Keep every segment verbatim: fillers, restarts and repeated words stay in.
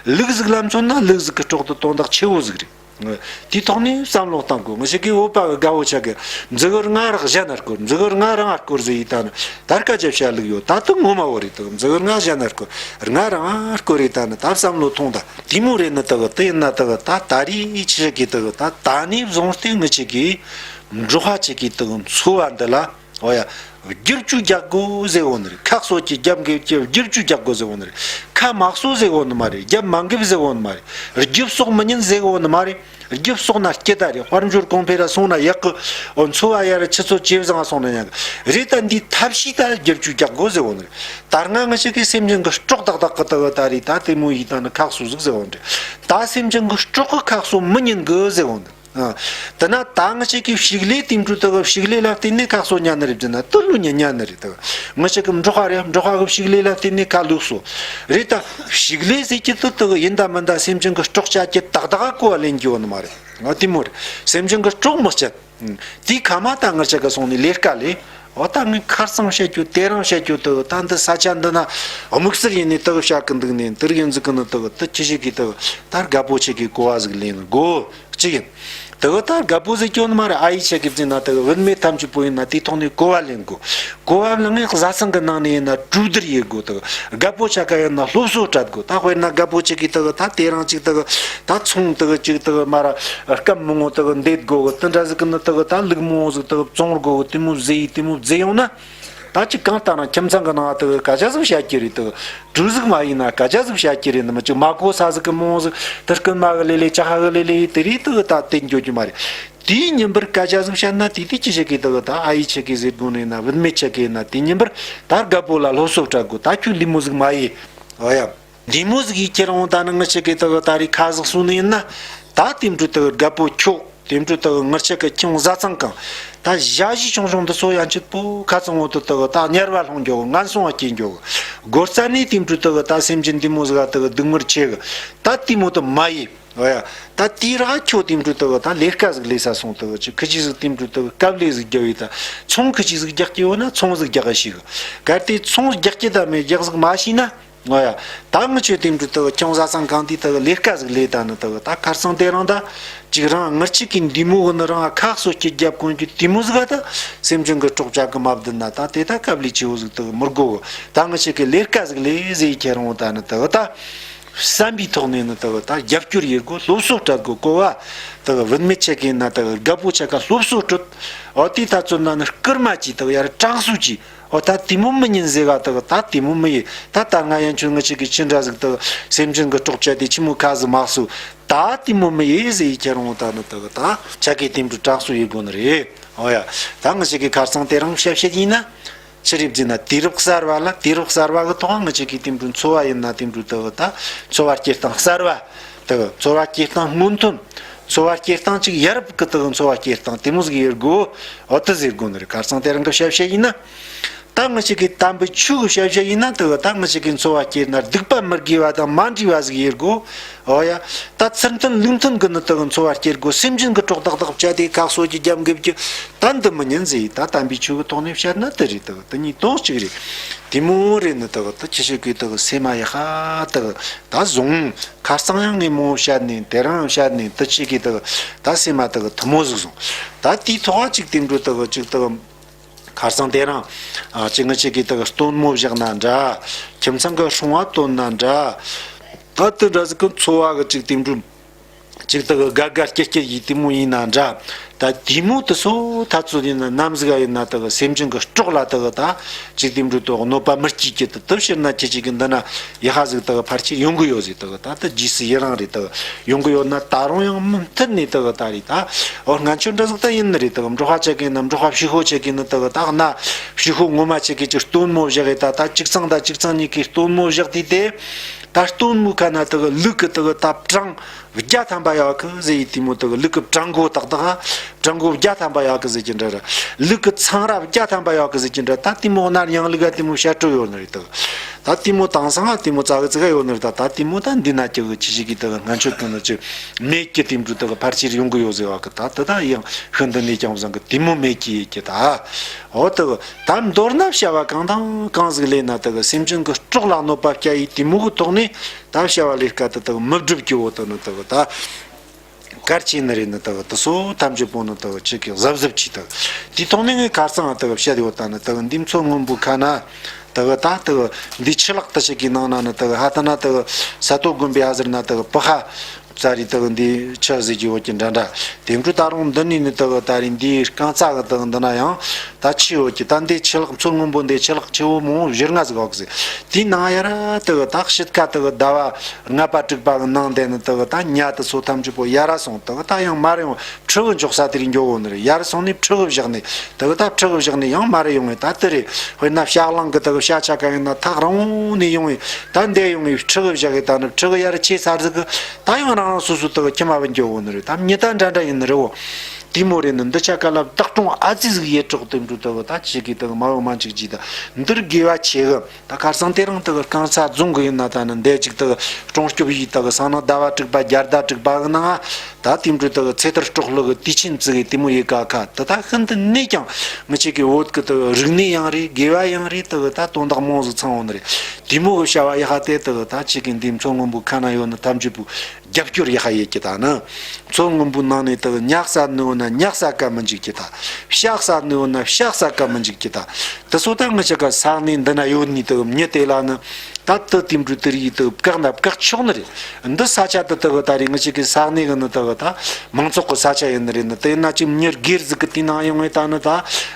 ལུག་ཟིག་ལ་མཚོན་ན་ལུག་ཟིག་གི་སྲོག་དེ་དོན་དག་ཆེ་བོ་ཟིག་རེད། དེའི་ཐོག་ནས་བསམ་བློ་བཏང་དགོས། ངི་ཞིག་གིས་བོད་པ་གི་དགའ་བོ་ཆ་གི་མཛུ་གུར་ང་རག་གཞན་ན་སྐོར། མཛུ་གུར་ང་རང་སྐོར་ཟེར་ཡི་ད་ནི་ད་སྐད་ཆ་བཤད་ལུགས་ཡོད། ད་དུང་ངོ་མ་བོ་རེད། དུ་མཛུ་གུར་ང་གཞན་ན་སྐོར། ང་རང་སྐོར་རེད། ད་ནི་ད་བསམ་བློ་ཐོངས་ད། དེ་མོ་རེད་ནི་དུ་དེ་ཡིན་ན་དུ་ད་ད་རེས་ཆི་ཞིག་གིས་དུ་ད་ད་ནས་བཟུང་སྟེ་ངི་ཞིག་གིས་འབྲོག་པ་ཆ་གི་དུ་འཚོ་བ་འདི་ལ། འོ་ཡ། བསྒྱུར་བཅོས་རྒྱག་དགོས་ཟེར་འོ་ནི་རེད། ཁ་གསོ་གི་རྒྱབ་འགེབས་ཀྱི་བསྒྱུར་བཅོས་རྒྱག་དགོས་ཟེར་འོ་ནི་རེད། ཁ་མ་གསོ་ཟེར་འོ་ནི་མ་རེད། རྒྱབ་མ་འགེབས་ཟེར་འོ་ནི་མ་རེད། རྒྱབ་གསོག་མི་ཉན་ཟེར་འོ་ནི་མ་རེད། རྒྱབ་གསོག་ན་སྐྱིད་ད་རེད། དཔལ་འབྱོར་གོང་འཕེལ་ར་སོང་ན་ཡག་གི། འོ་འཚོ་བ་ཡར་ཆུ་ཚོད་ཇེ་བཟང་སོང་ན་ཡག་གི་རེད། ད་འདི་ཐབས་ཤེས་ད་བསྒྱུར་བཅོས་རྒྱག་དགོས་ཟེར་འོ་ནི་རེད། ད་སྔ་ངི་ཞིག་གིས་སེམས་ཅན་གི་སྲོག་ཏག་ཏག་གི་དུ་ད་རེད། ད་དེ་མོ་ཡིས་ད་ནི་ཁ་གསོ་ཟིག་ཟེར་འོ་ནི་རེད། ད་སེམས་ཅན་གི་སྲོག་གི་ཁ་གསོ་མི་ཉན་གི་ཟེར་འོ་ནི་རེད། ཨ། དེ་ན་ད་ང་ཅག་གི་ཕྱུགས་ལས་དེ་འཕྲོ་དག་ཕྱུགས་ལས་ལ་བརྟེན་ནས་ཁ་གསོ་ཉན་ནི་རེད་ཟེར་ན་དུ་ལུ་ཉན་ཉན་ནི་རེད་དག་ང་ཅག་གི་འབྲོག་པ་རེད། འབྲོག་པ་གི་ཕྱུགས་ལས་ལ་བརྟེན་ནས་ཁ་ལུག་གསོ་རེད། ད་ཕྱུགས་ལས་ཟེར་གྱི་དུ་དག་ཡིན་ད་མིན་ད་སེམས་ཅན་གི་སྲོག་བཅད་ཀྱི་ཏག་ཏག་ག་གོ་བ་ལེན་རྒྱུ་ཡོད་ནི་མ་རེད། ང་དེ་མོ་རེད། སེམས་ཅན་གི་སྲོག་མི་བཅད། དེའི་ཁ་མ་ད་ང་ཅག་གི་སོང་ནས་ལས་ཀ་ལས། འོ་ད་ངས་ཁ་རྩང་བཤད་རྒྱུ་དེ་རིང་བཤད་རྒྱུ་དུ་ད་འདི་ས་ཆ་འདི་ན་དམིགས་བསལ་ཡིན་ནས་དུ་བཤད་གི་འདུག་ནས་དུ་རིགས་ཡིན་ཟིག་གི་ནི་དུ་དུ་ཁྱི་ཞིག་གིས་དུ་ད་རྒད་པོ་ཆེ་གི་གོ་བ་ཟིག་ལེན་དགོ། གཅིག་ཡིན། དེ་གི་ད་རྒད་པོ་ཟེར་རྒྱུ་ནི་མ་རེད། ཨ་ཡེ་ཆ་གི་བརྩིས་ན་དེ་གི་བུད་མེད་ཐམས་ཅད་པོ་ཡིན་ན་དེའི་ཐོག་ནས་གོ་བ་ལེན་དགོས། གོ་བ་ལེན་ངས་བཟའ་ཚང་གི་ནང་ནས་ཡིན་ན་གྲོས་བསྡུར་ཡེད་དགོས། དེ་གི་རྒད་པོ་ཆ་ག་ཡིན་ན་སློབ་གསོ་སྤྲད་དགོས། ད་དཔེར་ན་རྒད་པོ་ཆ་གི་དེ་གི་ད་དེ་རང་ཅིག་དེ་གི་ད་ཚོང་དེ་གི་ཅིག་དེ་གི་མ་ར་སྐམ་མང་བོ་དེ་གི་འདེད་དགོས་གི། དེ་འདྲ་ཟིག་གི་ནི་དེ་གི་ད་ལུག་མང་བོ་ཟིག་དེ་གི་བཙོང་དགོས་གི། དེ་མོ་བཟས་ཡི་དེ་མོ་བཟས་ཡོང་ན། ད་ཅིག་གང་ལྟར་ན་ཁྱིམ་ཚང་གི་ནང་དུ་སྐད་ཆ་ཟིག་བཤད་རྒྱུ་རེད་དུ། གྲོས་ཟིག་མ་ཡིན་ན་སྐད་ཆ་ཟིག་བཤད་རྒྱུ་རེད། ནི་མི་ཅིག་མ་གོ་ས་ཟིག་གི་མོ་ཟིག་དུ་རྐུན་མ་གི་ལེ་ལེ་ཅ་ཧ་གི་ལེ་ལེ་དེ་རེད་དུ། ད་དེ་འགྱོ་རྒྱུ་མ་རེད། དེའི་ཉིན་པར་སྐད་ཆ་ཟིག་བཤད་ན་དེ་དེ་ཅི་བྱེད་གི་དུ། ད་ཨ་ཡེ་ཆེ་གི་ཟེར་དགོས་ནི་ན་བུད་མེད་ཆེ་གི་ན་དེ་ཉིན་པར་ད་རྒད་པོ་ལ་སློབ་གསོ་སྤྲད་དགོས། ད་ཁྱོད་ལི་མོ་ཟིག་མ་ཡེ། འོ་ཡ། འདི་མོ་ཟིག་ཡིད་ཁྱེར་འོང་ད་ནི་ངི་ཆེ་གི་དུ་ད་རེས་ཁ་ཟིག་གསོ་ནི་ཡིན་ན། ད་དེ་འཕྲོ་དུ་རྒད་པོ་ཁྱོད། དེ་འཕྲོ་དུ་ངར་ཆེ་གི་ཁྱིམ་བཟའ་ཚང་གང་། ད་ཞ་ཞི་ཆུང་ཆུང་འདི་ཚོ་ཡང་ཆེད་པོ་ཁ་ཚང་འོ་དུ་དུ་ད་དམྱལ་བ་ལྷུང་འགྱོ་གི། ངན་སོང་བ་སྐྱེ་འགྱོ་གི། སྒོ་རྩ་ནས་དེ་འཕྲོ་དུ་ད་སེམས་ཅན་འདི་མོ་ཟིག་ག་དུ་སྡུག་བསྔལ་ཆེ་གི། ད་དེ་མོ་དུ་མ་ཡེ། འོ་ཡ། ད་དེ་ར་ཁྱོད་དེ་འཕྲོ་དུ་ད་ལས་ཀ་ཟིག་ལས་ས་སོང་དུ་ཅི་ཁི་ཅི་ཟིག་དེ་འཕྲོ་དུ་སྐབས་ལས་ཟིག་རྒྱག་ཡོད། ད་ཚོང་ཁི་ཅི་ཟིག་རྒྱག་གི་ཡོད་ན་ཚོང་ཟིག་རྒྱག་གི་ཤིག་གལ་ཏེ་ཚོང་རྒྱག་གི་ད་མེད་རྒྱག་ཟིག་མ་ཤེས་ན། ཨོ་ཡ། ད་ངི་ཆོས་དེ་འཕྲོ་དུ་ཁྱོད་བཟའ་ཚང་གང་དེ་དུ་ལས་ཀ་ཟིག་ལས་ད་ནི་དུ་ད་ཁར་སང་དེ་རང་ད་ཅིག་རང་ངར་ཅིག་གི་འདི་མོ་གི་ནི་རང་ཁག་སོ་སྐྱིད་རྒྱབ་གོན་གྱི་དེ་མོ་ཟིག་ད་སེམས་ཅན་གི་སྲོག་བཅད་གི་མ་བདུན་ན་ད་དེ་ད་སྐབས་ལས་ཆེ་བོ་ཟིག་དུ་མི་དགོ་གི། ད་ངི་ཆོས་གི་ལས་ཀ་ཟིག་ལས་ཟེར་ཁྱེར་འོང་ད་ནི་དུ་ད་བསམ་པའི་ཐོག་ནས་ནི་དུ་ད་རྒྱབ་སྐྱོར་ཡེད་དགོ། སློབ་གསོ་སྤྲད་དགོ། གོ་བ་དུ་བུད་མེད་ཆེ་གི་ན་དུ་རྒད་པོ་ཆེ་ག་སློབ་གསོ་སྤྲོད། ཨོ་དེ་ད་ཚོད་ན་ནི་སྐུར་མ་ཅིག་དུ་ཡར་དྲང་སུ་ཅིག་ཨོ་ད་དེ་མོ་མི་ཉན་ཟེར་ག་དག་ད་དེ་མོ་མི་ཡེ། ད་ད་ང་ཡན་ཆོད་ངི་ཆོས་གི་ཅི་འདྲ་ཟིག་དག་སེམས་ཅན་གི་སྲོག་བཅད་དེ་ཆི་མོ་ཁ་ཟིག་མ་གསོ། ད་དེ་མོ་མི་ཡེ་ཟེར་ཡི་ཁྱེར་འོང་ད་ནི་དག་ད་ཆ་གི་དེ་འདྲ་དྲག་སུ་ཡེ་དགོ་ནི་རེད། ཨོ་ཡ། ད་ངི་ཆོས་གི་ཁར་སང་དེ་རང་བཤད་བཤད་ཡིན་ན། ཆི་རེད་ཟེར་ན་དུས་རབས་གསར་བ་ལ་དུས་རབས་གསར་བ་གི་ཐོག་ངི་ཆོས་གི་དེ་འདྲ་འཚོ་བ་ཡིན་ན་དེ་འདྲ་དག་ད་འཚོ་བ་སྐྱེལ་སྟངས་གསར་བ། དག་འཚོ་བ་སྐྱེལ་སྟངས་སྔོན་ཐོན། འཚོ་བ་སྐྱེལ་སྟངས་ཅིག་ཡ་རབས་ཀྱི་དག་འཚོ་བ་སྐྱེལ་སྟངས་དེ་མོ་ཟིག་ཡེ་དགོ། འོ་དེ་ཟེར་དགོ་ནི་རེད། ཁར་སང་དེ་རང་གི་བཤད་བཤད་ཡིན་ན། ད་ངི་ཆོས་གི་དམ་པའི་ཆོས་གི་བཤད་བཤད་ཡིན་ན་དག་ད་ངི་ཆོས་གི་འཚོ་བ་སྐྱེལ་ན་སྡིག་པ་མི་དགེ་བ་དང་མ་འདྲེས་པ་ཟིག་ཡེ་དགོ། འོ་ཡ། ད་ཚུལ་མཐུན་ལུགས་མཐུན་གི་ནི་དག་འཚོ་བ་སྐྱེལ་དགོ། སེམས་ཅན་གི་སྲོག་ཏག་ཏག་བཅད་དེ་ཁག་སོ་གི་རྒྱབ་འགེབས་ཀྱི་ད་འདི་མི་ཉན་ཟེར་ཡི། ད་དམ་པའི་ཆོས་གི་ཐོག་ནས་བཤད་ན་དེ་རེད། དག་དེ་གཉིས་དོན་གཅིག་རེད། དེ་མོ་རེད་ནི་དག་ད་ཁྱི་ཆོས་གི་དག་སེམས་མ་ཡག་ཧ་དག་ད་བཟུང་། ཁར་སང་ཡང་ངས་མོ་བཤད་ནས་དེ་རང་བཤད་ནས་དུ་ཆེ་གི་དུ་ད་སེམས་མ་དུ་གི་ཐུ་མོ་ཟིག་སོང་། ད་དེའི་ཐོག་གཅིག་དེ་འགྲོ་དུ་གི་གཅིག་དུ་ཁར་སང་དེ་རང་ཨ་གཅིག་ངི་ཆོས་གི་དུ་གི་སྟོན་མོ་བཞག་ན་འདྲ། ཁྱིམ་ཚང་གི་སྲུང་བ་བཏོན་ན་འདྲ། ད་དུ་འདྲ་ཟིག་གི་འཚོ་བ་གི་གཅིག་དེ་འགྲོ་གཅིག་དུ་གི་དགའ་དགའ་སྐྱིད་སྐྱིད་ཡིན་དེ་མོ་ཡིན་ན་འདྲ། ད་དེ་མོ་དེ་ཚོ་ད་ཚོད་ཡིན་ན་ནམ་ཟིག་ག་ཡིན་ན་དེ་གི་སེམས་ཅན་གི་སྲོག་ལ་དེ་གི་ད་ཅིག་དེ་འགྲོ་དེ་གནོད་པ་མི་སྐྱེལ་གི། དེ་དེ་ཕྱིར་ན་ཁྱེད་ཅིག་གི་འདི་ན་ཡི་ཧ་ཟིག་དེ་གི་ཕལ་ཆེར་ཡོང་གི་ཡོད་ཟིག། དེ་གི་ད་དེ་རྗེས་སུ་ཡི་རང་རེད། དེ་གི་ཡོང་གི་ཡོད་ན་ད་རུང་ཡང་མུ་མཐུད་ནས་དེ་གི་ད་རེད། ད་འོ་སྔན་ཆད་འདྲ་ཟིག་ད་ཡིན་ནི་རེད། དེ་གི་འབྲོག་པ་ཆེ་གི་ན་འབྲོག་པ་ཕྱུག་པོ་ཆེ་གི་ནི་དེ་གི་ད་གནའ་ཕྱུག་པོ་ངོ་མ་ཆེ་གི་ཅིག་སྟོན་མོ་བཞག་གི། ད་ད་གཅིག་ཚང་ད་གཅིག་ཚང་གཉིས་ཀྱི་སྟོན་མོ་བཞག་དུས་དེ་ད་སྟོན་མོ་ཁ་ན་དེ་གི་ལུག་གི་དེ་གི་ད་བྲང་བརྒྱ་ཐམ་པ་ཡོད་གི་ཟེར་ཡི། དེ་མོ་དེ་གི་ལུག་གི་བྲང་མགོ་ཏག་ཏག་བྲང་མགོ་བརྒྱ་ཐམ་པ་ཡོད་གི་ཟེར་གྱི་འདྲ་ར། ལུག་གི་ཚང་ར་བརྒྱ་ཐམ་པ་ཡོད་གི་ཟེར་གྱི་འདྲ། ད་དེ་མོ་ན་ཡང་ལུག་ག་དེ་མོ་བཤད་སྤྲོ་ཡོད་ནི་རེད། དེ་གི་ ད་དེ་མོ་དེང་སང་ང་དེ་མོ་ཙག་གི་ཙིག་ག་ཡོད་ནི་རེད། ད་ད་དེ་མོ་ད་འདི་ན་ཅིག་གི་ཅི་ཞིག་གི་དེ་སྔན་ཆད་གི་ནི་ཅི་མེད་ཀི་དེ་འདྲ་དེ་ཕལ་ཆེར་ཡོང་གི་ཡོད་ཟེར་བ་གི། ད་དེ་ད་ཡང་ཤིན་ཏུ་ནས་ཀྱང་བཟང་གི་དེ་མོ་མེད་ཀི་ཡིན་གི། ད་འོ་དེ་ད་མདོར་ན་བྱ་བ་གང་དང་གང་ཟིག་ལས་ན་དེ་སེམས་ཅན་གི་སྲོག་ལ་གནོད་པ་བསྐྱལ་ཡི་དེ་མོ་གི་ཐོག་ནས་ད་བྱ་བ་ལས་ཀ་དེ་དེ་མི་སྒྲུབ་ཀི། འོ་དེ་ནི་དེ་ད། གལ་ཆེ་ནི་རེད། ནི་དག་དེ་སོ་ཐམས་ཅད་པོ་ནི་དག་ཅིག་གི་གཟབ་གཟབ་ཅིག་དག་དེའི་ཐོག་ནས་ངས་ཁ་སང་དག་བཤད་ཡོད། ད་ནི་དག་འདི་མཚོ་སྔོན་པོའི་ཁ་ན་དག་ད་དག་འདི་ཆུ་ལག་དེ་ཞིག་གི་ནང་ན་ནི་དག་ཧ་ད་ན་དག་ས་རྡོ་དགོན་པའི་ཨ་ཟེར་ན་དག་པི་ཧ་ཙ་རི་དག་འདི་ཆུ་ཟེར་གྱི་ཡོད་ཀྱི་འདྲ་འདྲ། དེ་འཕྲོ་ད་རུང་འདི་ནས་ནི་དག་ད་རིང་འདིའི་རྐང་རྩ་གི་དག་འདི་ན་ཡང་ད་ཆུ་ཡོད་ཀྱི། ད་འདི་ཆུ་ལག་མཚོ་སྔོན་པོ་འདི་ཆུ་ལག་ཆུ་བོ་མང་བོ་བཞི་ལྔ་ཟིག་ཡོད་གི་ཟེར། དེའི་ནང་ཡ་ར་དག་ད་དཔྱིད་ཀ་དག་ཟླ་བ་ལྔ་པ་དྲུག་པ་གི་ནང་དེ་ནི་དག་ད་ཉ་དེ་ཚོ་ཐམས་ཅད་པོ་ཡར་སོང་དག་ད་ཡང་མར་ཡོང་། ཕྲུ་གུ་འཇོག་ས་དེ་རིང་འགྱོ་འོ་ནི་རེད། ཡར་སོང་ནས་ཕྲུ་གུ་བཞག་ནས་དག་ད་ཕྲུ་གུ་བཞག་ནས་ཡང་མར་ཡོང་ངེ་ད་དེ་རེད། དཔེར་ན་བྱ་གླང་གི་དག་བྱ་ཆ་ག་ཡིན་ན་ཐག་རིང་བོ་ནས་ཡོང་ངེ་ད་འདས་ཡོང་ངེ་ཕྲུ་གུ་བཞག་གི། ད་ནི་ཕྲུ་གུ་ཡར་ཆེ་ཚར་ཟིག་གི་ད་ཡང་རང་རང་སོ་སོ་དག་ཁྱིམ་མ་བུད་འགྱོ་འོ་ནི་རེད། ད་མྱི་ད་འདྲ་འདྲ་ཡིན་ནི་རེད་འོ། དེ་མོ་རེད། ནི་འདི་ཆ་ག་ལ་བདག་སྐྱོང་ཨ་ཙི་ཟིག་ཡེ་གྲོགས་དེ་འདྲ་དག་ད་ཅིག་གི་དག་མ་འོ་མ་འཇིག་ཅིག་ད་འདིར་དགེ་བ་ཆེ་གི། ད་ཁ་སང་དེ་རིང་དག་རྐང་ཚ་རྫོང་གི་ཡིན་ན་ད་ནི་འདས་ཅིག་དག་སྲུང་སྐྱོབ་ཡིས་དག་སང་ན་ཟླ་བ་དྲུག་པ་རྒྱལ་ཟླ་དྲུག་པ་གི་ནང་ད་དེ་འདྲ་དག་ཚེ་ཐར་སྲོག་བླུ་གི་དུས་ཆེན་བརྩི་གི་དེ་མོ་ཡེ་ག་ཁ་དེ་ད་ཤིན་ཏུ་ནས་ཀྱང་ངི་ཅིག་གི་བོད་གི་དག་རིག་གནས་ཡང་རེད། དགེ་བ་ཡང་རེད། དག་ད་དོན་དག་མང་ཟིག་ཚང་འོ་ནི་རེད། དེ་མོ་གི་བྱ་བ་ཡ་ཧ་དེ་དག་ད་ཅིག་གི་འདི་མཚོ་སྔོན་པོའི་ཁ་ན་ཡོད་ནི་ཐམས་ཅད་པོ་རྒྱབ་སྐྱོར་ཡག་ཡེད་ཀྱི། ད་ནི་མཚོ་སྔོན་པོའི་ནང་ནས་དག་ཉ་ཟ་ནི་འོ་ན་ཉ་ཟ་ག་མི་འཇུག་ཀྱི། ད་བྱ་ཟ་ནི་འོ་ན་བྱ་ཟ་ག་མི་འཇུག་ཀྱི། ད་དེ་ཚོ་ད་ངི་ཅག་གི་ས་གནས་འདི་ན་ཡོད་ནི་དག་མྱི་དེ་ལ་ནི་ད་དེ་དེ་འདྲ་དེ་རིགས་དག་བཀག་ན་བཀག་ཆོག་ནི་རེད། འདི་ས་ཆ་དེ་དག་ད་རེས་ངི་ཅག་གི་ས་གནས་གི་ནི་དག་ད་མང་ཚོགས་གི་ས་ཆ་ཡིན་ནི་རེད། ནི་དེ་ན་ཅིག་མྱི་སྒེར་ཟིག་གི་དེ་ནང་ཡོང་ངེ་ད་ནི་ད་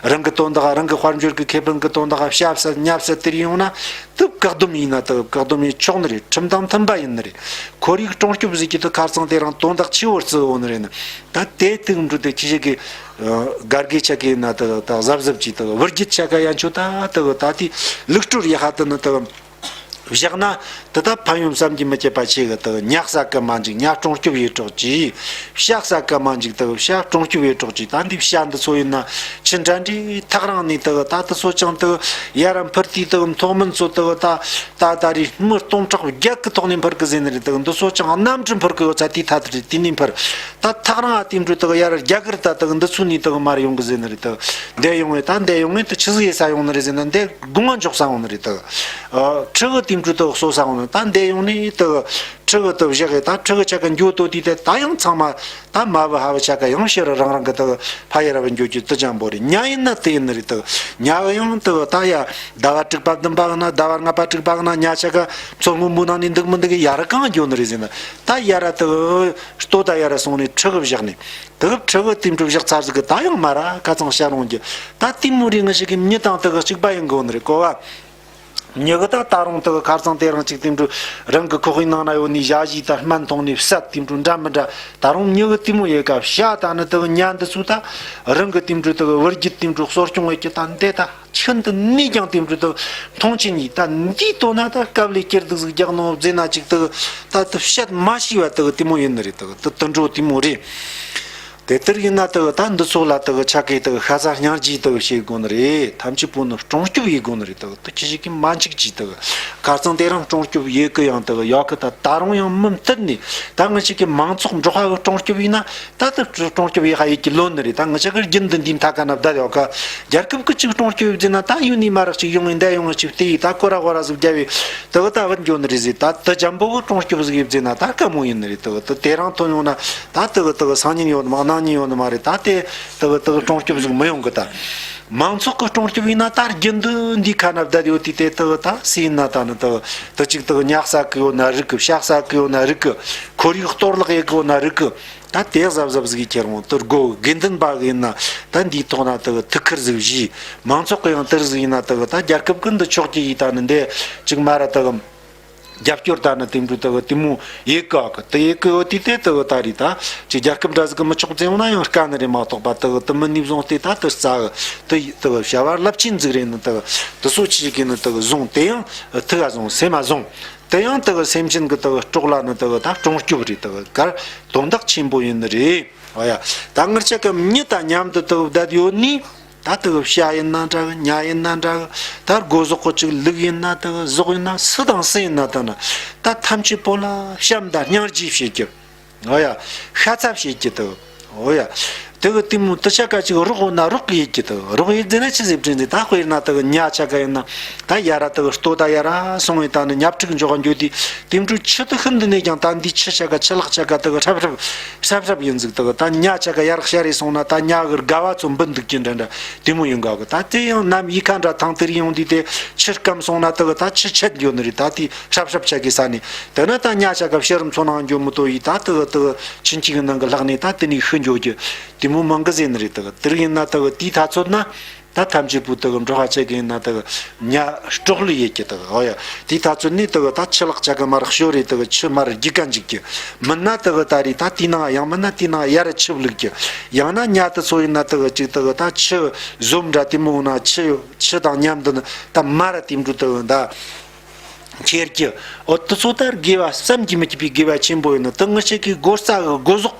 རང་གི་དོན་དག་རང་གི་དཔལ་འབྱོར་གི་ཁེ་ཕན་གི་དོན་དག་བྱ་ཟ་ཉ་ཟ་དེ་རིགས་ཡོང་ན། དེ་བཀག་སྡོམ་ཡིན་ན་དེ་བཀག་སྡོམ་ཡིན་ཆོག་ནི་རེད། ཁྲིམས་དང་མཐུན་པ་ཡིན་ནི་རེད། ཁོར་ཡུག་སྲུང་སྐྱོབ་ཟེར་གྱི་དེ་ཁ་སང་དེ་རིང་དོན་དག་ཆེ་བོར་བརྩི་འོ་ནི་རེད། ནི་ད་དེ་དེ་འདྲ་དེ་ཁྱི་ཞིག་གི་སྒར་གི་ཆ་གི་ཡིན་ན་དེ་ད་གཟབ་གཟབ་ཀྱིས་དེ་བུ་རྒྱུད་ཆ་ག་ཡན་ཆོད་ད་དེ་ད་དེ་ལུགས་སྲོལ་ཡ་ཧ་དེ་ནི་དེ་བཞག་ན་དེ་ད་ཕན་ཡོན་བསམ་གྱིས་མི་ཁྱབ་པ་ཆེ་གི། དེ་ཉ་ཟ་གི་མ་འཇུག་ཉ་སྲུང་སྐྱོབ་ཡེ་གྲོགས་ཀྱིས། བྱ་ཟ་གི་མ་འཇུག་དེ་བྱ་སྲུང་སྐྱོབ་ཡེ་གྲོགས་ཀྱིས། ད་འདི་བྱ་འདི་ཚོ་ཡིན་ན་ཆི་འདྲ་འདྲའི་ཐག་རིང་ནས་དེ་ད་དེ་ཚོ་ཅང་དེ་ཡར་འཕུར་དུས་དེ་མཐོ་དམན་ཚོ་དེ་ད་ད་ད་རེས་མི་སྟོང་ཕྲག་བརྒྱད་གི་ཐོག་ནས་འཕུར་གི་ཟེར་ནི་རེད། དེ་འདི་ཚོ་ཅང་གནམ་གྲུ་འཕུར་གི་ཡོད་ཚ་དེའི་ཐད་དེ་རེད། དེ་ནས་འཕུར་ད་ཐག་རིང་ཨ་དེ་འདྲ་དེ་ཡར་རྒྱ་གར་ད་དེ་འདི་ཚོ་ནས་དེ་མར་ཡོང་གི་ཟེར་ནི་རེད། དེ་འདས་ཡོང་ངེ་ད་འདས་ཡོང་ངེ་དེ་ཆི་ཟིག་ཡེ་ས་ཡོང་ནི་རེད་ཟེར་ན་འདས་སྒོ་ང་འཇོག་ས་ཡོང་ནི་རེད། དེ་ཕྲུ་གུ་དེ་འདྲ་དེ་གསོ་ས་ཡོང་ནི། ད་འདས་ཡོང་ནས་དེ་ཕྲུ་གུ་དེ་བཞག་གི། ད་ཕྲུ་གུ་ཆ་ག་འགྱོ་དོ་དུས་དེ་ད་ཡང་ཚང་མ་ད་མ་བུ་ཧ་བུ་ཆ་ག་ཡང་ཕྱིར་རང་རང་གི་དེ་ཕ་ཡུལ་ར་བུད་འགྱོ་རྒྱུ་དེ་ཅང་པོ་རེད། ཉ་ཡིན་ན་དེ་ཡིན་ནི་རེད། དེ་ཉ་གི་ཡང་དེ་ད་ཡ་ཟླ་བ་དྲུག་པ་བདུན་པ་གི་ན་ཟླ་བ་ལྔ་པ་དྲུག་པ་གི་ན་ཉ་ཆ་ག་མཚོ་སྔོན་པོའི་ནང་ནས་འདུག་མི་འདུག་གི་ཡར་གང་འགྱོ་ནི་རེད་ཟེར་ན། ད་ཡར་དེ་ལྟོ་ད་ཡར་སོང་ནས་ཕྲུ་གུ་བཞག་ནས་དེ་ཕྲུ་གུ་དེ་འདྲ་བཞག་ཚར་ཟིག་གི་ད་ཡང་མར་ཁ་ཚང་བཤད་རུང་གི། ད་དེ་མོ་རེད། ངི་ཞིག་གི་མྱི་དང་དེ་གཅིག་པ་ཡིན་དགོ་ནི་རེད་གོ་བ། མྱི་གི་ད་ད་རུང་དེ་ཁ་སང་དེ་རིང་གཅིག་དེ་འདྲ་རང་གི་ཁོག་གི་ནང་ན་ཡོད་ནི་ཞ་ཞི་ད་སྨན་འཐུང་ནི་བསད་དེ་འདྲ་འདྲ་མི་འདྲ། ད་རུང་མྱི་གི་དེ་མོ་ཡེ་ག་བྱ་ད་ནི་དེ་ཉ་འདི་ཚོ་ད་རང་གི་དེ་འདྲ་དེ་བུ་རྒྱུད་དེ་འདྲ་གསོ་སྐྱོང་ཡེ་གི་ད་འདི་ད་ཆི་འདི་ནས་ཀྱང་དེ་འདྲ་དེ་མཐོང་ཆེན་ཡིན། ད་འདིའི་དོན་ན་ད་སྐབས་ལས་སྐྱིད་སྡུག་ཟིག་རྒྱག་ནོ་བཟེ་ན་ཅིག་དེ་ད་དེ་བཤད་མ་ཤེས་པ་དེ་དེ་མོ་ཡིན་ནི་རེད། དེ་དེ་དེ་འགྲོ་དེ་མོ་རེད། དེ་ལྟར་ཡིན་ན་དེ་ད་འདི་ཚོ་ལ་དེ་ཆ་གི་དེ་ཤ་ཚ་སྙིང་རྗེ་དེ་བྱེད་དགོ་ནི་རེད། ཐམས་ཅད་པོ་ནི་སྲུང་སྐྱོབ་ཡེད་དགོ་ནི་རེད། དེ་དེ་ཁྱི་ཞིག་གི་མ་འཇིགས་ཀྱི་དེ་ཁ་སང་དེ་རིང་སྲུང་སྐྱོབ་ཡེད་གི་ཡང་དེ་ཡོད་གི། ད་ད་རུང་ཡང་མུ་མཐུད་ནས་ད་ང་ཞིག་གི་མང་ཚོགས་འབྲོག་པ་གི་སྲུང་སྐྱོབ་ཡིན་ན་ད་དེ་སྲུང་སྐྱོབ་ཡེད་ཧ་ཡེད་ཀྱི་ལོན་ནི་རེད། ད་ང་ཞིག་གི་རྒྱུན་འདི་འདི་མཐའ་ཁ་ན་བསྡད་ཡོད་གི། རྒྱལ་ཁབ་ཀྱི་ཅིག་སྲུང་སྐྱོབ་ཡེད་ན་ད་ཡུན་ནས་མ་རག་ཅིག་ཡོང་ངེ་འདས་ཡོང་ངེ་ཅིག་དེ་ཡིས་ད་ཀོ་ར་ཀོ་ར་ཟིག་རྒྱབ་བས་དེ་གི་ད་བུད་འགྱོ་ནི་རེད་ཟེར། ད་དེ་འཇམ་པོ་གི་སྲུང་སྐྱོབ་ཟིག་ཡེད་ན་ད་དཀའ་མོ་ཡིན་ནི་རེད། དེ་གི་དེ་དེ་རིང་ཐོན་ཡོང་ན་ད་དེ་གི་དེ་གི་སང་ཉིན་ཡོད་ནི་མ་གནངས་ཉིན་ཡོད་ནི་མ་རེད། ད་དེ་དེ་གི་དེ་གི་སྲུང་སྐྱོབ་ཟིག་མི་ཡོང་གི། ད་མང་ཚོགས་ཀྱི་སྲུང་སྐྱོབ་ཡིན་ན་ད་རྒྱུན་དུ་འདི་ཁ་ན་བསྡད་ཡོད་དུས་དེ་དེ་གི་ད་སུ་ཡིན་ན་ད་ནི་དེ་གི་དེ་གཅིག་དེ་གི་ཉ་ཟ་གི་ཡོད་ན་རིག་གི། བྱ་ཟ་གི་ཡོད་ན་རིག་གི། ཁོར་ཡུག་གཏོར་བརླག་ཡེད་གི་ཡོད་ན་རིག་གི། ད་དེ་གཟབ་གཟབ་ཟིག་ཁྱེར་འོང་དུ་དགོ། དགེ་འདུན་པ་གི་ཡིན་ན་ད་འདིའི་ཐོག་ན་དུ་ཐུགས་ཁུར་ཟིག་བཞེས། མང་ཚོགས་གི་ཡང་དུར་ཟིག་ཡིན་ན་དུ་ད་རྒྱལ་ཁབ་ཀུན་ཏུ་ཕྱོགས་ཀྱི་ཡིས་ད་ནི་འདི་ཅིག་མ་ར་དུ་རྒྱབ་སྐྱོར་ད་ནི་དེ་འདྲ་དུ་དེ་མོ་ཡེ་ག་གི་དུ་ཡེ་གི་ཡོད་དུས་དེ་དུ་ད་རེད། ད་ཅིག་རྒྱལ་ཁབ་འདྲ་ཟིག་གི་མི་ཆོག་ཙེ་འོང་ན་ཡང་དཀའ་ནི་རེད་མ་གཏོགས་པ་དུ་དུ་མི་ནི་བཟུང་སྟེ་ད་དུ་རྩ་གི་དུ་དུ་བྱ་བ་རླབས་ཆེན་ཟིག་རེད། ནི་དུ་དུ་སོ་ཆི་གི་ནི་དུ་བཟུང་དེ་ཡང་ཐུགས་ཨ་བཟུང་སེམས་ཨ་བཟུང་། དེ་ཡང་དེ་གི་སེམས་ཅན་གི་དེ་གི་སྲོག་ལ་ནི་དེ་གི་ད་སྲུང་སྐྱོབ་རེད། དེ་གི་གར་དོན་དག་ཆེན་པོ་ཡིན་ནི་རེད། ཨོ་ཡ། ད་ངར་ཆ་གི་མྱི་དང་མཉམ་དུ་དེ་གི་བསྡད་ཡོད་ནི། ད་དེ་གི་བྱ་ཡིན་ན་འདྲ་གི། ཉ་ཡིན་ན་འདྲ་གི། ད་སྒོ་ཟོག་གི་ཅིག་ལུག་ཡིན་ན། དེ་གི་ཟོག་ཡིན་ན། སུ་དང་སུ་ཡིན་ན། ད་ན་ད་ཐམས་ཅད་པོ་ལ་བྱམས་དང་སྙིང་རྗེ་བྱེད་རྒྱུ། འོ་ཡ། ཤ་ཚ་བྱེད་རྒྱུ་དེ། འོ་ཡ། དེ་གི་དེ་མོ་དེ་ཆ་ག་ཅིག་རོགས་འོ་ན་རོགས་གི་ཡེད་རྒྱུ་དེ། རོགས་ཡེད་ཟེར་ན་ཆི་ཟིག་དྲན་ཟིག་ད་དཔེར་ན་དེ་གི་ཉ་ཆ་ག་ཡིན་ན། ད་ཡར་ར་དེ་གི་ལྟོ་ད་ཡར་ར་སོང་བས། ད་ནི་ཉ་ཕྲུག་འཇོག་འགྱོ་དུས་དེ་འཕྲོ་ཆུ་དེ་ཤིན་ཏུ་ནས་ཀྱང་ད་འདི་ཆུ་ཆ་ག་ཆུ་ལག་ཆ་ག་དེ་གི་ཧྲབ་ཧྲབ་ཧྲབ་ཧྲབ་ཡིན་ཟིག་དེ་གི་ད་ཉ་ཆ་ག་ཡར་ར་ཤར་རེ་སོང་ན། ད་ཉ་གི་རྒ་བ་ཚོ་འབུད་འདུག་གི་འདྲ་འདྲ་དེ་མོ་ཡིན་ག་གི། ད་དེ་ཡང་ནམ་ཡི་ཁ་འདྲ་ཐང་དེ་རིང་ཡོང་དུས་དེ་ཆུ་སྐམ་སོང་ན་དེ་གི་ད་ཆུ་ཆད་འགྱོ་ནི་རེད། ད་དེ་ཧྲབ་ཧྲབ་ཆ་གི་ས་ནས། དེ་ན་ད་ཉ་ཆ་ག་ཕྱི་རུ་མཚོ་ནང་འགྱོ་མི་ཏོ་ཡི། ད་དེ་གི་དེ་གི་ཆུན་ཅིག་གི་ནང་གི་ལྷག་ནས་ད་དེ་ནས་ཤི་འགྱོ་རྒྱུ་དེ་མོ་མང་གི་ཟེར་ནི་རེད། དེ་གི་དེ་རིང་ཡིན་ན་དེ་གི་དེའི་ཐ་ཚོད་ན། ད་ཐམས་ཅད་པོ་དེ་གི་འགྲོ་ཧ་ཆ་གི་ཡིན་ན་དེ་གི་ཉ་སྲོག་ལུས་ཡེད་རྒྱུ་དེ་གི། འོ་ཡ། དེའི་ཐ་ཚོད་ནས་དེ་གི་ད་ཆུ་ལག་ཆ་ག་མར་ཤོར་རེ་དེ་གི་ཆུ་མར་རྒྱུག་ག་འཇུག་རྒྱུ། མིན་ན་དེ་གི་ད་རེས་ད་དེའི་ནང་། ཡང་མིན་ན་དེའི་ནང་ཡར་ཆུ་བླུག་རྒྱུ། ཡང་ན་ཉ་དེ་ཚོ་ཡིན་ན་དེ་གི་ཅིག་དེ་གི་ད་ཆུ་ཟོམ་འདྲ་དེ་མོ་ན་ཆུ་ཆུ་དང་མཉམ་དུ་ན་ད་མར་ར་དེ་འགྲོ་དེ་གི་ད་ཁྱེར་རྒྱུ། འོ་དེ་ཚོ་ད་དགེ་བ་བསམ་གྱིས་མི་ཁྱབ་པའི་དགེ་བ་ཆེན་པོ་ཡིན་ནོ། དེ་ངེད་ཅག་གི་སྒོ་རྩ་གི་སྒོ་ཟོག་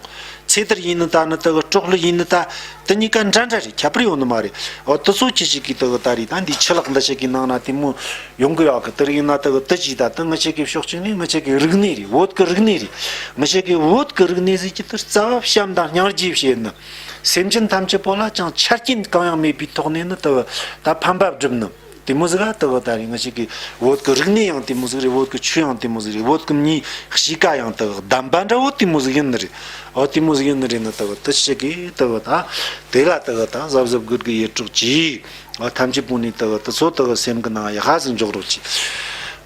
ཚེ་ཐར་ཡིན་ནི་ད་ནི་དེ་གི་སྲོག་ལུས་ཡིན་ནི་ད། དེ་གཉིས་ཀ་འདྲ་འདྲ་རེད། ཁྱད་པར་ཡོད་ནི་མ་རེད། འོ་དེ་ཚོ་ཅི་ཞིག་གིས་དེ་གི་ད་རེས་ད་འདི་ཆུ་ལག་འདི་ཞིག་གི་ནང་ན་དེ་མོ་ཡོང་གི་ཡོད་གི། དེ་རིང་ཡིན་ན་དེ་གི་དེ་ཅི་ད་དེ་ངེད་ཅག་གི་ཕྱོགས་གཅིག་ནས་ངེད་ཅག་གི་རིག་གནས་རེད། བོད་གི་རིག་གནས་རེད། ངེད་ཅག་གི་བོད་གི་རིག་གནས་ཟེར་གྱི་དེ་རྩ་བ་བྱམས་དང་སྙིང་རྗེ་བྱེད་ནི། སེམས་ཅན་ཐམས་ཅད་པོ་ལ་ཅང་ཆ་རྐྱེན་གང་ཡང་མེད་པའི་ཐོག་ནས་ནི་དེ་གི་ད་ཕན་པ་སྒྲུབ་ནི། དེ་མོ་ཟིག་ག་དེ་གི་ད་རེས་ངེད་ཅག་གི་བོད་གི་རིག་གནས་ཡང་དེ་མོ་ཟིག་རེད། བོད་གི་ཆོས་ཡང་དེ་མོ་ཟིག་རེད། བོད་གི་མིའི་གཤིས་ཀ་ཡང་དེ་གི་གདམས་པ་འདྲ་བོ་དེ་མོ་ཟིག་ཡིན་ནི་རེད། འོ་དེ་མོ་ཟིག་ཡིན་ནི་རེད་ནི། དེ་གི་དེ་ཞིག་གི་དེ་གི་ད་དེ་ལ་དེ་གི་ད་གཟབ་གཟབ་དགོས་གི་ཡེད་རོགས་གྱིས། འོ་ཐམས་ཅད་པོ་ནས་དེ་གི་དེ་ཚོ་དེ་གི་སེམས་གི་ནང་ཡག་པ་ཟིག་འཇོག་རོགས་གྱིས།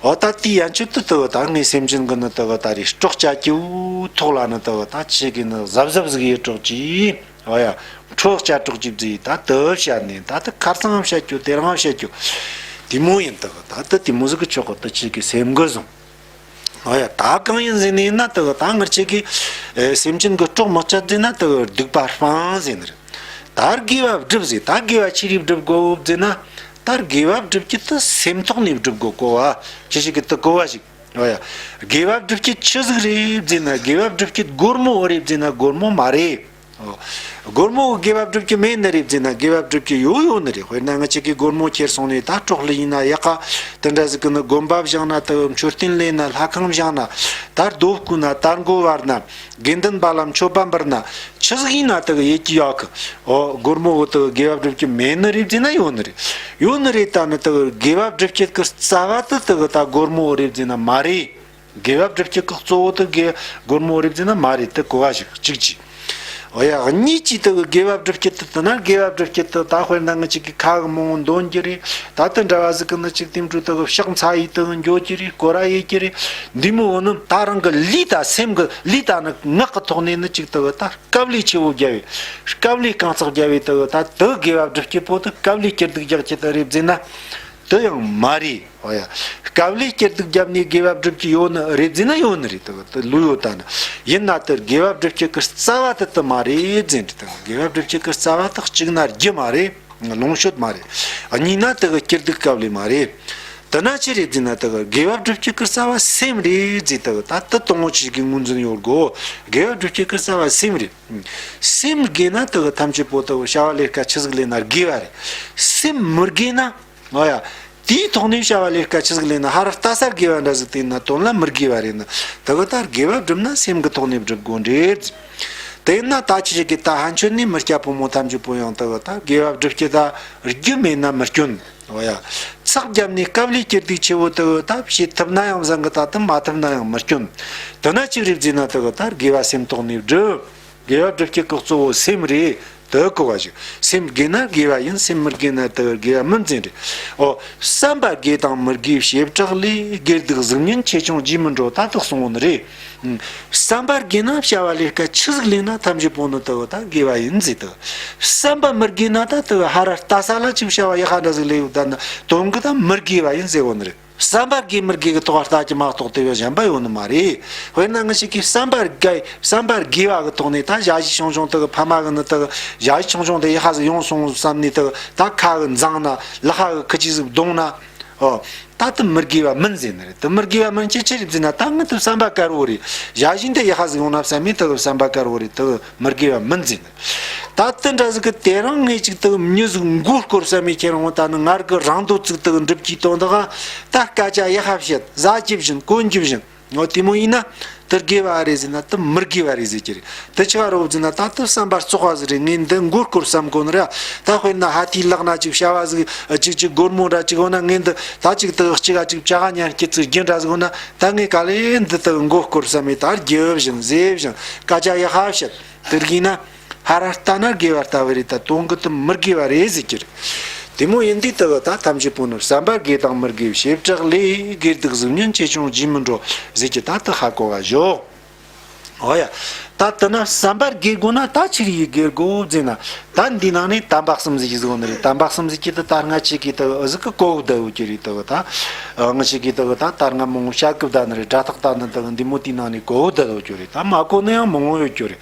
འོ་ད་དེ་ཡན་ཆོད་དུ་དེ་གི་ད་ངའི་སེམས་ཅན་གི་ནི་དེ་གི་ད་རེས་སྲོག་བཅད་རྒྱུའི་ཐོག་ལ་ནི་དེ་གི་ད་ཅི་གི་ནི་གཟབ་གཟབ་ཟིག་ཡེད་རོགས་གྱིས། འོ་ཡ། ཁྲོ་བཅད་རོགས་གྱིས་བཟླས། ད་དེ་བཤད་ནས་ད་དེ་ཁ་སང་བཤད་རྒྱུ་དེ་རིང་བཤད་རྒྱུ་དེ་མོ་ཡིན། དེ་གི་ད་དེ་དེ་མོ་ཟིག་གི་ཆོག་གི། དེ་ཅི་གི་སེམས་གི་བཟུང་། འོ་ཡ། ད་གང་ཡིན་ཟེར་ནས་ཡིན་ན་དེ་གི་ད་ངེད་ཅག་གི་ཨེ་སེམས་ཅན་གི་སྲོག་མི་བཅད་ཟེར་ན་དེ་གི་སྡིག་པ་སྤང་ཟེར་ནི་རེད། ད་དགེ་བ་སྒྲུབ་ཟེར། ད་དགེ་བ་ཆི་རིགས་སྒྲུབ་དགོས་ཟེར་ན། ད་དགེ་བ་སྒྲུབ་རྒྱུ་དེ་སེམས་ཐོག་ནས་སྒྲུབ་དགོས་གོ་བ། ཅི་ཞིག་གི་དེ་གོ་བ་ཞིག་འོ་ཡ། དགེ་བ་སྒྲུབ་རྒྱུ་ཆི་ཟིག་རེད་ཟེར་ན། དགེ་བ་སྒྲུབ་རྒྱུ་སྒོར་མོ་བོ་རེད་ཟེར་ན་སྒོར་མོ་མ་རེད། འོ། སྒོར་མོ་བོ་དགེ་བ་སྒྲུབ་རྒྱུ་མེད་ནི་རེད་ཟེར་ན་དགེ་བ་སྒྲུབ་རྒྱུ་ཡོད་ཡོད་ནི་རེད། དཔེར་ན་ངེད་ཅག་གིས་སྒོར་མོ་ཁྱེར་སོང་ནས་ད་སྲོག་ལུས་ཡིན་ན་ཡག་ག་དེ་འདྲ་ཟིག་གི་ནི་དགོན་པ་བཞེངས་ན། ད་མཆོད་རྟེན་ལས་ན། ལྷ་ཁང་བཞེངས་ན། ད་རྡོ་བརྐོས་ན། དར་མགོ་བར་ན། དགེ་འདུན་པ་ལ་མཆོད་པ་འབུལ་ན། ཆི་ཟིག་ཡིན་ན་དེ་གི་ཡེད་རྒྱུ་ཡོད་གི། འོ་སྒོར་མོ་བོ་དེ་གི་དགེ་བ་སྒྲུབ་རྒྱུ་མེད་ནི་རེད་ཟེར་ན་ཡོད་ནི་རེད། ཡོད་ནི་རེད། ད་ནི་དེ་གི་དགེ་བ་སྒྲུབ་རྒྱུ་གི་རྩ་བ་དེ་དེ་གི་ད་སྒོར་མོ་བོ་རེད་ཟེར་ན་མ་རེད། དགེ་བ་སྒྲུབ་རྒྱུ་གི་གཙོ་བོ་དེ་དགེ་སྒོར་མོ་བོ་རེད་ཟེར་ན་མ་རེད། དེ་གོ་བ་ཞིག་གཅིག་གྱིས། འོ་ཡ། གཉིས་ཀྱིས་དེ་གི་དགེ་བ་སྒྲུབ་རྒྱུ་དེ་དེ་ན་དགེ་བ་སྒྲུབ་རྒྱུ་དེ་ད་དཔེར་ན་ངེད་ཅག་གིས་ཁ་གི་མང་བོ་འདོན་རྒྱུ་རེད། ད་དེ་འདྲ་བ་ཟིག་གི་ནི་ཅིག་དེ་འཕྲོ་དེ་གི་ཕྱག་འཚལ་ཡི་དེ་གི་འགྱོ་རྒྱུ་རེད། སྐོར་ར་ཡེད་རྒྱུ་རེད། འདི་མོ་བོ་ནི་ད་རང་གི་ལུས་དང་སེམས་གི། ལུས་དང་ནི་ངག་གི་ཐོག་ནས་ནི་ཅིག་དེ་གི་ད་དཀའ་ལས་ཆེ་བོ་བརྒྱབ་བས། དཀའ་ལས་རྐང་ཚག་བརྒྱབ་བས། དེ་གི་ད་དེ་དགེ་བ་སྒྲུབ་རྒྱུ་པོ་དེ་དཀའ་ལས་སྐྱིད་སྡུག་རྒྱག་རྒྱུ་དེ་རེད་ཟེར་ན། དེ་ཡང་མ་རེད། འོ་ཡ། དཀའ་ལས་སྐྱིད་སྡུག་བརྒྱབ་ནས་དགེ་བ་སྒྲུབ་རྒྱུ་ཡོད་ནི་རེད་ཟེར་ན་ཡོད་ནི་རེད། དེ་དེ་ལོས་ཡོད། ད་ནི་ཡིན་ན་དེ་དགེ་བ་སྒྲུབ་རྒྱུ་གི་རྩ་བ་དེ་དེ་མ་རེད་ཟེར་ནི་རེད། དེ་དགེ་བ་སྒྲུབ་རྒྱུ་གི་རྩ་བ་དེ་གཅིག་ན་རྒྱུ་མ་རེད། ལོངས་སྤྱོད་མ་རེད། གཉིས་ན་དེ་གི་སྐྱིད་སྡུག་དཀའ་ལས་མ་རེད། དེ་ན་ཅི་རེད་ཟེར་ན་དེ་གི་དགེ་བ་སྒྲུབ་རྒྱུ་གི་རྩ་བ་སེམས་རེད་ཟེར། དེ་གི་ད་དེ་དང་པོ་ཅིག་གི་ངོས་འཛིན་ཡོད་དགོས། དགེ་བ་སྒྲུབ་རྒྱུ་གི་རྩ་བ་སེམས་རེད། སེམས་དགེ་ན་དེ་གི་ཐམས་ཅད་པོ་དེ་གི་བྱ་བ་ལས་ཀ་ཆི་ཟིག་ལས་ན་དགེ་བ་རེད། སེམས་མི་དགེ་ན། འོ་ཡ། དེའི་ཐོག་ནས་བྱ་བ་ལས་ཀ་ཆི་ཟིག་ལས་ན། ཧ་ར་ལྟ་ས་དགེ་བ་འདྲ་ཟིག་བལྟས་ན་དོན་ལ་མི་དགེ་བ་རེད་ནི། དེ་གི་ད་དགེ་བ་སྒྲུབ་ན་སེམས་གི་ཐོག་ནས་སྒྲུབ་དགོས་འདྲེ། དེ་ན་ད་ཅི་ཞིག་གི་ད་ཕན་ཆོད་ནས་མི་སྐྱ་ཕོ་མོ་ཐམས་ཅད་པོ་ཡང་དེ་གི་ད་དགེ་བ་སྒྲུབ་རྒྱུ་ད་རྒྱུ་མེད་ན་མི་སྐྱོན། འོ་ཡ། ཚགས་བརྒྱབ་ནས་དཀའ་ལས་སྐྱིད་སྡུག་ཆེ་བོ་དེ་གི་ད་བྱེད་ཐུབ་ན་ཡང་བཟང་གི། ད་དེ་མ་ཐུབ་ན་ཡང་མི་སྐྱོན། དེ་ན་ཅི་རེད་ཟེར་ན་དེ་གི་ད་དགེ་བ་སེམས་ཐོག་ནས་སྒྲུབ། དགེ་བ་སྒྲུབ་རྒྱུ་གི་གཙོ་བོ་སེམས་རེད། དེ་གོ་བ་ཞིག་སེམས་དགེ་ན་དགེ་བ་ཡིན། སེམས་མི་དགེ་ན་དེ་དགེ་བ་མིན་ཟེར་རེད། འོ། བསམ་པ་དགེ་དང་མི་དགེའི་བྱེ་བྲག་ལས། དགེ་སྡིག་གཟུགས་བརྙན་ཆེ་ཆུང་རྗེས་མི་འགྲོ། ད་དེ་གསུངས་ནི་རེད། བསམ་པ་དགེ་ན་བྱ་བ་ལས་ཀ་ཆི་ཟིག་ལས་ན་ཐམས་ཅད་པོ་ནི་དེ་ད་དགེ་བ་ཡིན་ཟེར། དེ་བསམ་པ་མི་དགེ་ན་ད་དེ་ཧ་ར་ལྟ་ས་ལ་ཅིག་བྱ་བ་ཡག་པ་འདྲ་ཟིག་ལས་ཡོད། ད་ནི་དོན་གི་ད་མི་དགེ་བ་ཡིན་ཟེར་གོ་ནི་རེད། བསམ་པ་དགེ་མི་དགེ་གི་ཐོག་ལྟ་རྒྱུ་མ་གཏོགས་དེ་བས་གཞན་པ་ཡོད་ནི་མ་རེད། དཔེར་ན་ངེད་ཅག་གིས་བསམ་པ་དགེ། བསམ་པ་དགེ་བ་གི་ཐོག་ནས་ད་ཞ་ཡི་ཆུང་ཆུང་དེ་གི་ཕ་མ་གི་ནི་དེ་གི་ཞ་ཡི་ཆུང་ཆུང་དེ་ཡག་པ་ཟིག་ཡོང་སོང་བསམ་ནས་དེ་གི་ད་ཁ་གི་འཛིང་ན། ལག་པ་གི་ཁི་ཅིག་ཟིག་རྡུང་ན། ཨོ། ད་དེ་མི་དགེ་བ་མིན་ཟེར་ནི་རེད། དེ་མི་དགེ་བ་མིན་ཅི་ཆི་རེད་ཟེར་ན། ད་ངས་དེ་བསམ་པ་དཀར་བོ་རེད། ཞག་བཞིན་དེ་ཡག་པ་ཟིག་ཡོང་ན་བསམ་མི་དེ་བསམ་པ་དཀར་བོ་རེད། དེ་མི་དགེ་བ་མིན་ཟེར་ནི་རེད། ད་དེ་འདྲ་ཟིག་གི་དེ་རིང་ངས་ཅིག་དེ་མྱི་ཟིག་མགོ་སྐོར་བསམ་མི་ཁྱེད་རང་ད་ནི་ངར་གི་རང་འདོད་ཅིག་དེ་འགྲུབ་ཀྱི་དོན་དག་ད་སྐད་ཆ་ཡག་པ་བཤད། ཟ་རྒྱུ་བཞིན་གོན་རྒྱུ་བཞིན། འོ་དེ་མོ་ཡིན་ན་དེ་དགེ་བ་རེད་ཟེར་ན་དེ་མི་དགེ་བ་རེད་ཟེར་གྱི་རེད། དེ་ཆི་བ་རེད་ཟེར་ན། ད་དེ་བསམ་པ་བཙོག་པ་ཟིག་རེད། ངས་འདི་མགོ་སྐོར་བསམ་གོ་ནི་རེད། ད་དཔེར་ན་ཕ་དེའི་ལག་ན་ཅིག་བྱ་བ་ཟིག་ཅིག་ཅིག་སྒོར་མོ་འདྲ་ཅིག་ཡོད་ན། ངས་འདི་ད་ཅིག་དེ་གཅིག་ག་ཅིག་བྱ་ག་ཉན་སྐྱིད་ཅིག་རྒྱུ་འདྲ་ཟིག་ཡོད་ན། ད་ངས་ག་ལེ་འདི་དེ་མགོ་སྐོར་བསམ་མི་ད་རྒྱུ་བཞིན་ཟས་བཞིན་སྐད་ཆ་ཡག་པ་བཤད། དེ་རིགས་ཡིན་ན། ཧ་ར་ལྟ་ན་དགེ་བ་ལྟ་བུ་རེད། ད་དོན་གི་དེ་མི་དགེ་བ་རེད་ཟེར་གྱི་རེད། དེ་མོ་ཡིན་དུས་དེ་གི་ད་ཐམས་ཅད་པོ་ནི་བསམ་པ་དགེ་དང་མི་དགེ། བྱེ་བྲག་ལས་དགེ་སྡིག་གཟུགས་བརྙན་ཆེ་ཆུང་རྗེས་མི་འགྲོ་ཟེར་གྱི་ད་དེ་ཧ་གོ་བ་ཞོག། ཨོ་ཡ། ད་དེ་ན་བསམ་པ་དགེ་དགོས་ན་ད་ཆི་རེད་དགེ་དགོས་ཟེར་ན། ད་འདི་ནང་ནས་དམ་པ་གསུམ་ཟེར་གྱི་ཟིག་ཡོད་ནི་རེད། དམ་པ་གསུམ་ཟེར་གྱི་དེ་ད་སྔ་ཕྱི་གི་དེ་གཟུགས་ཀྱི་གོ་བོ་བསྡད་ཡོད་ཀྱི་རེད། དེ་གི་ད་སྔ་ཕྱི་གི་དེ་གི་ད་ད་སྔ་མང་བོ་བཤད་གི་བསྡད་ནི་རེད། སྒྲ་ཐག་ད་ནི་དེ་གི་འདི་མོ་དེའི་ནང་ནས་གོ་བོ་བསྡད་ཡོད་ཀྱི་རེད། ད་མ་གོ་ནི་ཡང་མང་བོ་ཡོད་ཀྱི་རེད།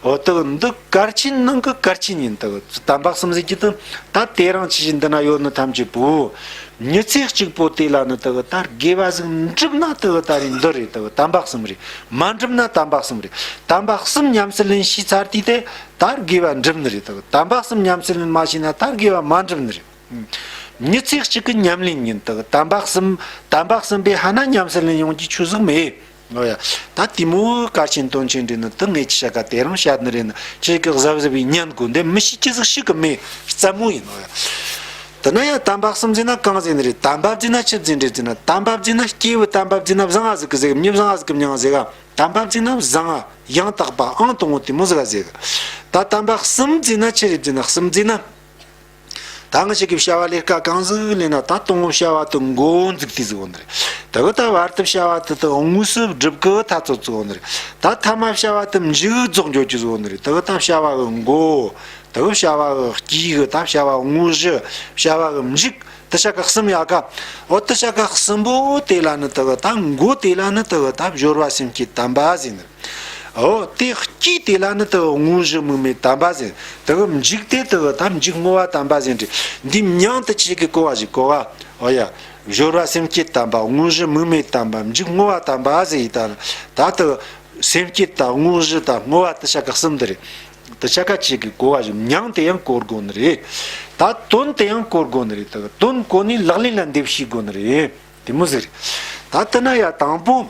འོ་དེ་གི་འདི་གལ་ཆེན་ནང་གི་གལ་ཆེན་ཡིན། དེ་གི་དམ་པ་གསུམ་ཟེར་གྱི་དེ་ད་དེ་རིང་ཕྱི་བཞིན་འདི་ན་ཡོད་ནི་ཐམས་ཅད་པོ་མྱི་ཚེ་གཅིག་པོ་དེ་ལ་ནི་དེ་གི་ད་དགེ་བ་ཟིག་འགྲུབ་ན་དེ་གི་ད་རེད་འདི་རེད། དེ་གི་དམ་པ་གསུམ་རེད། མ་འགྲུབ་ན་དམ་པ་གསུམ་རེད། དམ་པ་གསུམ་ཉམས་སུ་ལེན་ཤེས་ཚར་དུས་དེ་ད་དགེ་བ་འགྲུབ་ནི་རེད། དེ་གི་དམ་པ་གསུམ་ཉམས་སུ་ལེན་མ་ཤེས་ན་ད་དགེ་བ་མ་འགྲུབ་ནི་རེད། མྱི་ཚེ་གཅིག་གི་ཉམས་ལེན་ཡིན། དེ་གི་དམ་པ་གསུམ། དམ་པ་གསུམ་པོ་ཧ་ན་ཉམས་སུ་ལེན་ཡོང་རྒྱུ་ཆོས་ཟིག་མེད། ཨོ་ཡ། ད་དེ་མོ་གལ་ཆེན་དོན་ཆེན་རེད་ནི་དེ་ངས་ཅི་བྱ་ག་དེ་རིང་བཤད་ནི་རེད་ནི། ཁྱེད་ཀྱི་གཟབ་གཟབ་བྱས་ཉན་དགོས། འདི་མི་ཤེས་ཀྱི་ཟིག་ཤིག་གི་མེད། རྩ་མོ་ཡིན། ཨོ་ཡ། དེ་ན་ཡང་དམ་པ་གསུམ་ཟེར་ན་གང་ཟེར་ནི་རེད། དམ་པ་ཟེར་ན་ཆི་ཟེར་ནི་རེད་ཟེར་ན། དམ་པ་ཟེར་ན་སྐྱེས་བུ་དམ་པ་ཟེར་ན་བཟང་ང་ཟིག་གི་ཟེར་གི། མྱི་བཟང་ང་ཟིག་གི་མྱིང་ཟེར་ག། དམ་པ་ཟེར་ན་བཟང་ང་ཡང་དག་པ་ཨང་དང་པོ་དེ་མོ་ཟིག་ག་ཟེར་གི། ད་དམ་པ་གསུམ་ཟེར་ན་ཆི་རེད་ཟེར་ན། གསུམ་ཟེར་ན། ད་ང་ཅག་གིས་བྱ་བ་ལས་ཀ་གང་ཟིག་ལས་ན། ད་དང་པོ་བྱ་བ་དེ་འགོ་འཛུགས་དུས་ཟིག་ཡོད་ནི་རེད། དེ་གི་ད་བར་དུ་བྱ་བ་དེ་དེ་དངོས་སུ་སྒྲུབ་གི་ཐ་ཚོད་ཟིག་ཡོད་ནི་རེད། ད་ཐ་མ་བྱ་བ་དེ་མཇུག་རྫོགས་འགྱོ་རྒྱུ་ཟིག་ཡོད་ནི་རེད། དེ་གི་ད་བྱ་བ་གི་འགོ། དེ་གི་བྱ་བ་གི་དཀྱིལ་གི་ད་བྱ་བ་དངོས་གཞི། བྱ་བ་གི་མཇུག། དེ་ཆ་ག་གསུམ་ཡོད་ག། འོ་དེ་ཆ་ག་གསུམ་པོ་དེ་ལ་ནི་དེ་གི་ད་འགོ་དེ་ལ་ནི་དེ་གི་ད་སྦྱོར་བ་སེམས་བསྐྱེད་དམ་པ་ཟེར་ནི་རེད། འོ་དེ་དཀྱིལ་དེ་ལ་ནི་དེ་གི་དངོས་གཞི་དམིགས་མེད་དམ་པ་ཟེར། དེ་གི་མཇུག་དེ་དེ་གི་ད་མཇུག་བསྔོ་བ་དམ་པ་ཟེར་ནི་རེད། འདི་མྱིང་དེ་ཆི་གི་གོ་བ་ཞིག་གོ་ག། འོ་ཡ། སྦྱོར་བ་སེམས་བསྐྱེད་དམ་པ། དངོས་གཞི་དམིགས་མེད་དམ་པ། མཇུག་བསྔོ་བ་དམ་པ་ཟེར་ཡི་ད། ད་དེ་སེམས་བསྐྱེད་དང་དངོས་གཞི་དང་བསྔོ་བ་དེ་ཆ་ག་གསུམ་དེ་རེད། དེ་ཆ་ག་ཆི་གི་གོ་བ་ཞིག། མྱིང་དེ་ཡང་གོ་དགོས་ནི་རེད། ད་དོན་དེ་ཡང་གོ་དགོས་ནི་རེད། དེ་དོན་གོ་ནས་ལག་ལེན་ལ་འདེབས་ཤེས་དགོས་ནི་རེད། དེ་མོ་ཟིག་རེད། ད་དེ་ན་ཡ་དང་པོ།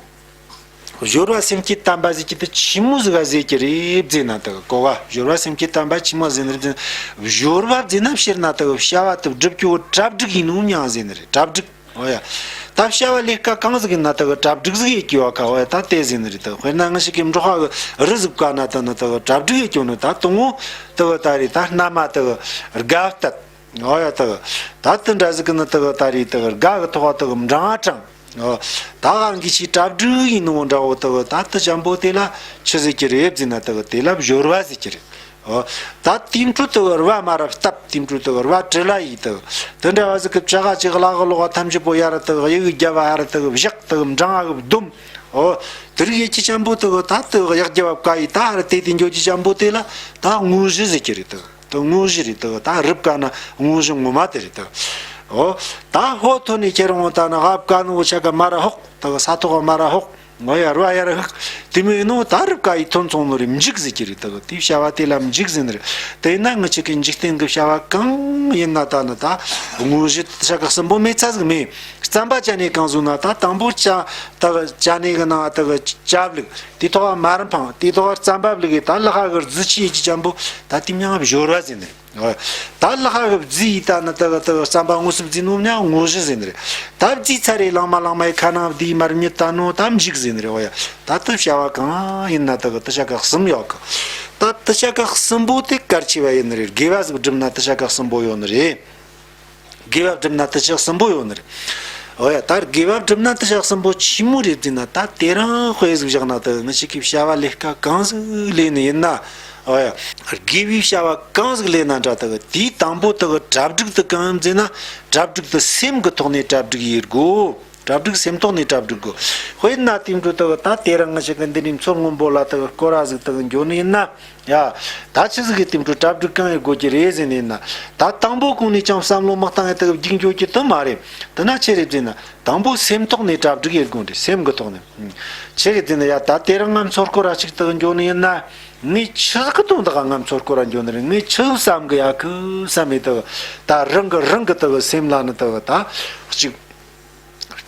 སྦྱོར་བ་སེམས་བསྐྱེད་དམ་པ་ཟེར་གྱི་དེ་ཆི་མོ་ཟིག་ག་ཟེར་གྱི་རེད་ཟེར་ན། དེ་གི་གོ་བ། སྦྱོར་བ་སེམས་བསྐྱེད་དམ་པ་ཆི་མོ་ཟེར་ནི་རེད་ཟེར་ན། སྦྱོར་བ་ཟེར་ན་ཕྱིར་ན་དེ་གི་བྱ་བ་དེ་སྒྲུབ་རྒྱུ་བོ་གྲ་སྒྲིག་ཡིན་ནོ་མྱིང་ཟེར་ནི་རེད། གྲ་སྒྲིག། འོ་ཡ། ད་བྱ་བ་ལས་ཀ་གང་ཟིག་ཡིན་ན་དེ་གི་གྲ་སྒྲིག་ཟིག་ཡེད་རྒྱུ་ཡོད་ག། འོ་ཡ། ད་དེ་ཟེར་ནི་རེད། དེ་དཔེར་ན་ང་ཅག་གིས་འབྲོག་པ་གི་རི་ཟིག་བཀག་ན་དེ་ནི་དེ་གི་གྲ་སྒྲིག་ཡེད་རྒྱུ་ནི། ད་དང་པོ་དེ་གི་ད་རེད། ད་སྣ་མ་དེ་གི་སྒ་བཏབ། འོ་ཡ། དེ་གི་ད་དེ་འདྲ་ཟིག་གི་ནི་དེ་གི་ད་རེད། དེ་གི་སྒ་གི་ཐོག་དེ་གི་འགྲང་བ་དྲངས། འོ། ད་ག་གི་ཆི་གྲ་སྒྲིག་ཡིན་ནོ་འདྲ་བོ་དེ་གི་ད་དེ་ཅན་པོ་དེ་ལ་ཆི་ཟེར་གྱི་རེད་ཟེར་ན། དེ་གི་དེ་ལ་སྦྱོར་བ་ཟེར་གྱི་རེད། འོ། ད་དེའི་འཕྲོ་དེ་གི་རུ་བ་མར་ར་བཏབ། དེའི་འཕྲོ་དེ་གི་རུ་བ་དྲིལ་ལ་ཡིས། དེ་གི་དེ་འདྲ་བ་ཟིག་གི་བྱ་ག་ཅིག་ལག་གི་ལོག་ག་ཐམས་ཅད་པོ་ཡར་དེ་གི་གཡུག་རྒྱབ་བ་ཧར་དེ་གི་བཞག། དེ་གི་འགྲང་བ་གི་བསྡོམས། འོ། དེ་རིགས་ཡེད་རྒྱུ་ཅན་པོ་དེ་གི་ད་དེ་གི་གཡག་རྒྱབ་བ་བཀག་ཡི་ད་ཧར་དེ་དེ་འགྱོ་རྒྱུ་ཅན་པོ་དེ་ལ་ད་དངོས་གཞི་ཟེར་གྱི་རེད། དེ་གི་དེ་དངོས་གཞི་རེད། དེ་གི་ད་རི་བཀག་ན་དངོས་གཞི་ངོ་མ་དེ་རེད། དེ་གི། འོ། ད་ཧོ་ཐོན་ནས་ཁྱེད་རང་ད་ནི་ཧ་བཀག་ནོ་བོ་ཆ་ག་མར་ར་ཧོག། དེ་གི་ས་ཐོག་ག་མར་ར་ཧོག། འོ་ཡ། རུ་བ་ཡར་ཧུག། དེ་མོ་ཡིན་ནོ་ད་རི་བཀག་ཡི་ཐོན་སོང་ནོ་རེད། མཇུག་ཟེར་གྱི་རེད། དེ་གི་དེ་བྱ་བ་དེ་ལ་མཇུག་ཟེར་ནི་རེད། དེ་ཡིན་ན་ང་ཅག་གི་འཇིག་རྟེན་གི་བྱ་བ་གང་ཡིན་ན་ད་ནི་ད་དངོས་གཞི་དེ་ཆ་ག་གསུམ་པོ་མེད་ཚ་ཟིག་མེད། རྩམ་པ་བྱ་ནས་གང་བཟོ་ན། ད་དང་པོ་བྱ་དེ་གི་བྱ་ནས་གི་ནང་དེ་གི་བྱ་བླུགས། དེ་ཐོག་མར་འཕངས། དེ་ཐོག་རྩམ་པ་བླུགས་གི་ད་ལག་པ་གི་རྫི་ཆུ་ཡེད་རྒྱུ་ཅན་པོ་ད་དེ་མྱིང་སྦྱོར་བ་ཟེར་ནི་རེད། འོ། ད་ལག་པ་གི་བརྫིས་ཡི་ད་ནི་དེ་གི་དེ་གི་རྩམ་པ་དངོས་སུ་བརྫིས་ནོ་མྱིང་དངོས་གཞི་ཟེར་ནི་རེད། ད་བརྫིས་ཚར་རེ་ལང་མ་ལང་མ་ཡི་ཁ་ནང་བསྡུས་མར་མྱི་བཏང་ནོ་ད་མཇུག་ཟེར་ནི་རེད། འོ་ཡ། ད་དེ་བྱ་བ་གང་ཡིན་ན་དེ་གི་དེ་ཆ་ག་གསུམ་ཡོད་གི། ད་དེ་ཆ་ག་གསུམ་པོ་དེ་གལ་ཆེ་བ་ཡིན་ནི་རེད། དགེ་བ་ཟིག་བསྒྲུབ་ན་དེ་ཆ་ག་གསུམ་པོ་ཡོད་ནི་རེད། དགེ་བ་བསྒྲུབ་ན་དེ་ཆ་གསུམ་པོ་ཡོད་ནི་རེད། འོ་ཡ། ད་དགེ་བ་བསྒྲུབ་ན་དེ་ཆ་གསུམ་པོ་ཆི་མོ་རེད་ཟེར་ན། ད་དེ་རིང་དཔེ་ཟིག་བཞག་ན་དེ་ང་ཅག་གིས་བྱ་བ་ལས་ཀ་གང་ཟིག་ལས་ནི་ཡིན་ན། འོ་ཡ། དགེ་བའི་བྱ་བ་གང་ཟིག་ལས་ན་འདྲ། དེ་གི་དེའི་དང་པོ་དེ་གི་གྲ་སྒྲིག་དེ་གང་ཡིན་ཟེར་ན། གྲ་སྒྲིག་དེ་སེམས་ཀྱི་ཐོག་ནས་གྲ་སྒྲིག་ཡེད་དགོས། གྲ་སྒྲིག་སེམས་ཐོག་ནས་གྲ་སྒྲིག་དགོས། དཔེར་ན་དེ་འཕྲོ་དག་ད་དེ་རིང་ང་ཞིག་གི་འདི་ནས་མཚོ་སྔོན་པོ་ལ་དག་སྐོར་ར་ཟིག་དག་འགྱོ་ནི་ཡིན་ན། ཡ། ད་ཆི་ཟིག་གི་དེ་འཕྲོ་གྲ་སྒྲིག་གང་ཡེད་དགོས་ཀྱི་རེད་ཟེར་ནི་ཡིན་ན། ད་དང་པོ་གོང་ནས་ཅང་བསམ་བློ་མི་བཏང་ཡ་དག་རྒྱུག་འགྱོ་རྒྱུ་དེ་མ་རེད། དེ་ན་ཆི་རེད་ཟེར་ན། དང་པོ་སེམས་ཐོག་ནས་གྲ་སྒྲིག་ཡེད་དགོས་རེད། སེམས་གི་ཐོག་ནས། ཆི་གི་ཟེར་ན། ཡ། ད་དེ་རིང་ང་མཚོ་སྐོར་ར་ཞིག་དག་འགྱོ་ནི་ཡིན་ན། ངས་ཆི་ཟིག་གི་དོན་དག་ང་མཚོ་སྐོར་ར་འགྱོ་ནི་རེད། ངས་ཆི་ཟིག་བསམ་གི་ཡ་གི་བསམ་མེད་དག། ད་རང་གི་རང་གི་དག་སེམས་ལ་ནི་དག་ད་གཅིག་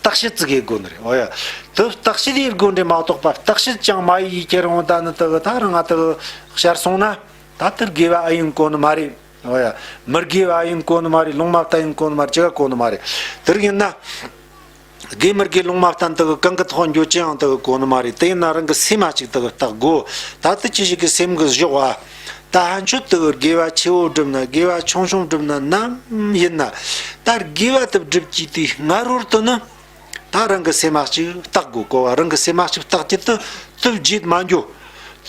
བརྟག་དཔྱད་ཙིག་ཡེད་དགོས་ནི་རེད། འོ་ཡ། དེ་བརྟག་དཔྱད་ཡེད་དགོས་འདྲེ་མ་གཏོགས་པ། བརྟག་དཔྱད་ཅང་མ་ཡེད་ཡི་ཁྱེར་འོང་ད་ནི་དག་ད་རང་ང་དག་ཤར་སོང་ན། ད་དེར་དགེ་བ་ཨེ་ཡོང་གོ་ནི་མ་རེད། འོ་ཡ། མི་དགེ་བ་ཡིན་གོ་ནི་མ་རེད། ལོང་མ་བསྟན་ཡིན་གོ་ནི་མ་རེད། ཅི་ག་གོ་ནི་མ་རེད། དེར་ཡིན་ན། དགེ་མི་དགེ་ལོང་མ་བསྟན་དག་གང་གི་ཐོག་འགྱོ་ཅི་ཡང་དག་གོ་ནི་མ་རེད། དེ་ཡིན་ན་རང་གི་སེམས་མ་ཅིག་དག་བརྟག་དགོ། ད་དེ་ཅི་ཞིག་གི་སེམས་གི་བཞག་བ། ད་ཕན་ཆོད་དག་དགེ་བ་ཆེ་བོ་བསྒྲུབ་ན། དགེ་བ་ཆུང་ཆུང་བསྒྲུབ་ན། ནམ་ཡིན་ན། ད་དགེ་བ་དེ་བསྒྲུབ་ཀྱི་དེ་སྔ་རོལ་དུ་ནི། ད་རང་གི་སེམས་མ་གཅིག་བརྟག་དགོས་གོ་བ། རང་གི་སེམས་མ་གཅིག་བརྟག་རྒྱུ་དེ་དེ་བརྗེད་མ་འགྱོ།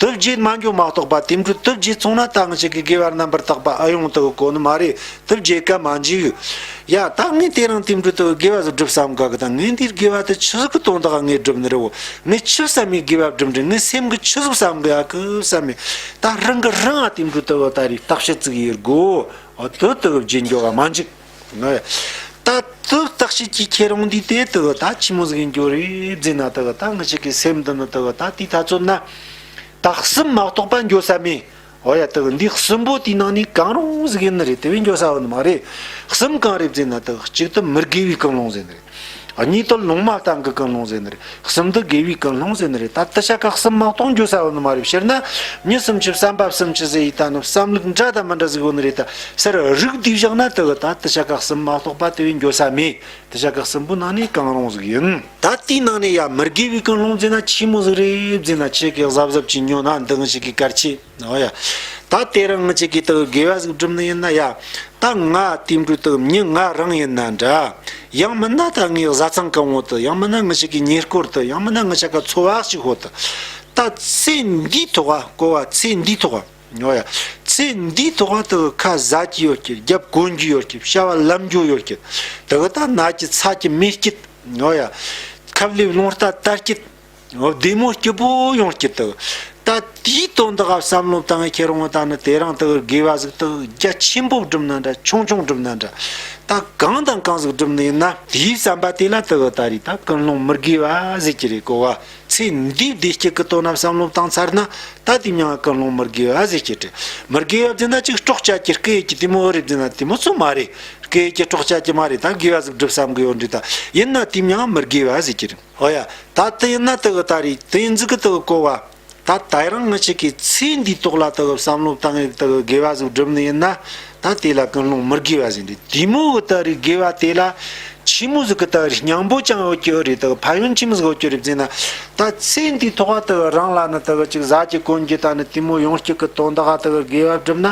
དེ་བརྗེད་མ་འགྱོ་མ་གཏོགས་པ། དེ་འཕྲོ་དེ་བརྗེད་སོང་ན་ད་ང་ཅག་གི་དགེ་བ་རྣམ་པར་དག་པ་ཨེ་ཡོང་དག་གོ་ནི་མ་རེད། དེ་བརྗེད་ཀ་མ་འཇིག། ཡ། ད་ངས་དེ་རིང་དེ་འཕྲོ་དེ་དགེ་བ་ཟིག་སྒྲུབ་བསམ་ག་གི། ད་ངས་འདིར་དགེ་བ་དེ་ཆི་ཟིག་གི་དོན་དག་ངས་སྒྲུབ་ནི་རེད་བོ། ངས་ཆི་བསམ་མི་དགེ་བ་སྒྲུབ་འདྲི། ངས་སེམས་གི་ཆི་ཟིག་བསམ་གི་ཡ་གི་བསམ་མེད། ད་རང་གི་རང་ཨ་དེ་འཕྲོ་དེ་ད་རེས་བརྟག་དཔྱད་ཙིག་ཡེད་དགོ། འོ་དེ་དེ་བརྗེད་འགྱོ་ག་མ་འཇིག། ད་དེ་བརྟག་དཔྱད་ཀྱི་ཁྱེར་འོང་དུས་དེ་དེ་ད་ཆི་མོ་ཟིག་ཡིན་རྒྱུ་རེད་ཟེར་ན། དེ་ད་ང་ཅག་གི་སེམས་འདི་ནི་དེ་ད་དེའི་ཐ་ཚོད་ན་ད་གསུམ་མ་གཏོགས་པ་འགྱོ་ས་མེད། འོ་ཡ། དེ་འདི་གསུམ་པོ་དེའི་ནང་ནས་གང་རུང་ཟིག་ཡིན་ནི་རེད། དེ་བས་འགྱོ་ས་ཡོད་ནི་མ་རེད། གསུམ་གང་རེད་ཟེར་ན། དེ་གཅིག་དེ་མི་དགེ་བའི་ཀུན་སློང་ཟེར་ནི་རེད། གཉིས་དེ་ལོང་མ་བསྟན་གི་ཀུན་སློང་ཟེར་ནི་རེད། གསུམ་དེ་དགེ་བའི་ཀུན་སློང་ཟེར་ནི་རེད། ད་དེ་ཆ་ག་གསུམ་མ་གཏོགས་འགྱོ་ས་ཡོད་ནི་མ་རེད། སྤྱིར་ན་མྱི་སུམ་ཅུ་བསམ་པ་སུམ་ཅུ་ཟེར་ཡི་ད་ནི་བསམ་ལུགས་འདྲ་དང་མི་འདྲ་ཟིག་ཡོད་ནི་རེད། ད་སར་རིགས་བསྡུས་བཞག་ན་དེ་གི་ད་དེ་ཆ་ག་གསུམ་མ་གཏོགས་པ་དེ་བས་འགྱོ་ས་མེད། དེ་ཆ་ག་གསུམ་པོ་ནང་ནས་གང་རུང་ཟིག་ཡིན། ད་དེའི་ནང་ནས་ཡ་མི་དགེ་བའི་ཀུན་སློང་ཟེར་ན་ཆི་མོ་ཟིག་རེད་ཟེར་ན། ཁྱེད་ཀྱིས་གཟབ་གཟབ་ཅིག་ཉོན་ན་འདི་ང་ཅག་གི་གལ་ཆེ། འོ་ཡ། ད་དེ་རིང་ང་ཅག་གིས་དེ་དགེ་བ་ཟིག་སྒྲུབ་ནི་ཡིན་ན། ཡ། ད་ང་དེ་འཕྲོ་དེ་མྱི་ང་རང་ཡིན་ན་འདྲ། ཡང་མིན་ན་ད་ངའི་བཟའ་ཚང་གང་བོ་དེ། ཡང་མིན་ན་ང་ཅག་གི་ཉེ་སྐོར་དེ། ཡང་མིན་ན་ང་ཅག་ག་འཚོ་བ་ཞིག་ཧོ་དེ། ད་ཚེ་འདིའི་ཐོག་ག་གོ་བ། ཚེ་འདིའི་ཐོག་ག། འོ་ཡ། ཚེ་འདིའི་ཐོག་ག་དེ་ཁ་ཟ་རྒྱུ་ཡོད་ཀྱི། རྒྱབ་གོན་རྒྱུ་ཡོད་ཀྱི། བྱ་བ་ལམ་རྒྱུ་ཡོད་ཀྱི། དེ་གི་ད་ན་རྒྱུ་ཚ་རྒྱུ་མེད་ཀྱི། འོ་ཡ། ཁབ་ལེབ་རླུང་རྟ་དར་སྐྱིད། འོ། བདེ་མོ་སྐྱིད་པོ་ཡོང་སྐྱིད་དུ། ད་དེའི་དོན་དག་བསམ་བློ་བཏང་ཁྱེར་འོང་ད་ནི་དེ་རིང་དུ་དགེ་བ་ཟིག་དུ་རྒྱ་ཆེན་པོ་བསྒྲུབ་ན་འདྲ། ཆུང་ཆུང་བསྒྲུབ་ན་འདྲ། ད་གང་དང་གང་ཟིག་བསྒྲུབ་ནི་ཡིན་ན། དེའི་བསམ་པ་དེ་ལ་དུ་ད་རེས་ད་ཀུན་སློང་མི་དགེ་བ་ཟེར་གྱི་རེད་གོ་བ། ཚེ་འདིའི་བདེ་སྐྱིད་ཀྱི་དོན་ན་བསམ་བློ་བཏང་ཚར་ན། ད་དེ་མྱང་ཀུན་སློང་མི་དགེ་བ་ཟེར་གྱི་རེད། མི་དགེ་བ་ཟེར་ན་ཅིག་སྲོག་བཅད་ཀྱི་སྐད་ཡིག་གི་དེ་མོ་རེད་ཟེར་ན། དེ་མོ་ཚོ་མ་རེད། སྐད་ཡིག་གི་སྲོག་བཅད་ཀྱི་མ་རེད། ད་དགེ་བ་ཟིག་སྒྲུབ་བསམ་གི་ཡོད་འདྲི། ད་ཡིན་ན་དེ་མྱང་མི་དགེ་བ་ཟེར་གྱི་རེད། ཨོ་ཡ། ད་དེ་ཡིན་ན་དེ་གི་ད་རེས་དེ་ཡིན་ཟིག་གི་དེ་གི་གོ་བ། ད་ད་རང་ང་ཅག་གི་ཚེ་འདིའི་ཐོག་ལ་དེ་གི་བསམ་བློ་བཏང་ཡིག་དེ་གི་དགེ་བ་ཟིག་བསྒྲུབ་ནི་ཡིན་ན། ད་དེ་ལ་ཀུན་སློང་མི་དགེ་བ་ཟེར་འདི། དེ་མོ་གི་ད་རེས་དགེ་བ་དེ་ལ་ཆི་མོ་ཟིག་གི་ད་རེས་སྙིང་པོ་ཅང་ཡོད་ཀྱི་རེད། དེ་གི་ཕན་ཡོན་ཆི་མོ་ཟིག་ཡོད་ཀྱི་རེད་ཟེར་ན། ད་ཚེ་འདིའི་ཐོག་ལ་དེ་གི་རང་ལ་ནི་དེ་གི་ཅིག་ཟ་རྒྱུ་གོན་རྒྱུ་ད་ནི་དེ་མོ་ཡོང་རྒྱུ་གི་དོན་དག་ག་དེ་གི་དགེ་བ་བསྒྲུབ་ན།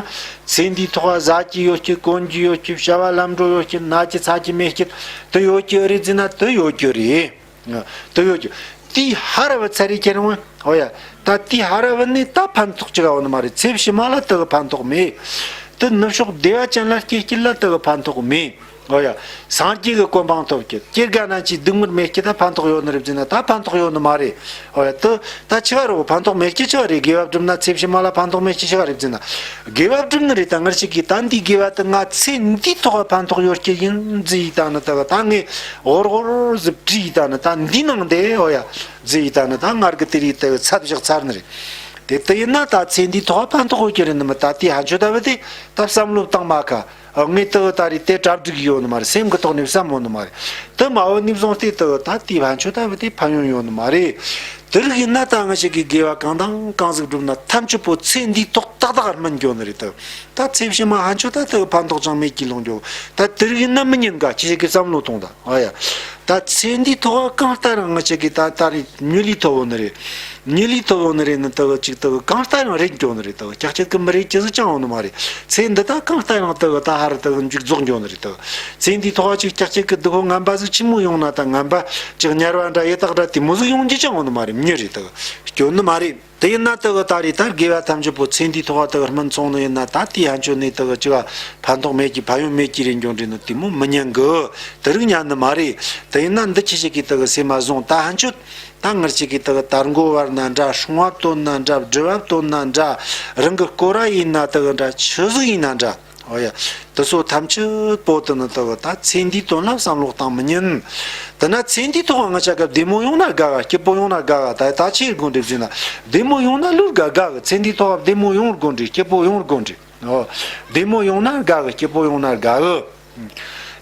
ཚེ་འདིའི་ཐོག་ལ་ཟ་རྒྱུ་ཡོད་ཀྱི། གོན་རྒྱུ་ཡོད་ཀྱི། བྱ་བ་ལམ་འགྲོ་ཡོད་ཀྱི། ན་རྒྱུ་ཚ་རྒྱུ་མེད་ཀྱི། དེ་ཡོད་ཀྱི་རེད་ཟེར་ན་དེ་ཡོད་ཀྱི་རེད། དེ་ཡོད་ཀྱི། དེའི་ཧ་ར་བ་ཚ་རེ་ཁྱེར་འོང་། ཨོ་ཡ། ད་དེའི་ཧ་ར་བ་ནི་ད་ཕན་ཐོགས་ཅི་ག་ཡོད་ནི་མ་རེད། ཚེ་ཕྱི་མ་ལ་དེ་གི་ཕན་ཐོགས་མེད། དེ་ནུབ་ཕྱོགས་བདེ་བ་ཅན་ལ་སྐྱེ་རྒྱུ་ལ་དེ་གི་ཕན་ཐོགས་མེད། ཨོ་ཡ། སངས་རྒྱས་ཀྱི་གོ་འཕང་ཐོབ་ཀྱི། སྐྱེ་རྒ་ན་འཆིའི་སྡུག་བསྔལ་མེད་ཀྱི། ད་ཕན་ཐོགས་ཡོད་ནི་རེད་ཟེར་ན་ད་ཕན་ཐོགས་ཡོད་ནི་མ་རེད། ཨོ་ཡ། དེ་ད་ཆི་ག་རེད། ཕན་ཐོགས་མེད་ཀྱི་ཆི་ག་རེད། དགེ་བ་བསྒྲུབ་ན་ཚེ་ཕྱི་མ་ལ་ཕན་ཐོགས་མེད་ཀྱི་ཆི་ག་རེད་ཟེར་ན། དགེ་བ་བསྒྲུབ་ནི་རེད། ད་ང་ཅག་གིས་ད་འདིའི་དགེ་བ་དེ་ང་ཚེ་འདིའི་ཐོག་ལ་ཕན་ཐོགས་ཡོད་ཀྱི་ཡིན་ཟེར་ཡི་ད་ནི་དེ་གི་ད་ངས་འོར་འོར་ཟིག་བྲིས་ཡི་ད་ནི་ད་འདི་ནང་དེ། ཨོ་ཡ། ཟེར་ཡི་ད་ནི་ད་ངར་གི་དེ་རིགས་དེ་གི་ཚད་བཞག་ཚར་ནི་རེད། དེ་དེ་ཡིན་ན་ད་ཚེ་འདིའི་ཐོག་ལ་ཕན་ཐོགས་ཡོད་ཀྱི་རེད་ནི་མི། ད་དེའི་ཕན་ཆོད་ད་བུ་དེ་ད་བསམ་བློ་བཏང་མ་ཁ། ངས་དེ་གི་ད་རེས་དེ་གྲ་སྒྲིག་ཡོད་ནི་མ་རེད། སེམས་གི་ཐོག་ནས་བསམ་ཡོད་ནི་མ་རེད། དེ་མ་བུ་ནས་བཟུང་སྟེ་དེ་གི་ད་དེའི་ཕན་ཆོད་ད་བུ་དེ་ཕན་ཡོན་ཡོད་ནི་མ་རེད། དེ་རིགས་ཡིན་ན་ད་ང་ཅག་གིས་དགེ་བ་གང་དང་གང་ཟིག་བསྒྲུབས་ན་ཐམས་ཅད་པོ་ཚེ་འདིའི་ཐོག་ཏག་ཏག་སྨིན་འགྱོ་ནི་རེད་དེ། ད་ཚེ་ཕྱི་མ་ཕན་ཆོད་ད་དེ་གི་ཕན་ཐོགས་ཅང་མེད་ཀྱི་ལོང་འགྱོ། ད་དེ་རིགས་ཡིན་ན་མི་ཉན་ག། ཁྱེད་ཅག་གིས་བསམ་བློ་ཐོངས་ད། ཨ་ཡ། ད་ཚེ་འདིའི་ཐོག་གང་ལྟར་ཡང་ང་ཅག་གིས་ད་ད་རེས་མྱི་ལུས་ཐོབ་ཡོད་ནི་རེད། མྱི་ལུས་ཐོབ་ཡོད་ནི་རེད་ནི་དེ་གི་ཅིག་དེ་གི་གང་ལྟར་ཡང་རེད་འགྱོ་ནི་རེད། དེ་གི་ཀྱག་ཀྱག་གི་མི་རེད་ཅི་ཟིག་ཅང་ཡོད་ནི་མ་རེད། ཚེ་འདི་ད་གང་ལྟར་ཡང་དེ་གི་ད་ཧར་དེ་གི་མཇུག་རྫོགས་འགྱོ་ནི་རེད། དེ་གི་ཚེ་འདིའི་ཐོག་ཅིག་ཀྱག་ཀྱག་གི་སྡུག་པོ་ངན་པ་ཟིག་ཆི་མོ་ཡོང་ན། ད་ངན་པ་ཅིག་དམྱལ་བ་འདྲ་ཡི་དྭགས་འདྲ་དེ་མོ་ཟིག་ཡོང་རྒྱུ་ཅང་ཡོད་ནི་མ་རེད། མྱི་རེད། དེ་གི་ སྐྱོན་ནི་མ་རེད། དེ་ཡིན་ན་དེ་གི་ད་རེས་ད་དགེ་བ་ཐམས་ཅད་པོ་ཚེ་འདིའི་ཐོག་ག་དེ་གི་སྨིན་སོང་ནི་ཡིན་ན། ད་དེའི་ཕན་ཆོད་ནི་དེ་གི་ཅི་ག་ཕན་ཐོགས་མེད་ཀྱི་ཕན་ཡོན་མེད་ཀྱི་རེད་འགྱོ་འདྲི་ནི་དེ་མོ་མི་ཉན་གི། དེ་རིགས་ཉན་ནི་མ་རེད། དེ་ཡིན་ན་འདི་ཁྱེད་ཅག་གིས་དེ་གི་སེམས་མ་བཟུང་། ད་ཕན་ཆོད་ད་ངེད་ཅག་གིས་དེ་གི་དར་མགོ་བར་ན་འདྲ། སྲུང་བ་བཏོན་ན་འདྲ། སྒྲུབ་པ་བཏོན་ན་འདྲ། རང་གི་སྐོར་ར་ཡིན་ན་དེ་གི་འདྲ། ཆི་ཟིག་ཡིན་ན་འདྲ། ཨོ་ཡ། དེ་ཚོ་ཐམས་ཅད་པོ་དེ་ནི་དེ་གི་ད་ཚེ་འདིའི་དོན་ལ་བསམ་བློ་གཏང་མི་ཉན། དེ་ན་ཚེ་འདིའི་ཐོག་ང་ཅག་གི་བདེ་མོ་ཡོང་ན་དགའ་ག་སྐྱིད་པོ་ཡོང་ན་དགའ་ག་ད་ད་ཆི་དགོས་འདྲི་ཟེར་ན། བདེ་མོ་ཡོང་ན་ལོས་དགའ་དགའ་གི། ཚེ་འདིའི་ཐོག་བདེ་མོ་ཡོང་དགོས་འདྲི། སྐྱིད་པོ་ཡོང་དགོས་འདྲི། ཨོ། བདེ་མོ་ཡོང་ན་དགའ་གི། སྐྱིད་པོ་ཡོང་ན་དགའ་གི།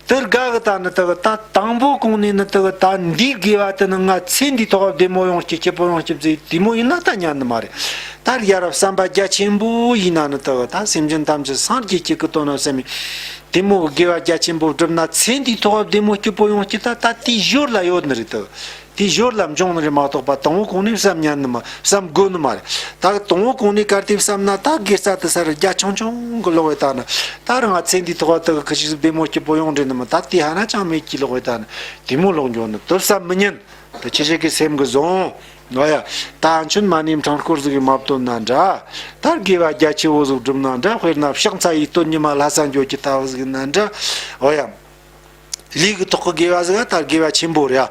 དེར་དགའ་གི་ད་ནི་དེ་གི་ད་དང་པོ་གོང་ནས་ནི་དེ་གི་ད་འདིའི་དགེ་བ་དེ་ནི་ང་ཚེ་འདིའི་ཐོག་བདེ་མོ་ཡོང་སྐྱིད་སྐྱིད་པོ་ཡོང་སྐྱིད་ཟེར་དེ་མོ་ཡིན་ན་ད་ཉན་ནི་མ་རེད། ད་ཡ་རབས་བསམ་པ་རྒྱ་ཆེན་པོ་ཡིན་ན་ནི་དེ་གི་ད་སེམས་ཅན་ཐམས་ཅད་སངས་རྒྱས་སྐྱིད་ཀྱི་དོན་ན་བསམ་མི་དེ་མོ་གི་དགེ་བ་རྒྱ་ཆེན་པོ་བསྒྲུབས་ན་ཚེ་འདིའི་ཐོག་བདེ་མོ་སྐྱིད་པོ་ཡོང་སྐྱིད་ད་ད་དེའི་ཞོར་ལ་ཡོད་ནི་རེད་དེ། དེའི་ཞོར་ལ་འབྱུང་ནི་རེད་མ་གཏོགས་པ་དང་པོ་གོང་ནས་བསམ་ཉན་ནི་མ་བསམ་དགོས་ནི་མ་རེད། ད་དང་པོ་གོང་ནས་གལ་ཏེ་བསམ་ན་ད་དགེ་རྩ་དེ་ས་རུ་རྒྱ་ཆུང་ཆུང་གི་ལོག་བས་ད་ནི་ད་རང་ང་ཚེ་འདིའི་ཐོག་བ་དེ་གི་ཁི་ཞིག་བདེ་མོ་སྐྱིད་པོ་ཡོང་འདྲེ་ནི་མི་ད་དེ་ཧ་ན་ཅང་མེད་ཀྱི་ལོག་བས་ད་ནི་དེ་མོ་ལོག་འགྱོ་ནི་དེ་བསམ་མི་ཉན། དེ་ཁྱེད་ཅག་གི་སེམས་གི་བཟུང་། ཨོ་ཡ། ད་ཕན་ཆོད་མ་ཎི་ཕྲེང་སྐོར་ཟིག་གི་མ་བཏོན་ན་འདྲ། ད་དགེ་བ་རྒྱ་ཆེ་བོ་ཟིག་བསྒྲུབས་ན་འདྲ། དཔེར་ན་ཕྱག་འཚལ་ཡི་སྟོད་ཉི་མ་ལྷ་ས་འགྱོ་གི་ལྟ་བུ་ཟིག་ཡིན་ན་འདྲ། ཨོ་ཡ། ལུས་ཀྱི་ཐོག་གི་དགེ་བ་ཟིག་ད་དགེ་བ་ཆེན་པོ་རེད།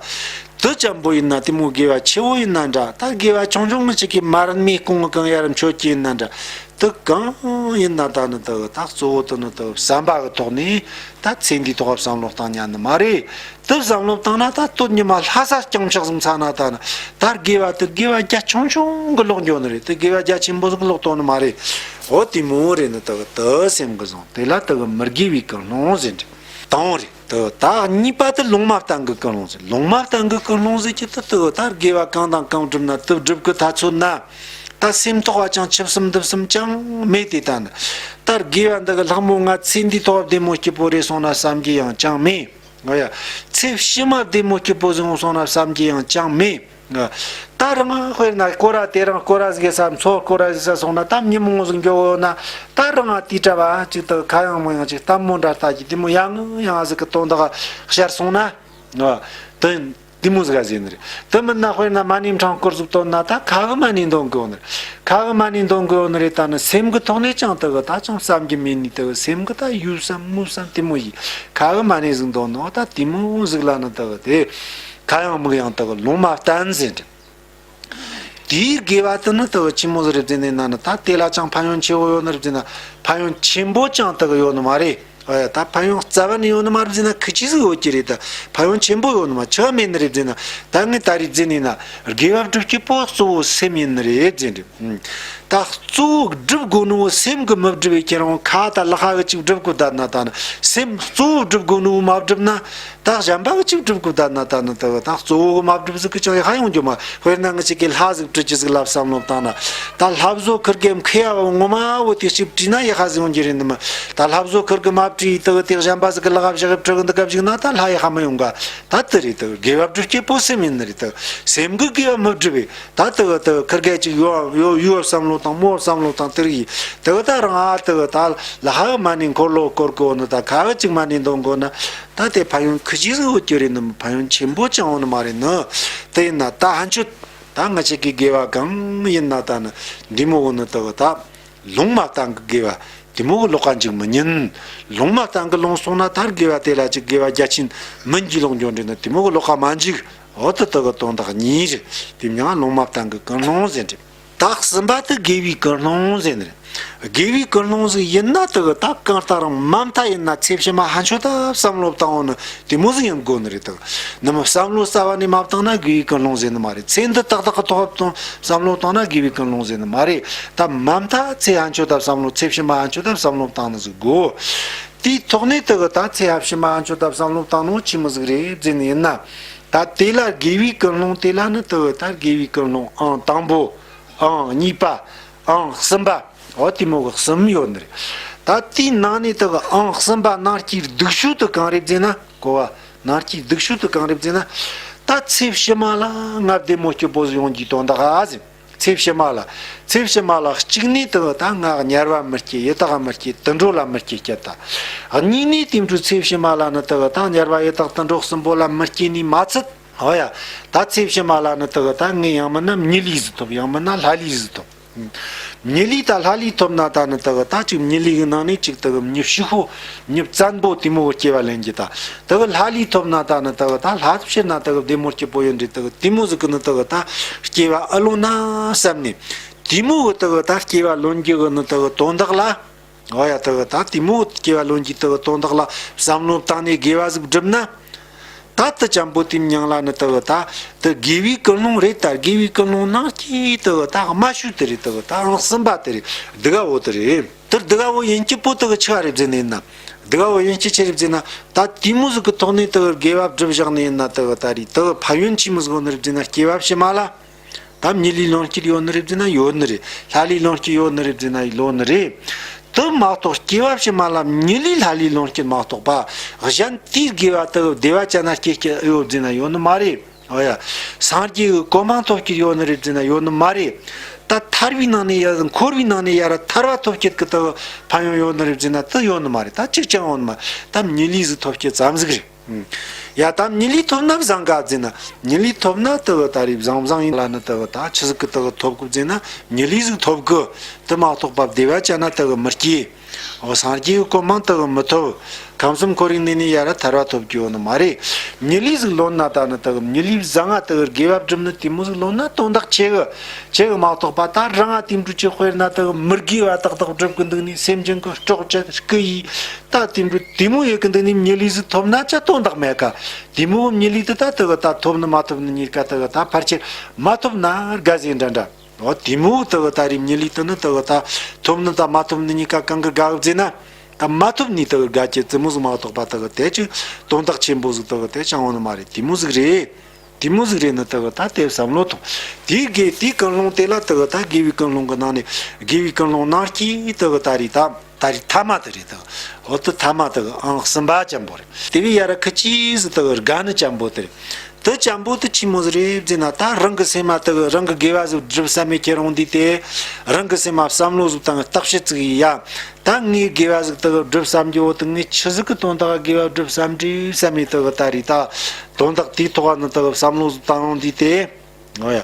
དེ་ཙམ་པོ་ཡིན་ན་དེ་མོ་དགེ་བ་ཆེ་བོ་ཡིན་ན་འདྲ། ད་དགེ་བ་ཆུང་ཆུང་ངི་ཅིག་གི་མ་རན་མའི་སྐོང་གི་གང་ཡར་མཆོད་ཀྱི་ཡིན་ན་འདྲ། དེ་གང་ཡིན་ན་ད་ནི་དེ་ད་གཙོ་བོ་དེ་ནི་དེ་བསམ་པ་གི་ཐོག་ནས་ད་ཚེ་འདིའི་ཐོག་བསམ་བློ་བཏང་ཉན་ནི་མ་རེད། དེ་བསམ་བློ་བཏང་ན་ད་སྟོད་ཉི་མ་ལྷ་ས་རྐྱང་ཕྱག་ཟིག་འཚལ་ན་ད་ནི་ད་དགེ་བ་དེ་དགེ་བ་རྒྱ་ཆུང་ཆུང་གི་ལོག་འགྱོ་ནི་རེད། དེ་དགེ་བ་རྒྱ་ཆེན་པོ་ཟིག་ལོག་གཏོང་ནི་མ་རེད། འོ་དེ་མོ་རེད་ནི་དེ་དེ་སེམས་གི་བཟུང་། དེ་ལ་དེ་གི་མི་དགེ་བའི་ཀུན་སློང་ཟེར་འདྲ། དང་པོ་རེད། དེ་ད་གཉིས་པ་དེ་ལུང་མ་བསྟན་གི་ཀུན་སློང་ཟེར། ལུང་མ་བསྟན་གི་ཀུན་སློང་ཟེར་གྱི་དེ་དེ་ད་དགེ་བ་གང་དང་གང་བསྒྲུབས་ན་དེ་བསྒྲུབ་གི་ཐ་ཚོད་ན། ད་སེམས་ཐོག་བ་ཅང་ཆུབ་སེམས་འདི་སེམས་ཅང་མེད་དེ་ད་ནི། ད་དགེ་བ་འདི་གི་ལྷག་མོ་ང་ཚེ་འདིའི་ཐོག་བདེ་མོ་སྐྱིད་པོ་རེད་སོང་ན་བསམ་གྱི་ཡང་ཅང་མེད། ཨོ་ཡ། ཚེ་ཕྱི་མ་བདེ་མོ་སྐྱིད་པོ་ཟིག་ཡོང་སོང་ན་བསམ་གྱི་ཡང་ཅང་མེད། ད་རང་དཔེར་ན་སྐོར་ར་དེ་རང་སྐོར་ར་ཟིག་ས་མཚོ་སྐོར་ར་ཟིག་ས་སོང་ན་ད་མི་མང་ཟིག་འགྱོ་འོ་ན། ད་རང་དེ་གྲྭ་བ་ཅིག་ད་ཁ་ཡང་མོ་ཡང་ཅིག་ལྟད་མོ་འདྲ་ལྟ་གི་དེ་མོ་ཡང་ཡང་ཟིག་གི་དོན་དག་ཤར་སོང་ན། དེ་དེ་མོ་ཟིག་ག་ཟེར་ནི་རེད། དེ་མིན་ན་དཔེར་ན་མ་ཎི་ཕྲེང་སྐོར་ཟིག་བཏོན་ན་ད་ཁ་གི་མ་ཎི་འདོན་གི་འོ་ནི་རེད། ཁ་གི་མ་ཎི་འདོན་གི་འོ་ནི་རེད། ད་ནི་སེམས་གི་ཐོག་ནས་ཅང་དེ་གི་ད་ཅང་བསམ་གྱི་མེད་ནི་དེ་གི་སེམས་གི་ད་ཡུལ་བསམ་མུ་བསམ་དེ་མོ་ཡིས་ཁ་གི་མ་ཎི་ཟིག་འདོན་ནོ་ད་དེ་མོ་ཟིག་ལ་ནི་དེ་གི་དེ། ཁ་ཡང་མིག་ཡང་དག་ལུང་མ་བསྟན་ཟེར་འདྲ། དེའི་དགེ་བ་དེ་ནི་དག་ཆི་མོ་ཟིག་རེད་ཟེར་ནས་ན་ནི་ད་དེ་ལ་ཅང་ཕན་ཡོན་ཆེ་བོ་ཡོད་ནི་རེད་ཟེར་ན། ཕན་ཡོན་ཆེན་པོ་ཅང་དག་ཡོད་ནི་མ་རེད། ཨ་ཡ། ད་ཕན་ཡོན་རྩ་བ་ནས་ཡོད་ནི་མ་རེད་ཟེར་ན་ཁི་ཆི་ཟིག་ཡོད་ཀྱི་རེད། ད་ཕན་ཡོན་ཆེན་པོ་ཡོད་ནི་མ་ཆི་མེད་ནི་རེད་ཟེར་ན། ད་ངས་ད་རེད་ཟེར་ནས་ན་དགེ་བ་སྒྲུབ་རྒྱུ་པོ་གཙོ་བོ་སེམས་ཡིན་ནི་རེད་ཟེར་འདྲ། ད་གཙོ་བོ་སྒྲུབ་དགོས་ནོ་སེམས་གི་མི་སྒྲུབ་པའི་ཁྱེད་རང་ཁ་ད་ལ་ཁ་གི་ཅིག་སྒྲུབ་དགོས་ད་ན་ད་ན་སེམས་གཙོ་བོ་སྒྲུབ་དགོས་ནོ་མ་སྒྲུབ་ན། ད་གཞན་པ་གི་ཅིག་སྒྲུབ་དགོས་ད་ན་ད་ན་ད་ད་གཙོ་བོ་གི་མ་སྒྲུབ་ཟིག་གི་ཅང་ཡག་ཡོང་རྒྱུ་མ། དཔེར་ན་ང་ཅིག་གི་ལྷ་ཟིག་སྒྲུབ་ཀྱི་ཟིག་ལབ་བསམ་བློ་བཏང་ན། ད་ལྷ་བཟོ་ཁིར་གེ་མཁས་ཡ་བ་ངོ་མ་བོ་དེ་ཅིག་བྲིས་ན་ཡག་ཟིག་ཡོང་རྒྱུ་རེད་ནི་མ། ད་ལྷ་བཟོ་ཁིར་གི་མ་བྲིས་ད་དེ་གཞན་པ་ཟིག་གི་ལག་བཞག་གི་བྲི་གི་འདི་ག་བཞག་ན་ད་ལྷ་ཡག་མ་ཡོང་ག་ད་དེ་རེད། ད་དགེ་བ་སྒྲུབ་རྒྱུ་པོ་སེམས་ཡིན་ནི་རེད། ད་སེམས་གི་དགེ་བ་མི་སྒྲུབ་པས། ད་དེ་གི་དེ་གི་ཁིར་གེ་ཅིག་ཡོ་ཡོ་ཡོ་བསམ་བློ་བཏང་མོ་བསམ་བློ་བཏང་དེ་རིགས་ཡིན། དེ་གི་ད་རང་ཨ་དེ་གི་ད་ལ་ཧ་གི་མ་ཎི་འཁོར་ལོ་བསྐོར་གི་འོ་ནི་ད་ཁ་གི་ཅིག་མ་ཎི་འདོན་གི་འོ་ན། ད་དེ་ཕན་ཡོན་ཁི་ཅི་ཟིག་ཡོད་རྒྱུ་རེད་ནི་མ། ཕན་ཡོན་ཆེན་པོ་ཅང་ཡོད་ནི་མ་རེད་ནི། དེ་ཡིན་ན་ད་ཕན་ཆོད་ད་ང་ཅག་གི་དགེ་བ་གང་ཡིན་ན་ད་ནི་འདི་མོ་འོ་ནི་དེ་གི་ད་ལུང་མ་བསྟན་གི་དགེ་བ་དེ་མོ་གི་ལོག་ག་འཇུག་མི་ཉན། ལུང་མ་བསྟན་གི་ལུང་སོང་ན་ད་དགེ་བ་དེ་ལ་ཅིག་དགེ་བ་རྒྱ་ཆེན་མིན་གྱི་ལོག་འགྱོ་འདྲེ་ནི་དེ་མོ་གི་ལོག་ག་མ་འཇུག་འོ་དེ་དག་གི་དོན་དག་གཉིས་རེད། དེ་མྱིང་ལུང་མ་བསྟན་གི་ཀུན་སློང་ཟེར་འདྲ། ད་གསུམ་པ་དེ་དགེ་བའི་ཀུན་སློང་ཟེར་ནི་རེད། དགེ་བའི་ཀུན་སློང་ཟིག་ཡིན་ན་དེ་གི་ད་གང་ལྟར་མ་མཐའ་ཡིན་ན་ཚེ་ཕྱི་མ་ཕན་ཆོད་ད་བསམ་བློ་བཏང་འོ་ནི་དེ་མོ་ཟིག་ཡིན་དགོས་ནི་རེད། དེ་གི་ནི་མ་བསམ་བློ་རྩ་བ་ནས་མ་བཏང་ན་དགེ་བའི་ཀུན་སློང་ཟེར་ནི་མ་རེད། ཚེ་འདི་ཏག་ཏག་གི་ཐོག་བཏང་བསམ་བློ་བཏང་ན་དགེ་བའི་ཀུན་སློང་ཟེར་ནི་མ་རེད། ད་མ་མཐའ་ཚེ་ཕན་ཆོད་ད་བསམ་བློ་ཚེ་ཕྱི་མ་ཕན་ཆོད་ད་བསམ་བློ་བཏང་ནི་ཟིག་དགོས། དེའི་ཐོག་ནས་དེ་གི་ད་ཚེ་ཕྱི་མ་ཕན་ཆོད་ད་བསམ་བློ་བཏང་ནོ་ཆི་མོ་ཟིག་རེད་ཟེར་ནི་ཡིན་ན། ད་དེ་ལ་དགེ་བའི་ཀུན་སློང་དེ་ལ་ནི་དེ་ད་དགེ་བའི་ཀུན་སློང་ཨང་དང་པོ། ཨང་གཉིས་པ། ཨང་གསུམ་པ། འོ་དེ་མོ་གི་གསུམ་ཡོད་ནི་རེད། ད་དེའི་ནང་ནས་དེ་གི་ཨང་གསུམ་པ་ནང་གི་སྡུག་ཤོས་དེ་གང་རེད་ཟེར་ན། གོ་བ། ནང་གི་སྡུག་ཤོས་དེ་གང་རེད་ཟེར་ན། ད་ཚེ་ཕྱི་མ་ལ་ང་བདེ་མོ་སྐྱིད་པོ་ཟིག་ཡོང་རྒྱུའི་དོན་དག་ཨ་ཟེར། ཚེ་ཕྱི་མ་ལ། ཚེ་ཕྱི་མ་ལ་གཅིག་ནས་དེ་ད་ང་དམྱལ་བ་མི་སྐྱེ། ཡི་དྭགས་མི་སྐྱེ། དུད་འགྲོ་ལ་མི་སྐྱེ་སྐྱེ་ད། གཉིས་ནས་དེ་འཕྲོ་ཚེ་ཕྱི་མ་ལ་ནི་དེ་ད་དམྱལ་བ་ཡི་དྭགས་དུད་འགྲོ་གསུམ་པོ་ལ་མི་སྐྱེ་ནི་མ་ཚད། ཨོ་ཡ། ད་ཚེ་ཕྱི་མ་ལ་ནི་དེ་གི་ད་ངས་ཡང་མིན་ན་མྱི་ལུས་ཟིག་ཐོབ། ཡང་མིན་ན་ལྷ་ལུས་ཟིག་ཐོབ། མྱི་ལུས་ད་ལྷ་ལུས་ཐོབ་ན་ད་ནི་དེ་གི་ད་ཅིག་མྱི་ལུས་གི་ནང་ནས་ཅིག་དེ་གི་མྱི་ཕྱུག་པོ་མྱི་བཙན་པོ་དེ་མོ་གི་སྐྱེ་བ་ལེན་རྒྱུ་ད། དེ་གི་ལྷ་ལུས་ཐོབ་ན་ད་ནི་དེ་གི་ད་ལྷ་ཕྱིར་ན་དེ་གི་བདེ་མོ་སྐྱིད་པོ་ཡོད་འདྲ་དེ་གི་དེ་མོ་ཟིག་གི་ནི་དེ་གི་ད་སྐྱེ་བ་ཨེ་ལོན་ན་བསམ་ནས། དེ་མོ་གི་དེ་གི་ད་སྐྱེ་བ་ལོན་རྒྱུ་གི་ནི་དེ་གི་དོན་དག་ལ། འོ་ཡ། དེ་གི་ད་དེ་མོ་སྐྱེ་བ་ལོན་རྒྱུ་དེ་གི་དོན་དག་ལ་བསམ་བློ་བཏང་ནས་དགེ་བ་ཟིག་བསྒྲུབ་ན། ད་དེ་ཅན་པོ་དེའི་མྱིང་ལ་ནི་དེ་གི་ད་དེ་དགེ་བའི་ཀུན་སློང་རེད། ད་དགེ་བའི་ཀུན་སློང་ནང་གི་དེ་གི་ད་དམའ་ཤོས་དེ་རེད། དེ་གི་ད་ཨང་གསུམ་པ་དེ་རེད། སྡུག་ག་བོ་དེ་རེད། དེ་སྡུག་ག་བོ་ཡིན་གྱི་པོ་དེ་གི་ཆི་ག་རེད་བཟེ་ནས་ཡིན་ན། སྡུག་ག་བོ་ཡིན་གྱི་ཆི་རེད་བཟེ་ན། ད་དེ་མོ་ཟིག་གི་ཐོག་ནས་དེ་གི་དགེ་བ་བསྒྲུབ་བཞག་ནས་ཡིན་ན་དེ་གི་ད་རེད། དེ་གི་ཕན་ཡོན་ཆི་མོ་ཟིག་ཡོད་ནི་རེད་བཟེ་ན། སྐྱེ་བ་ཕྱི་མ་ལ། ད་མྱི་ལུས་ལོན་རྒྱུ་ཡོད་ནི་རེད་བཟེ་ན་ཡོད་ནི་རེད། ལྷ་ལུས་ལོན་རྒྱུ་ཡོད་ནི་རེད་བཟེ་ན་ཡོད་ནི་རེད། དེ་མ་གཏོགས་སྐྱེ་བ་ཕྱི་མ་ལ་མྱི་ལུས་ལྷ་ལུས་ལོན་རྒྱུ་མ་གཏོགས་པ། གཞན་དེའི་དགེ་བ་དེ་བདེ་བ་ཅན་ན་སྐྱེ་རྒྱུ་ཨེ་ཡོད་བཟེ་ན་ཡོད་ནི་མ་རེད། འོ་ཡ། སངས་རྒྱས་ཀྱི་གོ་འཕང་ཐོབ་རྒྱུ་ཡོད་ནི་རེད་བཟེ་ན་ཡོད་ནི་མ་རེད། ད་ཐར་བའི་ནང་ནས་ཡ་འཁོར་བའི་ནང་ནས་ཡར་ཐར་བ་ཐོབ་རྒྱུ་གི་དེ་ཕན་ཡོན་ཡོད་ནི་རེད་བཟེ་ན་དེ་ཡོད་ནི་མ་རེད། ད་གཅིག་ཀྱང་ཡོད་ནི་མ་རེད། ད་མྱི་ལུས་ཟིག་ཐོབ་རྒྱུ་ཙམ་ཟིག་རེད། ཡ། ད་མྱི་ལུས་ཐོབ་ན་བཟང་ག་བཟེ་ན། མྱི་ལུས་ཐོབ་ན་དེ་གི་ད་རེད་བཟང་བཟང་ཡིན་ལ་ནི་དེ་གི་ད་ཆི་ཟིག་གི་དེ་གི་ཐོབ་གི་བཟེ་ན། མྱི་ལུས་ཟིག་ཐོབ་གི། དེ་མ་གཏོགས་པ་བདེ་བ་ཅན་ན་དེ་གི་མི་སྐྱེ། འོ། སངས་རྒྱས་ཀྱི་གོ་འཕང་དེ་གི་མི་ཐོབ། ཁམས་གསུམ་འཁོར་བའི་གནས་ནས་ཡར་ཐར་བ་ཐོབ་རྒྱུ་ཡོད་ནི་མ་རེད། མྱི་ལུས་ཟིག་ལོན་ན་ད་ནི་དེ་གི་མྱི་ལུས་བཟང་ང་དེ་གི་དགེ་བ་བསྒྲུབ་ནི་དེ་མོ་ཟིག་ལོན་ན་དོན་དག་ཆེ་གི། ཆེ་གི་མ་གཏོགས་པ་ད་རང་ང་དེ་འདྲ་ཅིག་དཔེར་ན་དེ་གི་མི་དགེ་བ་ཏག་ཏག་བསྒྲུབ་གི་འདུག་ནི། སེམས་ཅན་གི་སྲོག་བཅད་རྐུ་ཡིས། ད་དེ་འདྲ་དེ་མོ་ཡོད་གི་འདུག་ནི། མྱི་ལུས་ཟིག་ཐོབ་ན་ཅི་དོན་དག་མེད་ཀ། དེ་མོ་མྱི་ལུས་དེ་ད་དེ་གི་ད་ཐོབ་ནི་མ་ཐོབ་ནི་གཉིས་ཀ་དེ་གི་ད་ཕལ་ཆེར་མ་ཐོབ་ན་དགའ་ཟིག་འདྲ་འདྲ། འོ། དེ་མོ་དེ་གི་ད་རེད། མྱི་ལུས་དེ་ནི་དེ་གི་ད་ཐོབ་ནི་ད་མ་ཐོབ་ནི་གཉིས་ཀ་གང་གི་དགའ་གི་བཟེ་ན། ད་མ་ཐོབ་ནི་དེ་གི་དགའ་རྒྱུ་ཙི་མོ་ཟིག་མ་གཏོགས་པ་དེ་གི་དེ་ཅིག་དོན་དག་ཆེན་པོ་ཟིག་དེ་གི་དེ་ཅང་ཡོད་ནི་མ་རེད། དེ་མོ་ཟིག་རེད། དེ་མོ་ཟིག་རེད་ནི་དེ་གི་ད་དེ་བསམ་བློ་ཐོངས། དེའི་དགེ་དེའི་ཀུན་སློང་དེ་ལ་དེ་གི་ད་དགེ་བའི་ཀུན་སློང་གི་ནང་ནས་དགེ་བའི་ཀུན་སློང་ནང་གི་དེ་གི་ད་རེད། ད་ད་རེད་ཐ་མ་དེ་རེད་དེ་གི། འོ། དེ་ཐ་མ་དེ་གི་ཨང་གསུམ་པ་ཅན་པོ་རེད། དེ་བས་ཡར་ཁི་ཅི་ཟིག་དེ་གི་དགའ་ནི་ཅན་པོ་དེ་རེད། དེ་ཅན་པོ་དེ་ཆི་མོ་ཟིག་རེད་བཟེ་ན། ད་རང་གི་སེམས་མ་དེ་གི་རང་གི་དགེ་བ་ཟིག་སྒྲུབ་བསམ་མེད་ཁྱེར་འོང་དུས་དེ། རང་གི་སེམས་མ་བསམ་བློ་ཟིག་བཏང་བརྟག་དཔྱད་ཟིག་ཡ། ད་ངས་དགེ་བ་ཟིག་དེ་གི་སྒྲུབ་བསམ་རྒྱུ་བོ་དེ་ངས་ཆི་ཟིག་གི་དོན་དག་དགེ་བ་སྒྲུབ་བསམ་འདྲི་བསམ་མེད་དེ་གི་ད་རེད། ད་དོན་དག་དེའི་ཐོག་ནི་དེ་གི་བསམ་བློ་ཟིག་བཏང་འོང་དུས་དེ། འོ་ཡ།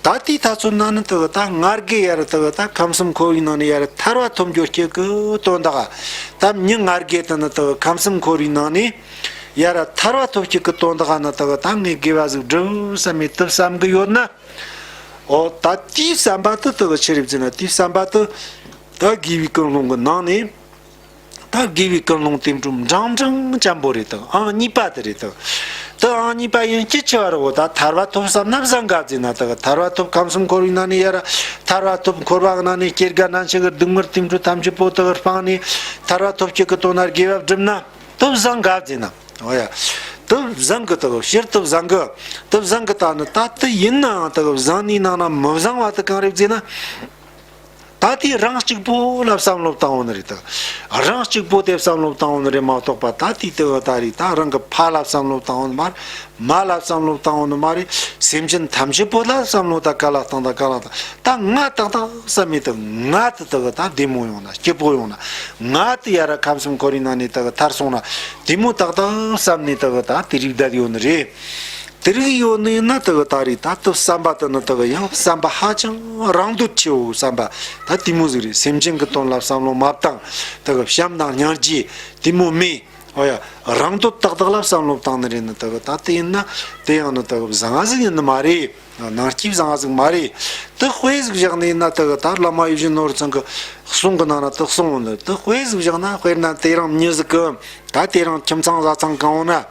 ད་དེའི་ཐ་ཚོད་ན་ནི་དེ་གི་ད་ང་རྒྱལ་ཡར་དེ་གི་ད་ཁམས་གསུམ་འཁོར་བའི་ནང་ནས་ཡར་ཐར་བ་ཐོབ་རྒྱུ་སྐྱེ་གི་དོན་དག་ག། ད་མྱི་ང་རྒྱལ་དེ་ནི་དེ་གི་ཁམས་གསུམ་འཁོར་བའི་ནང་ནས་ཡར་ཐར་བ་ཐོབ་རྒྱུ་གི་དོན་དག་ག་ནི་དེ་གི་ད་ངས་དགེ་བ་ཟིག་སྒྲུབ་བསམ་མེད་དེ་བསམ་གི་ཡོད་ན། འོ། ད་དེའི་བསམ་པ་དེ་དེ་གི་ཆི་རེད་བཟེ་ན། དེའི་བསམ་པ་དེ་ད་དགེ་བའི་ཀུན་སློང་གི་ནང་ནས། ད་དགེ་བའི་ཀུན་སློང་དེ་འདྲ་འབྲིང་འབྲིང་ཅན་པོ་རེད་དེ། ཨང་གཉིས་པ་དེ་རེད་དེ། དེ་ཨང་གཉིས་པ་ཡིན་གྱི་ཆི་བ་རེད། འོ། ད་ཐར་བ་ཐོབ་བསམ་ན་བཟང་ག་བཟེ་ན། དེ་གི་ཐར་བ་ཐོབ། ཁམས་གསུམ་འཁོར་བའི་ནང་ནས་ཡར་ཐར་བ་ཐོབ། འཁོར་བ་གི་ནང་ནས་སྐྱེ་རྒ་ན་འཆི་གི་སྡུག་བསྔལ་དེ་འདྲ་ཐམས་ཅད་པོ་དེ་གི་སྤངས་ནས་ཐར་བ་ཐོབ་རྒྱུ་གི་དོན་ན་དགེ་བ་བསྒྲུབ་ན་དེ་བཟང་ག་བཟེ་ན། འོ་ཡ། དེ་བཟང་གི། དེ་གི་སྤྱིར་དེ་བཟང་གི། དེ་བཟང་གི། ད་ནི་ད་དེ་ཡིན་ནའང་དེ་གི་བཟང་ནི་ནང་ན་མི་བཟང་བ་དེ་གང་རེད་བཟེ་ན། ད་དེ་རང་གཅིག་པོ་ལ་བསམ་བློ་བཏང་འོང་ནི་རེད་དེ། རང་གཅིག་པོ་དེ་བསམ་བློ་བཏང་འོང་ནི་རེད་མ་གཏོགས་པ། ད་དེ་དེ་གི་ད་རེད། ད་རང་གི་ཕ་ལ་བསམ་བློ་བཏང་འོང་ནི་མ་རེད། མ་ལ་བསམ་བློ་བཏང་འོང་ནི་མ་རེད། སེམས་ཅན་ཐམས་ཅད་པོ་ལ་བསམ་བློ་ད་ག་ལ་བཏང་། ད་ག་ལ་བཏང་། ད་ང་ཏག་ཏག་བསམ་མེད་དེ། ང་དེ་དེ་གི་ད་བདེ་མོ་ཡོང་ན། སྐྱིད་པོ་ཡོང་ན། ང་དེ་ཡར་ཁམས་གསུམ་འཁོར་བའི་ནང་ནས་དེ་གི་ཐར་སོང་ན་བདེ་མོ་ཏག་ཏག་བསམ་ནས་དེ་གི་ད་དེ་རིགས་བསྡད་ཡོད་ནི་རེད། དེ་རིགས་ཡོད་ནི་ཡིན་ན་དེ་གི་ད་རེད། ད་དེ་བསམ་པ་དེ་ནི་དེ་གི་ཡང་བསམ་པ་ཧ་ཅང་རང་འདོད་ཆེ་བོ་བསམ་པ་ད་དེ་མོ་ཟིག་རེད། སེམས་ཅན་གི་དོན་ལ་བསམ་བློ་མ་བཏང་། དེ་གི་བྱམས་དང་སྙིང་རྗེ་དེ་མོ་མེད། འོ་ཡ། རང་འདོད་ཏག་ཏག་ལ་བསམ་བློ་བཏང་ནི་རེད་ནི་དེ་གི། ད་དེ་ཡིན་ན་དེ་ཡང་ནི་དེ་གི་བཟང་ང་ཟིག་ཡིན་ནི་མ་རེད། ནང་སྐྱིད་བཟང་ང་ཟིག་མ་རེད། དེ་དཔེ་ཟིག་བཞག་ནི་ཡིན་ན་དེ་གི་ད་བླ་མ་ཡིད་བཞིན་ནོར་བུ་ཚང་གི་གསུང་གི་ནང་ན་དེ་གསུངས་ནི། དེ་དཔེ་ཟིག་བཞག་ན། དཔེར་ན་དེ་རིང་མྱི་ཟིག་གི། ད་དེ་རིང་ཁྱིམ་ཚང་བཟའ་ཚང་གང་བོ་ན།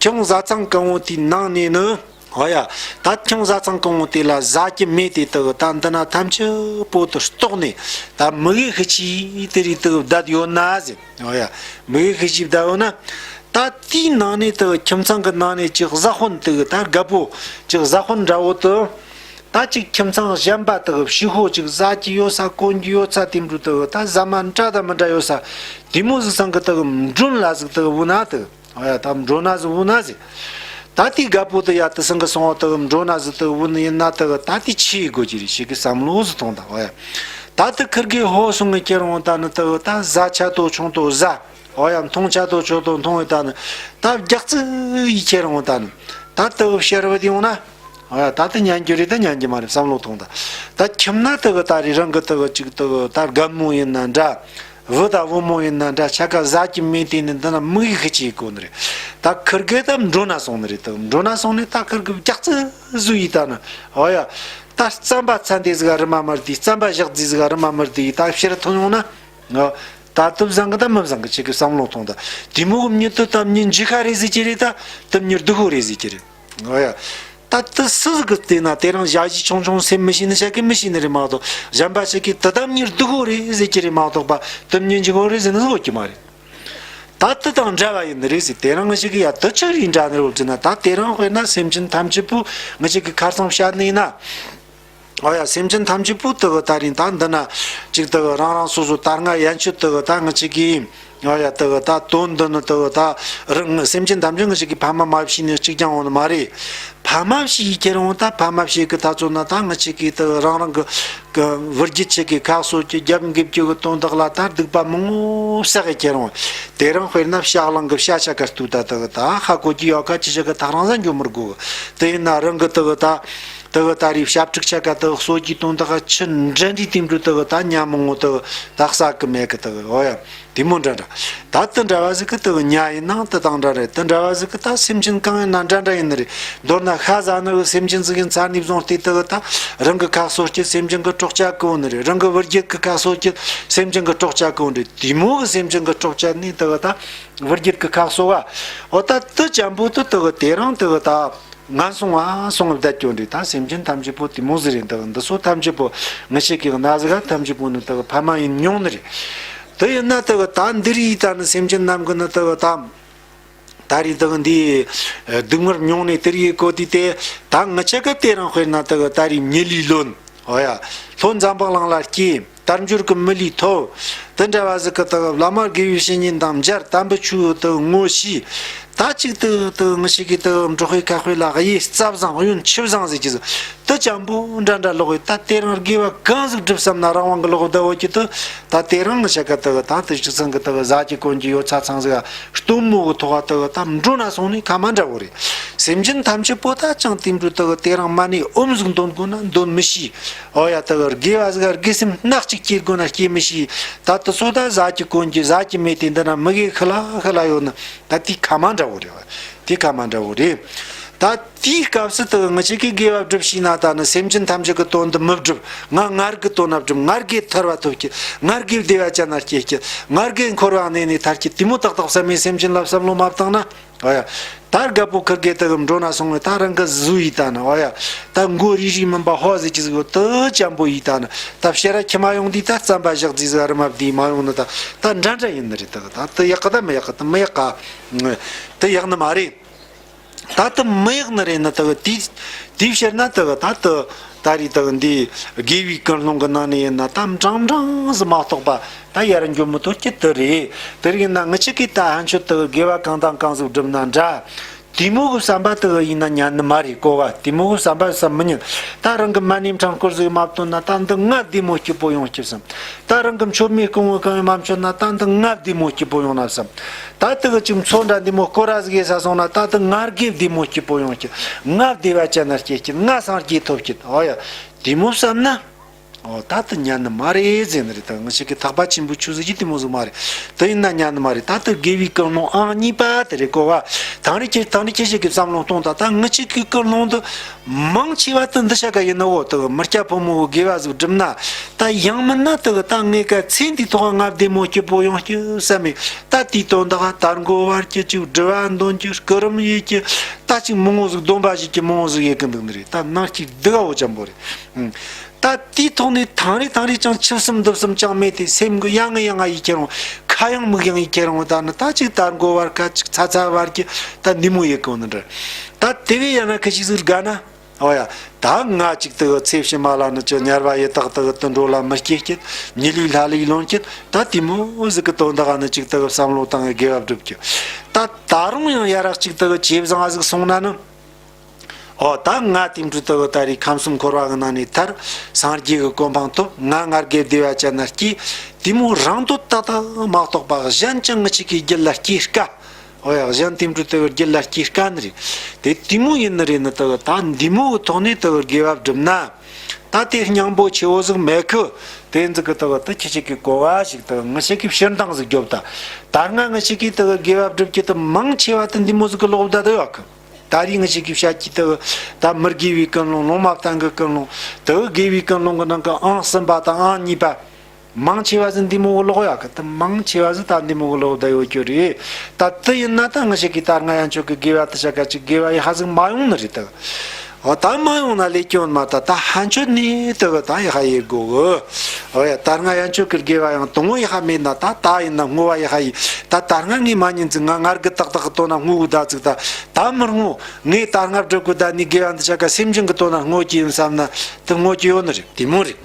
ཁྱིམ་བཟའ་ཚང་གང་བོ་དེའི་ནང་ནས་ནི། འོ་ཡ། ད་ཁྱིམ་བཟའ་ཚང་གང་བོ་དེ་ལ་ཟ་རྒྱུ་མེད་དེ། དེ་གི་ད་འདི་ན་ཐམས་ཅད་པོ་དེ་ལྟོགས་ནས་ད་མི་གི་ཤི་ཆི་དེ་རིགས་དེ་གི་བསྡད་ཡོད་ན་ཟེར། འོ་ཡ། མི་གི་ཤི་ཆི་བསྡད་ཡོད་ན། ད་དེའི་ནང་ནས་དེ་གི་ཁྱིམ་ཚང་གི་ནང་ནས་ཅིག་བཟའ་དཔོན་དེ་གི་ད་རྒད་པོ་ཅིག་བཟའ་དཔོན་འདྲ་བོ་དེ། ད་ཅིག་ཁྱིམ་ཚང་གཞན་པ་དེ་གི་ཕྱི་ཤོག་ཅིག་ཟ་རྒྱུ་ཡོད་ས་གོན་རྒྱུ་ཡོད་ས་དེ་འདྲ་དེ་གི་ད་ཟ་མ་འདྲ་དང་མི་འདྲ་ཡོད་ས་དེ་མོ་ཟིག་ཚང་གི་དེ་གི་མགྲོན་ལ་ཟིག་དེ་གི་བུད་ན་དེ། འོ་ཡ། ད་མགྲོན་ན་ཟིག་བུད་ན་ཟིག་ད་དེ་རྒད་པོ་དེ་ཡ་དེ་སང་གི་སོང་བ་དེ་གི་མགྲོན་ན་ཟིག་དེ་གི་བུད་ནི་ཡིན་ན་དེ་གི་ད་དེ་ཆི་ཡེ་དགོས་ཀྱི་རེད་ཞེ་གི་བསམ་བློ་ཟིག་ཐོངས་དང་། འོ་ཡ། ད་དེ་ཁིར་གི་ཧོ་སོང་གི་ཁྱེར་འོང་ད་ནི་དེ་གི་ད་ཟ་ཆ་དོ་ཆུང་དོ་ཟ། འོ་ཡ། འཐུང་ཆ་དོ་ཆོ་དོ་འཐུང་བའི་ད་ནི་ད་རྒྱགས་ཙི་ཡི་ཁྱེར་འོང་ད་ནི། ད་དེ་གི་ཕྱིར་བུད་ཡོང་ན། ཨ་ད་དེ་ཉན་རྒྱུ་རེད་ད་ཉན་རྒྱུ་མ་རེད་བསམ་བློ་ཐོངས་ད། ད་ཁྱིམ་ན་དེ་གི་ད་རེས་རང་གི་དེ་གི་ཅིག་དེ་གི་ད་རྒན་མོ་ཡིན་ན་འདྲ། བུ་དང་བུ་མོ་ཡིན་ན་འདྲ་ཆ་ག་ཟ་གི་མེད་དེ་ནི་འདི་ན་མིག་ཡིད་ཤི་ཅིག་གོ་ནི་རེད། ད་ཁིར་གེ་ད་འགྲོ་ན་སོང་ནི་རེད། ད་འགྲོ་ན་སོང་ནི་ད་ཁིར་གི་རྒྱག་རྩི་བཟོ་ཡི་ད་ནི། ཨོ་ཡ། ད་རྩམ་པ་ཚན་དེ་ཟིག་རི་མ་མར་དེ་རྩམ་པ་བཞག་རྩི་ཟིག་རི་མ་མར་དེ་ད་ཕྱིར་ཐོན་ཡོང་ན། ཨོ། ད་དུ་བཟང་གི་ད་མི་བཟང་གི་ཆེ་གི་བསམ་བློ་ཐོངས་ད། དེ་མོ་གི་མྱི་དུ་ད་མྱི་འཇིག་ཁ་རེད་ཟེར་གྱི་རེད་ད། དུ་མྱི་སྡུག་ཧོ་རེད་ཟེར་གྱི་རེད། ཨོ་ཡ། ད་དུ་སུ་ཟིག་གི་བལྟས་ན་དེ་རང་ཞ་ཞི་ཆུང་ཆུང་སེམས་མི་ཤེས་ནི་ཤ་གི་མི་ཤེས་ནི་རེད་མ་གཏོགས། གཞན་པ་ཞིག་གིས་དུ་ད་མྱི་སྡུག་ཧོ་རེད་ཟེར་གྱི་རེད་མ་གཏོགས་པ། དུ་མྱི་འཇིག་ཧོ་རེད་ཟེར་ནི་ཟིག་ཡོད་ཀྱི་མ་རེད། ད་དུ་དང་འདྲ་བ་ཡིན་ནི་རེད་ཟེར། དེ་རང་ང་ཞིག་གི་ཡ་དུ་ཆི་རེད་འདྲ་ནི་རེད་ཟེར་ན། ད་དེ་རང་དཔེར་ན་སེམས་ཅན་ཐམས་ཅད་པོ་ང་ཞིག་གི་ཁ་སང་བཤད་ནི་ཡིན་ན། ཨོ་ཡ། སེམས་ཅན་ཐམས་ཅད་པོ་དེ་གི་ད་རིང་ད་འདི་ན་ཅིག་དེ་གི་རང་རང་སོ་སོ་ད་སྔ་ཡན་ཆོད་དེ་གི་ད་ང་ཅིག་གིས། ཨོ་ཡ། དེ་གི་ད་དོན་འདི་ནི་དེ་གི་ད་རང་སེམས་ཅན་ཐམས་ཅད་ང་ཅིག་གིས་ཕ་མ་མ་བྱས་ནས་གཅིག་ཀྱང་འོང་ནི་མ་རེད། ཕ་མ་བྱས་ཡི་ཁྱེར་འོང་ད་ཕ་མ་བྱས་གི་ད་ཚོད་ན་ད་ང་ཅིག་གིས་དེ་གི་རང་རང་གི་གི་བུ་རྒྱུད་ཅིག་གི་ཁ་གསོ་གི་རྒྱབ་འགེབས་རྒྱུ་གི་དོན་དག་ལ་ད་སྡིག་པ་མང་བོ་བསགས་གི་ཁྱེར་འོང་། དེ་རང་དཔེར་ན་ཤ་གླང་གི་ཤ་ཆ་ག་ལྟོས་ད་དེ་གི་ད་ཧ་གོ་གི་ཡོད་ཀ་ཅི་ཞིག་གི་ཐག་རང་ས་འགྱོ་མི་དགོས་གི། དེ་ཡིན་ན་རང་གི་དེ་གི་ད། དེ་གི་ད་རེས་ཞབས་ཕྲུག་ཆ་ག་དེ་གི་གསོ་རྒྱུའི་དོན་དག་ག་ཆུ་འདྲེན་རེས་དེ་འགྲོ་དེ་གི་ད་ཉ་མང་བོ་དེ་གི་ད་བསགས་གི་མེད་གི་དེ་གི། ཨོ་ཡ། དེ་མོ་འདྲ་འདྲ། ད་དེ་འདྲ་བ་ཟིག་གི་དེ་གི་ཉ་ཡིན་ནང་དེ་དང་འདྲ་རེད། དེ་འདྲ་བ་ཟིག་གི་ད་སེམས་ཅན་གང་ཡིན་ན་འདྲ་འདྲ་ཡིན་ནི་རེད། མདོར་ན་ཤ་ཟ་ནི་གི་སེམས་ཅན་ཟིག་ཡིན་ཚར་ནས་བཟུང་སྟེ་དེ་གི་ད་རང་གི་ཁ་གསོ་རྒྱུ་སེམས་ཅན་གི་གྲོགས་ཆ་གི་འོང་ནི་རེད། རང་གི་བུ་རྒྱུད་གི་ཁ་གསོ་རྒྱུ་སེམས་ཅན་གི་གྲོགས་ཆ་གི་འོང་རེད། དེ་མོ་གི་སེམས་ཅན་གི་གྲོགས་ཆ་ནི་དེ་གི་ད་བུ་རྒྱུད་གི་ཁ་གསོ་བ། ཨོ་ད་དེ་ཅན་པོ་དེ་དེ་གི་དེ་རང་དེ་གི་ད། ངན་སོང་བ་སོང་བསྡད་ཀྱོ་འདྲི། ད་སེམས་ཅན་ཐམས་ཅད་པོ་དེ་མོ་ཟིག་རེད། འདི་འདི་ཚོ་ཐམས་ཅད་པོ་ང་ཞིག་གི་ན་ཟིག་ག་ཐམས་ཅད་པོ་ནི་དེ་ཕ་མ་ཡིན་མྱོང་ནི་རེད། དེ་ཡིན་ན་དེ་ད་འདི་རིགས་ད་ནི་སེམས་ཅན་རྣམས་ཀྱི་ནི་དེ་ད་ད་རེས་དེ་འདི་སྡུག་བསྔལ་མྱོང་ནས་དེ་རིགས་གོ་དུས་དེ་ད་ང་ཆ་ག་དེ་རང་དཔེར་ན་དེ་ད་རེས་མྱི་ལུས་ལོན། ཨོ་ཡ། ལྷོ་འཛམ་བུ་གླིང་ལ་སྐྱེས། དལ་འབྱོར་གྱི་མི་ལུས་ཐོབ། དེ་འདྲ་བ་ཟིག་གི་དག་བླ་མ་དགེ་བའི་བཤེས་གཉེན་དང་མཇལ། དམ་པའི་ཆོས་དག་ངོ་ཤེས། ད་ཅིག་དག་དག་ང་ཞིག་གིས་དག་འབྲོག་པའི་ཁ་དཔེ་ལ་གཡས་རྩ་བཟང་གཡོན་ཆུ་བཟང་ཟེར་གྱི་ཟིག་དེ་ཅན་པོ་འདྲ་འདྲ་ལོག་ཡོད། ད་དེ་རང་དགེ་བ་གང་ཟིག་སྒྲུབ་བསམ་ན་རང་དབང་གི་ལོག་བསྡད་ཡོད་ཀྱི་དེ། ད་དེ་རང་ང་ཆ་ག་དག་ད་དེ་ཅིག་ཚང་གི་དག་ཟ་གི་གོན་གི་ཡོད་ཚ་ཚང་ཟིག་སྟོན་མོ་གི་ཐོག་ག་དག་ད་འགྲོ་ན་སོང་ནས་ཁ་མ་འདྲ་བོ་རེད། སེམས་ཅན་ཐམས་ཅད་པོ་ད་ཅང་དེ་འགྲོ་དག་དེ་རང་མ་ནས་ཨོམ་ཟིག་འདོན་དགོས་ན་འདོན་མི་ཤེས། ཨོ་ཡ། དེ་གི་དགེ་བ་ཟིག་དགེ་སེམས་སྣ་གཅིག་སྐྱེ་དགོས་ན་སྐྱེ་མི་ཤེས། ད་དེ་ཚོ་ད་ཟ་གི་གོན་གི་ཟ་གི་མེད་དེ་འདི་ན་མི་གེ་ཁི་ལ་ཁི་ལ་ཡོད་ན་ད་དེ་ཁ་མ་འདྲ་བོ་རེད་བ། དེ་ཁ་མ་འདྲ་བོ་རེད། ད་དེའི་སྐབས་སུ་དེ་གི་ང་ཅག་གིས་དགེ་བ་སྒྲུབ་ཤེས་ན་ད་ནི་སེམས་ཅན་ཐམས་ཅད་ཀྱི་དོན་དུ་མི་སྒྲུབ། ང་ངར་གི་དོན་ན་སྒྲུབ། ངར་གི་ཐར་བ་ཐོབ་ཀྱི། ངར་གི་བདེ་བ་ཅན་ན་སྐྱེ་ཀྱི། ངར་གི་འཁོར་བ་གནས་ནས་ཐར་ཀྱི། དེ་མོ་ཏག་ཏག་བསམ་མེད་སེམས་ཅན་ལ་བསམ་བློ་མ་བཏང་ན། ཨ་ཡ། ད་རྒད་པོ་ཁིར་གེ་དེ་གི་འགྲོ་ན་སོང་ངས་ད་རང་གི་བཟོ་ཡི་ད་ནི། ཨ་ཡ། ད་མགོ་རིལ་རིལ་མིན་པ་ཧོ་ཟེར་གྱི་ཟིག་ཡོད་དེ་ཅན་པོ་ཡི་ད་ནི། ད་ཕྱིར་ར་ཁྱི་མ་ཡོང་དུས་ད་རྩམ་པ་བཞག་རྫི་ཟིག་རི་མ་བདེ་མ་ཡོང་ནི་ད། ད་འདྲ་འདྲ་ཡིན་ནི་རེད། ད་ད་དེ་ཡག་གི་ད་མི་ཡག་གི། ད་མི་ཡག་ག་དེ་ཡག་ནི་མ་རེད། ད་དེ་མི་ཡག་ནི་རེད་ནི། ད་དེ་དེའི་ཕྱིར་ན་ད་ད་དེ་ད་རེས་ད་འདི་དགེ་བའི་ཀུན་སློང་གི་ནང་ནས་ཡིན་ན་ད་འབྲིང་འབྲིང་ཟིག་མ་གཏོགས་པ། ད་ཡར་འགྱོ་མི་ཐུབ་ཀྱི་དེ་རེད། དེ་རིགས་ན་ང་ཅག་གིས་ད་ཕན་ཆོད་དེ་དགེ་བ་གང་དང་གང་ཟིག་བསྒྲུབ་ན་འདྲ། དེ་མོ་གི་བསམ་པ་དེ་ཡིན་ན་ཉན་ནི་མ་རེད་གོ་བ། དེ་མོ་གི་བསམ་པ་བསམ་མི་ཉན། ད་རང་གི་མ་ཎི་ཕྲེང་སྐོར་ཟིག་མ་བཏོན་ན་ད་འདི་ང་བདེ་མོ་སྐྱིད་པོ་ཡོང་སྐྱིད་བསམ། ད་རང་གི་མཆོད་མེ་སྐོང་བ་གང་ཡང་མ་མཆོད་ན་ད་འདི་ང་བདེ་མོ་སྐྱིད་པོ་ཡོང་ན་བསམ། ད་དེ་གི་ཅིག་མཚོ་འདྲ་འདི་མོ་སྐོར་ར་ཟིག་ཡེ་ས་སོང་ན་ད་འདི་ང་དགེ་བདེ་མོ་སྐྱིད་པོ་ཡོང་སྐྱིད། ང་བདེ་བ་ཅན་ན་སྐྱེ་སྐྱིད། ང་སངས་རྒྱས་ཐོབ་སྐྱིད། ཨོ་ཡ། དེ་མོ་བསམ་ན། ཨོ་ད་དེ་ཉན་ནི་མ་རེད་ཟེར་ནི་རེད། ད་ང་ཅག་གི་ཐེག་པ་ཆེན་པོའི་ཆོས་ཟེར་གྱི་དེ་མོ་ཟིག་མ་རེད། དེ་ཡིན་ན་ཉན་ནི་མ་རེད། ད་དེ་དགེ་བའི་ཀུན་སློང་ཨང་གཉིས་པ་དེ་རེད་གོ་བ། ཐང་རི་ཁྱེད་ཐང་རི་ཁྱེད་ཅག་གིས་བསམ་བློ་གཏོང་ད། ད་ང་ཅག་གི་ཀུན་སློང་དེ་མང་ཆེ་བ་དེ་འདི་ཆ་ག་ཡིན་ནོ་གོ། དེ་མི་སྐྱ་ཕོ་མོ་གི་དགེ་བ་ཟིག་བསྒྲུབ་ན། ད་ཡང་མིན་ན་དེ་ད་ངེད་ཀ་ཚེ་འདིའི་ཐོག་ང་བདེ་མོ་སྐྱིད་པོ་ཡོང་སྐྱིད་བསམ་མེད། ད་དེའི་དོན་དག་དར་མགོ་བར་གྱི་ཅིག་དྲི་བ་འདོན་གྱི་སྐུ་རིམ་ཡེད་ཀྱི། ད་ཅིག་མང་བོ་ཟིག་སྡོམ་པ་བཞེས་ཀྱི་མང་བོ་ཟིག་ཡེད་གི་འདུག་ནི་རེད། ད་ནང་གཅིག་སྡུག་ག་བོ་ཅན་པོ་རེད། ད་དེའི་ཐོག་ནས་ཐང་རི་ཐང་རི་ཅང་ཆུ་སྲིན་འདུ་སྲིན་ཅང་མེད་དེ། སེམས་གི་ཡ་ང་ཡ་ང་ཡི་ཁྱེར་འོང་། ཁ་ཡང་མིག་ཡང་ཡི་ཁྱེར་འོང་། ད་ནི་ད་ཅིག་དར་མགོ་བར་ཁ་ཅིག་ཚ་ཚ་བར་གྱི་ད་འདི་མོ་ཡི་གོ་ནི་འདྲ། ད་དེ་བས་ཡ་ན་ཁ་ཞིག་ཟིག་དགའ་ན། ཨོ་ཡ། ད་ང་ཅིག་དེ་གི་ཚེ་ཕྱི་མ་ལ་ནི་ཅི་དམྱལ་བ་ཡི་དྭགས་དེ་གི་དུད་འགྲོ་ལ་མི་སྐྱེ་སྐྱེད། མྱི་ལུས་ལྷ་ལུས་ལོན་སྐྱེད། ད་དེ་མོ་ཟིག་གི་དོན་དག་ནི་ཅིག་དེ་གི་བསམ་བློ་བཏང་གི་དགེ་བ་བསྒྲུབ་རྒྱུ། ད་ད་རུང་ཡང་ཡ་རག་ཅིག་དེ་གི་ཇེ་བཟང་ཟིག་སོང་ན་ནི། ཨོ་ད་ང་དེ་འཕྲོ་དེ་གི་ད་རེས་ཁམས་གསུམ་འཁོར་བ་གི་ནང་ནས་ཐར། སངས་རྒྱས་ཀྱི་གོ་འཕང་ཐོབ། ང་ངར་གེ་བདེ་བ་ཅན་ན་སྐྱེས། དེ་མོ་རང་འདོད་ཏག་ཏག་མ་གཏོགས་པ་གཞན་ཅང་ང་ཅག་གི་རྒྱུད་ལ་སྐྱེ་དཀའ། ཨོ་ཡ། གཞན་དེ་འཕྲོ་དེ་གི་རྒྱུད་ལ་སྐྱེ་དཀའ་ནི་རེད། དེ་དེ་མོ་ཡིན་ནི་རེད་ནི་དེ་གི་ད་འདི་མོ་གི་ཐོག་ནས་དེ་གི་དགེ་བ་བསྒྲུབ་ན། ད་དེ་སྙིང་པོ་ཆེ་བོ་ཟིག་མེད་གི། དེ་ཟིག་གི་དེ་གི་དེ་ཁྱེད་ཅག་གི་གོ་བ་ཞིག་དེ་གི་ངེད་ཅག་གི་ཕྱིར་འདང་ཟིག་རྒྱོབ་ད། ད་སྔ་ངེད་ཅག་གི་དེ་གི་དགེ་བ་བསྒྲུབ་རྒྱུ་དེ་མང་ཆེ་བ་དེ་འདི་མོ་ཟིག་གི་ལོག་བསྡད་དེ་ཡོད་གི། ད་རེས་ངེད་ཅག་གི་བཤད་རྒྱུ་དེ་གི་ད་མི་དགེ་བའི་ཀུན་སློང་ལུང་མ་བསྟན་གི་ཀུན་སློང་དེ་གི་དགེ་བའི་ཀུན་སློང་གི་ནང་གི་ཨང་གསུམ་པ་དང་ཨང་གཉིས་པ། མང་ཆེ་བ་ཟིག་འདི་མོ་གི་ལོག་ཡོད་གི། དེ་མང་ཆེ་བ་ཟིག་ད་འདི་མོ་གི་ལོག་བསྡད་ཡོད་རྒྱུ་རེད། ད་དེ་ཡིན་ན་ད་ངེད་ཅག་གི་ད་སྔ་ཡན་ཆོད་གི་དགེ་བ་དེ་ཆ་ག་ཅིག་དགེ་བ་ཡག་པ་ཟིག་མ་ཡོང་ནི་རེད་དེ། འོ་ད་མ་ཡོང་ན་ལས་སྐྱོན་མ། ད་ད་ཕན་ཆོད་ནི་དེ་གི་ད་ཡག་པ་ཡེད་དགོ་གི། འོ་ཡ། ད་སྔ་ཡན་ཆོད་གི་དགེ་བ་ཡང་དང་པོ་ཡག་པ་མེད་ན་ད་ད་ཡིན་ན་བསྔོ་བ་ཡག་པ་ཡེད། ད་ད་སྔ་ངས་མ་ཉན་ཟིག་ང་ངར་གི་ཏག་ཏག་གི་དོན་ན་བསྔོ་གི་ད་ཟིག་ད་ད་མི་བསྔོ། ངས་ད་སྔ་བསྒྲུབས་གི་ད་ནི་དགེ་བ་འདི་ཆ་ག་སེམས་ཅན་གི་དོན་ན་བསྔོ་རྒྱུ་ཡིན་བསམ་ན་དེ་བསྔོ་རྒྱུ་ཡོད་ནི་རེད། དེ་མོ་རེད།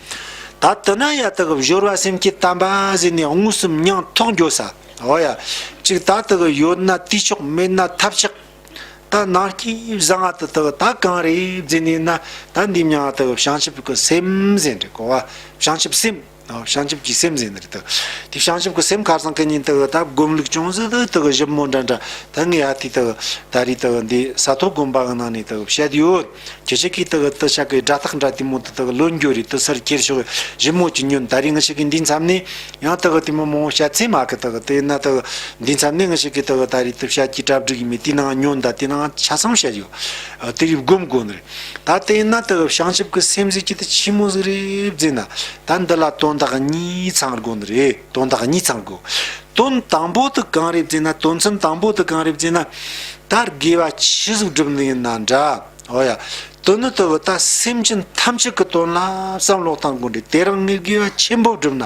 ད་དེ་ན་ཡ་དེ་གི་སྦྱོར་བ་སེམས་བསྐྱེད་དམ་པ་ཟེར་ནས་དངོས་སུ་མྱིང་ཐོགས་འགྱོ་ས། འོ་ཡ། ཅིག་ད་དེ་གི་ཡོད་ན་དུས་ཆོག་མེད་ན་ཐབས་ཆག་ད་ནང་སྐྱིད་བཟང་ང་དེ་དེ་གི་ད་གང་རེད་ཟེར་ནས་ན། ད་འདི་མྱིང་ང་དེ་གི་བྱང་ཆུབ་ཀྱི་སེམས་ཟེར་འདྲ་གོ་བ། བྱང་ཆུབ་སེམས། བྱང་ཆུབ་ཀྱི་སེམས་ཟེར་ནི་རེད་དེ། དེ་བྱང་ཆུབ་ཀྱི་སེམས་ཁ་སང་གི་ཉིན་དེ་གི་ད་སྒོམ་ལུགས་ཅུང་ཟད་དེ་དེ་གི་ཞིབ་མོ་འདྲ་འདྲ་ད་ངས་ཨ་ཐི་དེ་གི་ད་རེས་དེ་གི་འདི་ས་ཐོག་དགོན་པ་གི་ནང་ནས་དེ་གི་བཤད་ཡོད། ཁྱེད་ཅག་གིས་དེ་གི་དེ་ཆ་གི་སྒྲ་ཐག་འདྲ་དེ་མོ་དེ་དེ་གི་ལོན་རྒྱུ་རེད། དེ་སར་ཁྱེར་ཤོག་ཞིབ་མོ་ཅིག་ཉོན། ད་རེས་ང་ཅག་གི་འདི་མཚམས་ནས་ཡང་དེ་གི་དེ་མོ་མང་བོ་བཤད་ཚེ་མ་གི། དེ་གི་དེ་ཡིན་ན་དེ་གི་འདི་མཚམས་ནས་ང་ཅག་གིས་དེ་གི་ད་རེས་དེ་བཤད་ཀྱི་གྲ་སྒྲིག་ཡིན་མིན་དེ་ནང་ཉོན། ད་དེ་ནང་ཆ་ཚང་བཤད་ཡོད། ཨ། དེ་རིགས་སྒོམ་དགོས་ནི་རེད། ད་དེ་ཡིན་ན་དེ་གི་བྱང་ཆུབ་ཀྱི་སེམས་ཟེར་གྱི་དེ་ཆི་མོ་ཟིག་རེད་ཟེར་ན། ད་འདི་ལ་དོན་དག་གཉིས་ཚང་དགོས་ནི་རེད། དོན་དག་གཉིས་ཚང་དགོས། དོན་དང་པོ་དེ་གང་རེད་ཟེར་ན། དོན་ཚན་དང་པོ་དེ་གང་རེད་ཟེར་ན། ད་དགེ་བ་ཆི་ཟིག་བསྒྲུབ་ནི་ཡིན་ན་འདྲ། འོ་ཡ། དོན་ནི་དེ་གི་ད་སེམས་ཅན་ཐམས་ཅད་ཀྱི་དོན་ལ་བསམ་བློ་གཏང་དགོས་ནི་རེད། དེ་རིང་ངས་དགེ་བ་ཆེན་པོ་བསྒྲུབ་ན།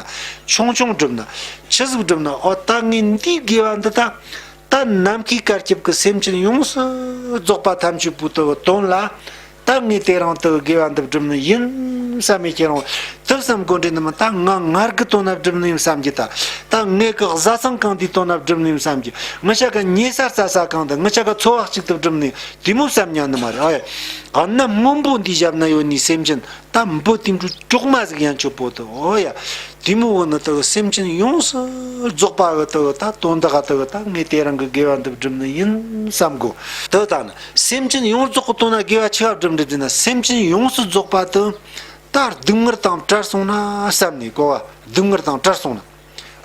ཆུང་ཆུང་བསྒྲུབ་ན། ཆི་ཟིག་བསྒྲུབ་ན། འོ་ད་ངས་འདིའི་དགེ་བ་འདི་ད། ད་ནམ་མཁའི་བསྐལ་པའི་སེམས་ཅན་ཡོངས་སུ་རྫོགས་པ་ཐམས་ཅད་པོ་དེ་གི་དོན་ལ། ད་ངས་དེ་རིང་དེ་གི་དགེ་བ་འདི་བསྒྲུབ་ནི་ཡིན་བསམ་མི་ཁྱེད་རང་དེ་བསམ་དགོས་འདྲི་ནི་མིན། ད་ང་ངར་གི་དོན་ན་བསྒྲུབ་ནི་ཡིན་བསམ་གྱི། ད་ད་ངེད་གི་བཟའ་ཚང་གང་དེའི་དོན་ན་བསྒྲུབ་ནི་ཡིན་བསམ་གྱི། ང་ཅག་གི་ཉལ་ས་རྩྭ་ས་གང་དེ། ང་ཅག་གི་འཚོ་བ་གཅིག་ཏུ་བསྒྲུབ་ནི་དེ་མོ་བསམ་ཉན་ནི་མ་རེད། ཨ་ཡ། གནམ་སྔོན་པོ་འདིའི་ཞབས་ན་ཡོད་ནི་སེམས་ཅན། ད་འབུ་དེ་འདྲ་ཅོག་མ་ཟིག་ཡན་ཆོད་པོ་དེ། འོ་ཡ། དེ་མོ་བོ་ནི་དེ་གི་སེམས་ཅན་ཡོངས་སུ་རྫོགས་པ་གི་དེ་གི་ད་དོན་དག་ག་དེ་གི་ད་ངས་དེ་རིང་གི་དགེ་བ་འདི་བསྒྲུབ་ནི་ཡིན་བསམ་དགོས། དེ་ད་ནི་སེམས་ཅན་ཡོངས་རྫོགས་གི་དོན་ན་དགེ་བ་ཆེ་བ་བསྒྲུབ་འདྲི་ཟེར་ན། སེམས་ཅན་ཡོངས་སུ་རྫོགས་པ་དེ་ད་སྡུག་བསྔལ་དང་བྲལ་སོང་ན་བསམ་ནས། གོ་བ། སྡུག་བསྔལ་དང་བྲལ་སོང་ན།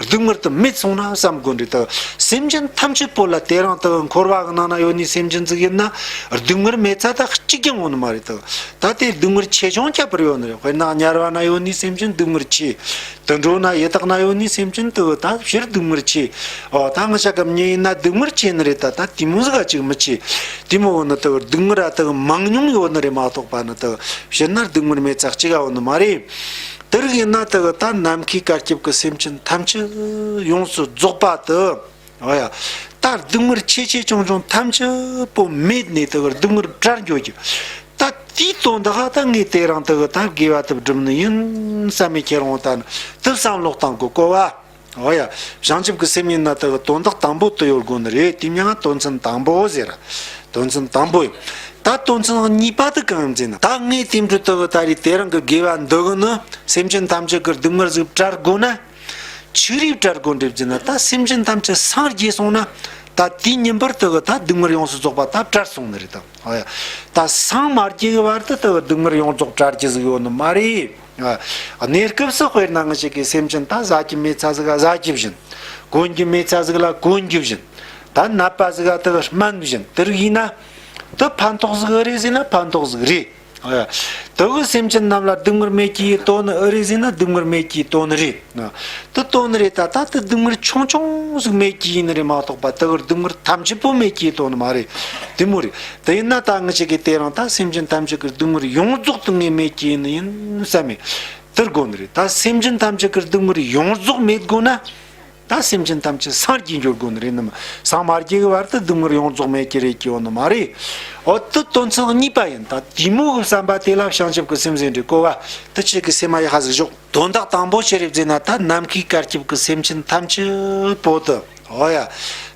སྡུག་བསྔལ་དེ་མེད་སོང་ན་བསམ་དགོས་འདྲི་དེ། སེམས་ཅན་ཐམས་ཅད་པོ་ལ་དེ་རིང་དེ་འཁོར་བ་གི་ནང་ན་ཡོད་ནི་སེམས་ཅན་ཟིག་ཡིན་ན། སྡུག་བསྔལ་མེད་ཚ་ད་གཅིག་ཀྱང་ཡོད་ནི་མ་རེད་དེ། ད་དེ་སྡུག་བསྔལ་ཆེ་ཆུང་ཁྱད་པར་ཡོད་ནི་རེད། དཔེར་ན་དམྱལ་བ་ན་ཡོད་ནི་སེམས་ཅན་སྡུག་བསྔལ་ཆེ། དུད་འགྲོ་ན་ཡི་དྭགས་ན་ཡོད་ནི་སེམས་ཅན་དེ་ད་ཕྱིར་སྡུག་བསྔལ་ཆེ། འོ་ད་ང་ཅག་གི་མྱི་ཡིན་ན་སྡུག་བསྔལ་ཆེ་ནི་རེད། ད་ད་དེ་མོ་ཟིག་ག་ཅིག་མི་ཆེ། དེ་མོ་བོ་ནི་དེ་སྡུག་བསྔལ་ར་དེ་མང་ཉུང་ཡོད་ནི་རེད་མ་གཏོགས་པ་ནི་དེ་ཕྱིར་ན་སྡུག་བསྔལ་མེད་ཚ་གཅིག་ག་ཡོད་ནི་མ་རེད། དེ་རིགས་ཡིན་ན་དེ་གི་ད་ནམ་མཁའི་བསྐལ་པའི་སེམས་ཅན་ཐམས་ཅད་ཡོངས་སུ་རྫོགས་པ་དེ། འོ་ཡ། ད་སྡུག་བསྔལ་ཆེ་ཆེ་ཆུང་ཆུང་ཐམས་ཅད་པོ་མེད་ནས་དེ་གི་སྡུག་བསྔལ་བྲལ་འགྱོ་རྒྱུ། ད་དེའི་དོན་དག་ད་ངས་དེ་རིང་དེ་གི་ད་དགེ་བ་དེ་བསྒྲུབ་ནི་ཡིན་བསམ་མི་ཁྱེད་རང་ད་ནི་དེ་བསམ་བློ་གཏང་དགོས། གོ་བ། འོ་ཡ། བྱང་ཆུབ་ཀྱི་སེམས་ཡིན་ན་དེ་གི་དོན་དག་དང་པོ་དེ་ཡོད་དགོས་ནི་རེད། དེ་མྱིང་ང་དོན་ཚན་དང་པོ་ཟེར། དོན་ཚན་དང་པོ་ཡིན། ད་དོན་ཚན་གཉིས་པ་དེ་གང་ཡིན་ཟེར་ན། ད་ངས་དེ་འདྲ་དེ་གི་ད་རེས་དེ་རིང་གི་དགེ་བ་འདི་གི་ནི་སེམས་ཅན་ཐམས་ཅད་ཀྱི་སྡུག་བསྔལ་ཟིག་བྲལ་དགོས་ན། ཆི་རིགས་བྲལ་དགོས་འདྲི་ཟེར་ན། ད་སེམས་ཅན་ཐམས་ཅད་སངས་རྒྱས་སོང་ན། ད་དེའི་ཉིན་པར་དེ་གི་ད་སྡུག་བསྔལ་ཡོངས་སུ་རྫོགས་པ་ད་བྲལ་སོང་ནི་རེད་དམ། འོ་ཡ། ད་སངས་མ་རྒྱས་གི་བར་དུ་དེ་གི་སྡུག་བསྔལ་ཡོངས་རྫོགས་བྲལ་རྒྱུ་ཟིག་ཡོད་ནི་མ་རེད། ཨ། གནས་སྐབས་སུ་དཔེར་ན་ང་ཅག་གི་སེམས་ཅན་ད་ཟ་རྒྱུ་མེད་ཚ་ཟིག་ག་ཟ་རྒྱུ་བྱིན། གོན་རྒྱུ་མེད་ཚ་ཟིག་ལ་གོན་རྒྱུ་བྱིན། ད་ནད་པ་ཟིག་ག་དེ་གི་སྨན་བྱིན། དེ་རིགས་ཡིན་ན་དེ་ཕན་ཐོགས་ཟིག་ཨེ་རེད་ཟེར་ན་ཕན་ཐོགས་ཟིག་རེད། ཨ། དེ་གི་སེམས་ཅན་རྣམས་ལ་སྡུག་བསྔལ་མེད་ཀྱི་དོན་ནི་ཨེ་རེད་ཟེར་ན་སྡུག་བསྔལ་མེད་ཀྱི་དོན་ནི་རེད། དེ་དོན་ནི་རེད། ད་ད་དེ་སྡུག་བསྔལ་ཆུང་ཆུང་ཟིག་མེད་ཀྱི་ཡིན་ནི་རེད་མ་གཏོགས་པ་དེ་གི་སྡུག་བསྔལ་ཐམས་ཅད་པོ་མེད་ཀྱི་དོན་ནི་མ་རེད། དེ་མོ་རེད། དེ་ཡིན་ན་ད་ང་ཅག་གི་དེ་རིང་ད་སེམས་ཅན་ཐམས་ཅད་ཀྱི་སྡུག་བསྔལ་ཡོངས་རྫོགས་དེ་ངས་མེད་ཀྱི་ཡིན་ནི་ཡིན་བསམ་མེད། དེར་དགོས་ནི་རེད། ད་སེམས་ཅན་ཐམས་ཅད་ཀྱི་སྡུག་བསྔལ་ཡོངས་རྫོགས་མེད་དགོས་ན། ད་སེམས་ཅན་ཐམས་ཅད་སངས་རྒྱས་འགྱུར་དགོས་ནི་རེད། ནམ་སངས་མ་རྒྱས་ཀྱི་བར་དུ་སྡུག་བསྔལ་ཡོངས་རྫོགས་མེད་ཀྱི་རེད་ཀྱི་ཡོད་ནི་མ་རེད། འོ་དེ་དོན་ཚན་གཉིས་པ་ཡིན། ད་དེ་མོ་གི་བསམ་པ་དེ་ལ་བྱང་ཆུབ་ཀྱི་སེམས་ཟེར་འདྲི། གོ་བ། དེ་ཁྱེད་ཀྱི་སེམས་མ་ཡག་པ་ཟིག་ཞོག་དོན་དག་དང་པོ་ཆི་རེད་ཟེར་ན། ད་ནམ་མཁའི་བསྐལ་པའི་སེམས་ཅན་ཐམས་ཅད་པོ་དེ། འོ་ཡ།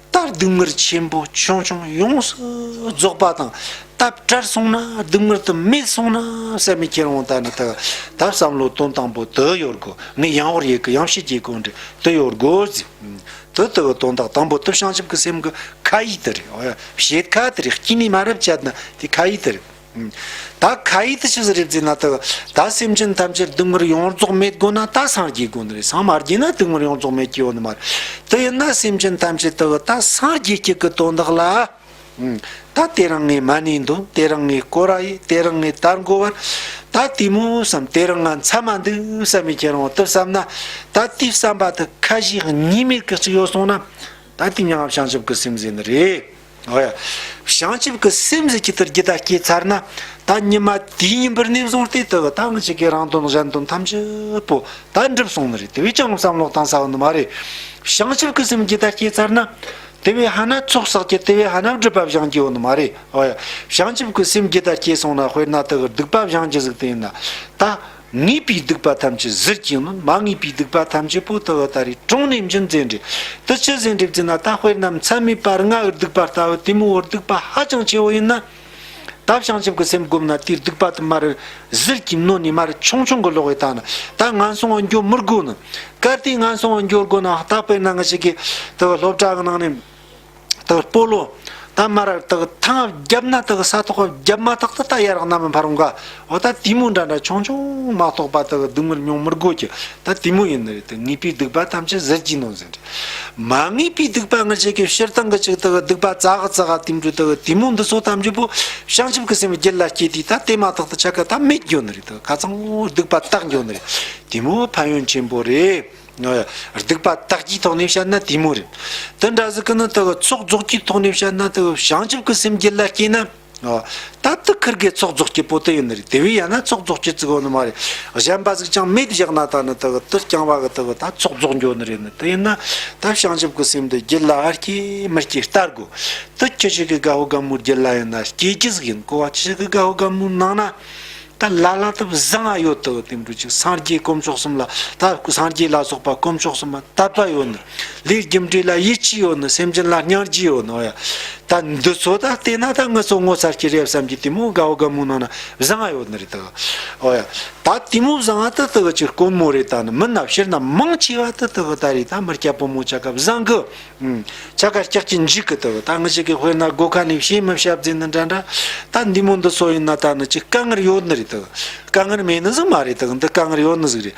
ད་སྡུག་བསྔལ་ཆེན་པོ་ཆུང་ཆུང་ཡོངས་སུ་རྫོགས་པ་དང་། ད་བྲལ་སོང་ན། སྡུག་བསྔལ་དེ་མེད་སོང་ན་བསམ་མི་ཁྱེད་རང་ད་ནི་ད་ད་བསམ་བློ་དོན་དང་པོ་དེ་ཡོད་དགོས། ངས་ཡང་བོར་ཡེ་གི་ཡང་བཤད་ཀྱི་གོ་འདྲི་དེ་ཡོད་དགོས་ཟེར། དེ་དེ་གི་དོན་དག་དང་པོ་དེ་བྱང་ཆུབ་ཀྱི་སེམས་ཀྱི་ཁ་ཡིག་དེ་རེད། འོ་ཡ། བཤད་ཁ་དེ་རེད། སྐྱིད་ནི་མ་རབས་བྱས་ན་དེ་ཁ་ཡིག་དེ་རེད། ད་ཁ་ཡིག་དེ་ཆི་ཟིག་རེད་ཟེར་ན། ད་ད་སེམས་ཅན་ཐམས་ཅད་སྡུག་བསྔལ་ཡོངས་རྫོགས་མེད་དགོས་ན་ད་སངས་རྒྱས་དགོས་ནི་རེད། སངས་མ་རྒྱས་ན་སྡུག་བསྔལ་ཡོངས་རྫོགས་མེད་ཀྱི་ཡོད་ནི་མ་རེད། དེ་ཡིན་ན་སེམས་ཅན་ཐམས་ཅད་ད་ད་སངས་རྒྱས་ཀྱི་གི་དོན་དག་ལ། ཨུམ། ད་དེ་རིང་ངས་མ་ཎི་འདོན། དེ་རིང་ངས་སྐོར་ར་ཡེ། དེ་རིང་ངས་དར་འགོ་བར། ད་དེ་མོ་བསམ། དེ་རིང་ང་མཚམས་མ་འདུག་བསམ་མི་ཁྱེད་རང་དེ་བསམ་ན། ད་དེ་བསམ་པ་དེ་ཁ་ཞིག་གཉིས་མེད་ཀྱི་གཅིག་ཡོད་སོང་ན། ད་དེ་མྱིང་ང་བྱང་ཆུབ་ཀྱི་སེམས་ཟེར་ནི་རེད། འོ་ཡ། བྱང་ཆུབ་ཀྱི་སེམས་ཟེར་གྱི་དེ་རྒྱུད་ད་སྐྱེས་ཚར་ན། ད་ཉི་མ་དེའི་ཉིན་པར་ནས་བཟུང་སྟེ་དེ་ད་ང་ཅག་གི་རང་དོན་གཞན་དོན་ཐམས་ཅད་པོ་ད་འགྲུབ་སོང་ནི་རེད། དེ་བས་ཀྱང་བསམ་བློ་གཏང་ས་ཡོད་ནི་མ་རེད། བྱང་ཆུབ་ཀྱི་སེམས་རྒྱུད་ད་སྐྱེས་ཚར་ན། དེ་བས་ཧ་ན་ཚོགས་བསགས་ཀྱི། དེ་བས་ཧ་ན་སྒྲིབ་པ་སྦྱང་རྒྱུ་ཡོད་ནི་མ་རེད། འོ་ཡ། བྱང་ཆུབ་ཀྱི་སེམས་རྒྱུད་ད་སྐྱེས་སོང་ན། དཔེར་ན་དེ་གི་སྡིག་པ་སྦྱང་རྒྱུ་ཟིག་དེ་ཡིན་ན། ད་ངེས་པའི་སྡིག་པ་ཐམས་ཅད་ཟུར་གྱིས་ནོན། མ་ངེས་པའི་སྡིག་པ་ཐམས་ཅད་པོ་དེ་གི་ད་རེས་དྲུང་ནས་འབྱིན་ཟེར་ནི་རེད། དེ་ཆི་ཟེར་ནི་རེད་ཟེར་ན། ད་དཔེར་ན་མཚམས་མེད་པ་ལྔ་གི་སྡིག་པ་ལྟ་བུ་དེ་མོ་བོ་སྡིག་པ་ཧ་ཅང་ཆེ་བོ་ཡིན་ན། ད་བྱང་ཆུབ་ཀྱི་སེམས་བསྒོམས་ན་དེའི་སྡིག་པ་དེ་མར་ཟུར་གྱིས་ནོན་ནས་མར་ཆུང་ཆུང་གི་ལོག་གི་ད་ནི། ད་ངན་སོང་བ་འགྱོ་མི་དགོས་ནི། གལ་ཏེ་ངན་སོང་བ་འགྱོ་དགོས་ན། ད་དཔེར་ན་ང་ཅག་གི་དེ་གི་སློབ་གྲྭ་གི་ནང་ནས་དེ་གི་སྤོ་ལོ་ད་མར་དེ་གི་ཐང་བརྒྱབ་ན། དེ་གི་ས་ཐོག་བརྒྱབ་མ་ཐག་ཏུ་ད་ཡར་རྣམ་པར་འཕར་འོང་ག། འོ་ད་དེ་མོ་འདྲ་འདྲ་ཆུང་ཆུང་མ་གཏོགས་པ་དེ་གི་སྡུག་བསྔལ་མྱོང་མི་དགོས་ཀྱི། ད་དེ་མོ་ཡིན་ནི་རེད། དེ་ངེས་པའི་སྡིག་པ་ཐམས་ཅད་ཟུར་གྱིས་ནོན་ཟེར་ནི་རེད། མ་ངེས་པའི་སྡིག་པ་ང་ཅག་གི་སྤྱིར་བཏང་གི་ཅིག་དེ་གི་སྡིག་པ་ཙག་གི་ཙག་ག་དེ་འདྲ་དེ་གི་དེ་མོ་འདི་ཚོ་ཐམས་ཅད་པོ་བྱང་ཆུབ་ཀྱི་སེམས་རྒྱུད་ལ་སྐྱེས་དུས་ད་དེ་མ་ཐག་ཏུ་ཆ་ག་ད་མེད་འགྱོ་ནི་རེད། དེ་གི་ཁ་ཚང་སྡིག་པ་དག་འགྱོ་ནི་རེད། དེ་མོ་ཕན་ཡོན་ཆེན་པོ་རེད། སྡིག་པ་དག་གི་ཐོག་ནས་བཤད་ན་དེ་མོ་རེད། དེ་འདྲ་ཟིག་གི་ནི་དེ་གི་ཚོགས་རྫོགས་ཀྱི་ཐོག་ནས་བཤད་ན། དེ་གི་བྱང་ཆུབ་ཀྱི་སེམས་རྒྱུད་ལ་སྐྱེས་ན། ཨོ། ད་དེ་ཁིར་གི་ཚོགས་རྫོགས་ཀྱི་པོ་དེ་ཡིན་ནི་རེད། དེ་བས་ཡང་ན་ཚོགས་རྫོགས་ཀྱི་ཙིག་ཡོད་ནི་མ་རེད། གཞན་པ་ཟིག་ཅང་མེད་བཞག་ན། ད་ནི་དེ་གི་དེ་རྐྱང་བ་གི་དེ་གི་ད་ཚོགས་རྫོགས་འགྱོ་ནི་རེད་ནི། དེ་ཡིན་ན་ད་བྱང་ཆུབ་ཀྱི་སེམས་འདི་རྒྱུད་ལ་ཨ་སྐྱེ་མི་སྐྱེ་ལྟ་དགོས། དེ་ཁྱེད་ཅག་གི་རྒད་པོ་རྒད་མོའི་རྒྱུད་ལ་ཡིན་ན་སྐྱེ་རྒྱུ་ཟིག་ཡིན་གོ་བ། ཁྱེད་ཅག་གི་རྒད་པོ་རྒད་མོའི་ནང་ན། ད་ལ་ལ་དེ་བཟང་ང་ཡོད་དེ་གི་དེ་འདྲ་ཅིག་སངས་རྒྱས་དཀོན་མཆོག་གསུམ་ལ། ད་སངས་རྒྱས་ལ་སོགས་པ་དཀོན་མཆོག་གསུམ་ལ་དད་པ་ཡོད་ནི། ལས་རྒྱུ་འབྲས་ལ་ཡིད་ཆེས་ཡོད་ནི། སེམས་ཅན་ལ་སྙིང་རྗེ་ཡོད་ནི། འོ་ཡ། ད་འདི་ཚོ་ད་བལྟས་ན་ད་ངི་ཚོ་ངོ་ཚ་སྐྱེ་རེད་བསམ་གྱི། དེ་མོ་རྒད་པོ་རྒད་མོའི་ནང་ན་བཟང་ང་ཡོད་ནི་རེད་དེ་གི། འོ་ཡ། ད་དེ་མོ་བཟང་ང་དེ་དེ་གི་ཅིག་དཀོན་མོ་རེད། ད་ནི་མིན་ན་སྤྱིར་ན་མང་ཆེ་བ་དེ་དེ་གི་ད་རེད། ད་མི་སྐྱ་ཕོ་མོ་ཆ་ག་བཟང་གི། ཨུམ། ཆ་ག་སྐྱག་གི་འཇིག་གི་དེ་གི། ད་ང་ཅག་གི་དཔེར་ན་སྒོ་ཁ་ནས་བཤད་མི་བཤད་ཟེར་ནི་འདྲ་འདྲ། ད་འདི་མོ་འདི་ཚོ་ཡིན་ན་ད་ནི་ཅིག་དཀའ་ངལ་ཡོད་ནི་རེད་དེ་གི། དཀའ་ངལ་མེད་ནི་ཟིག་མ་རེད་དེ་གི། འདི་དཀའ་ངལ་ཡོད་ནི་ཟིག་རེད།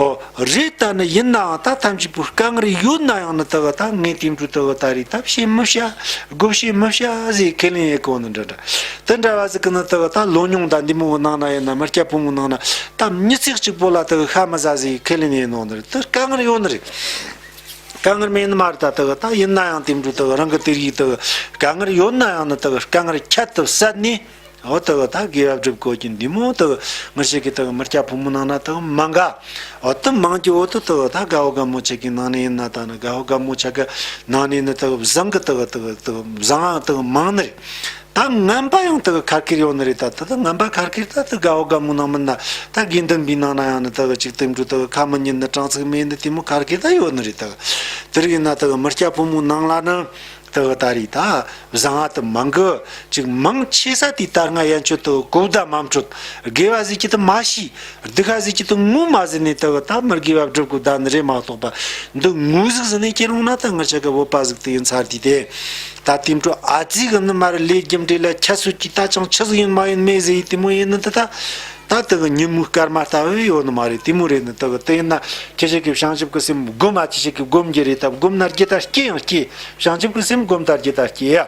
ཨོ། རེད། ད་ནི་ཡིན་ནའང་ད་ཐམས་ཅད་པོ་དཀའ་ངལ་ཡོད་ན་ཡང་ནི་དེ་གི་ད་ངས་དེ་འདྲ་དེ་གི་ད་རེད། ད་བཤད་མི་བཤད། སྒོ་བཤད་མི་བཤད་ཟེར་ཁས་ལེན་ཡེ་གོ་ནི་འདྲ་འདྲ། དེ་འདྲ་བ་ཟིག་གི་ནི་དེ་གི་ད་ལོ་ཉུང་ད་འདི་མོ་གི་ནང་ན་ཡིན་ན། མི་སྐྱ་ཕོ་མོའི་ནང་ན་ད་མི་ཚེ་གཅིག་པོ་ལ་དེ་གི་ཤ་མི་ཟ་ཟེར་ཁས་ལེན་ཡེ་ནོ་ནི་རེད། དེ་དཀའ་ངལ་ཡོད་ནི་རེད། དཀའ་ངལ་མེད་ནི་མ་རེད། ད་དེ་གི་ད་ཡིན་ན་ཡང་དེ་འདྲ་དེ་གི་རང་གི་དེ་རིགས་དེ་གི་དཀའ་ངལ་ཡོད་ན་ཡང་ནི་དེ་གི་དཀའ་ངལ་ཁྱད་དུ་བསད་ནས། འོ་དེ་གི་ད་དགེ་བ་སྒྲུབ་དགོས་ཀྱི། འདི་མོ་དེ་གི་ང་ཅག་གི་དེ་གི་མི་སྐྱ་ཕོ་མོའི་ནང་ན་དེ་གི་མང་ག། འོ་དེ་མང་གི་འོ་དེ་དེ་གི་ད་རྒད་པོ་རྒད་མོ་ཆ་གི་ནང་ནས་ཡིན་ན། ད་ནི་རྒད་པོ་རྒད་མོ་ཆ་གི་ནང་ནས་ནི་དེ་གི་བཟང་གི་དེ་གི་དེ་གི་དེ་གི་བཟང་ང་དེ་གི་མང་ནི་རེད། ད་ངན་པ་ཡང་དེ་གི་ཁ་ཁེར་ཡོད་ནི་རེད། ད་དེ་ད་ངན་པ་ཁ་ཁེར་ད་དེ་རྒད་པོ་རྒད་མོའི་ནང་མིན་ན། ད་དགེ་འདུན་པའི་ནང་ན་ཡང་ནི་དེ་གི་ཅིག་དེ་འདྲ་དེ་གི་ཁ་མི་ཉན་ནི། དྲང་ཚིག་མེད་ནི། དེ་མོ་ཁ་ཁེར་ད་ཡོད་ནི་རེད། དེ་གི་དེ་རིགས་ཡིན་ན་དེ་གི་མི་སྐྱ་ཕོ་མོའི་ནང་ལ་ནི་དེ་གི་ད་རེད། ད་བཟང་ང་དེ་མང་གི། ཅིག་མང་ཆེ་ས་དེ་ད་སྔ་ཡན་ཆད་དེ་གི་གོ་བརྡ་མ་འཕྲོད། དགེ་བ་ཟེར་གྱི་དེ་མ་ཤེས། སྡིག་པ་ཟེར་གྱི་དེ་ངོ་མ་ཟིན་ནས་དེ་གི་ད་མི་དགེ་བ་སྒྲུབ་དགོས་ད་ནི་རེད་མ་གཏོགས་པ། འདི་ངོ་ཟིག་ཟིན་ནས་ཁྱེར་འོང་ན་ད་ང་ཅག་གི་བོད་པ་ཟིག་དེ་ཡིན་ཚར་དུས་དེ། ད་དེ་འདྲ་ཨ་ཙི་གི་ནི་མར་ལས་རྒྱུ་འབྲས་ལ་ཁྱད་གསོད་ཀྱི། ད་ཅང་ཆི་ཟིག་ཡིན་མ་ཡིན་མེད་ཟེར་ཡི་དེ་མོ་ཡིན་ནི་དེ་ད། ད་དེ་གི་ཉིན་མོའི་སྐར་མ་ལྟ་བུ་ཡོད་ནི་མ་རེད། དེ་མོ་རེད་ནི་དེ་གི། དེ་ཡིན་ན་ཁྱེད་ཅག་གི་བྱང་ཆུབ་ཀྱི་སེམས་བསྒོམ། ཨ་ཅག་ཅག་གི་བསྒོམ་རྒྱུ་རེད། ད་བསྒོམ་ན་རྒྱུད་ད་སྐྱེ་ཡང་སྐྱེ། བྱང་ཆུབ་ཀྱི་སེམས་བསྒོམ་ད་རྒྱུད་ད་སྐྱེ་ཡ།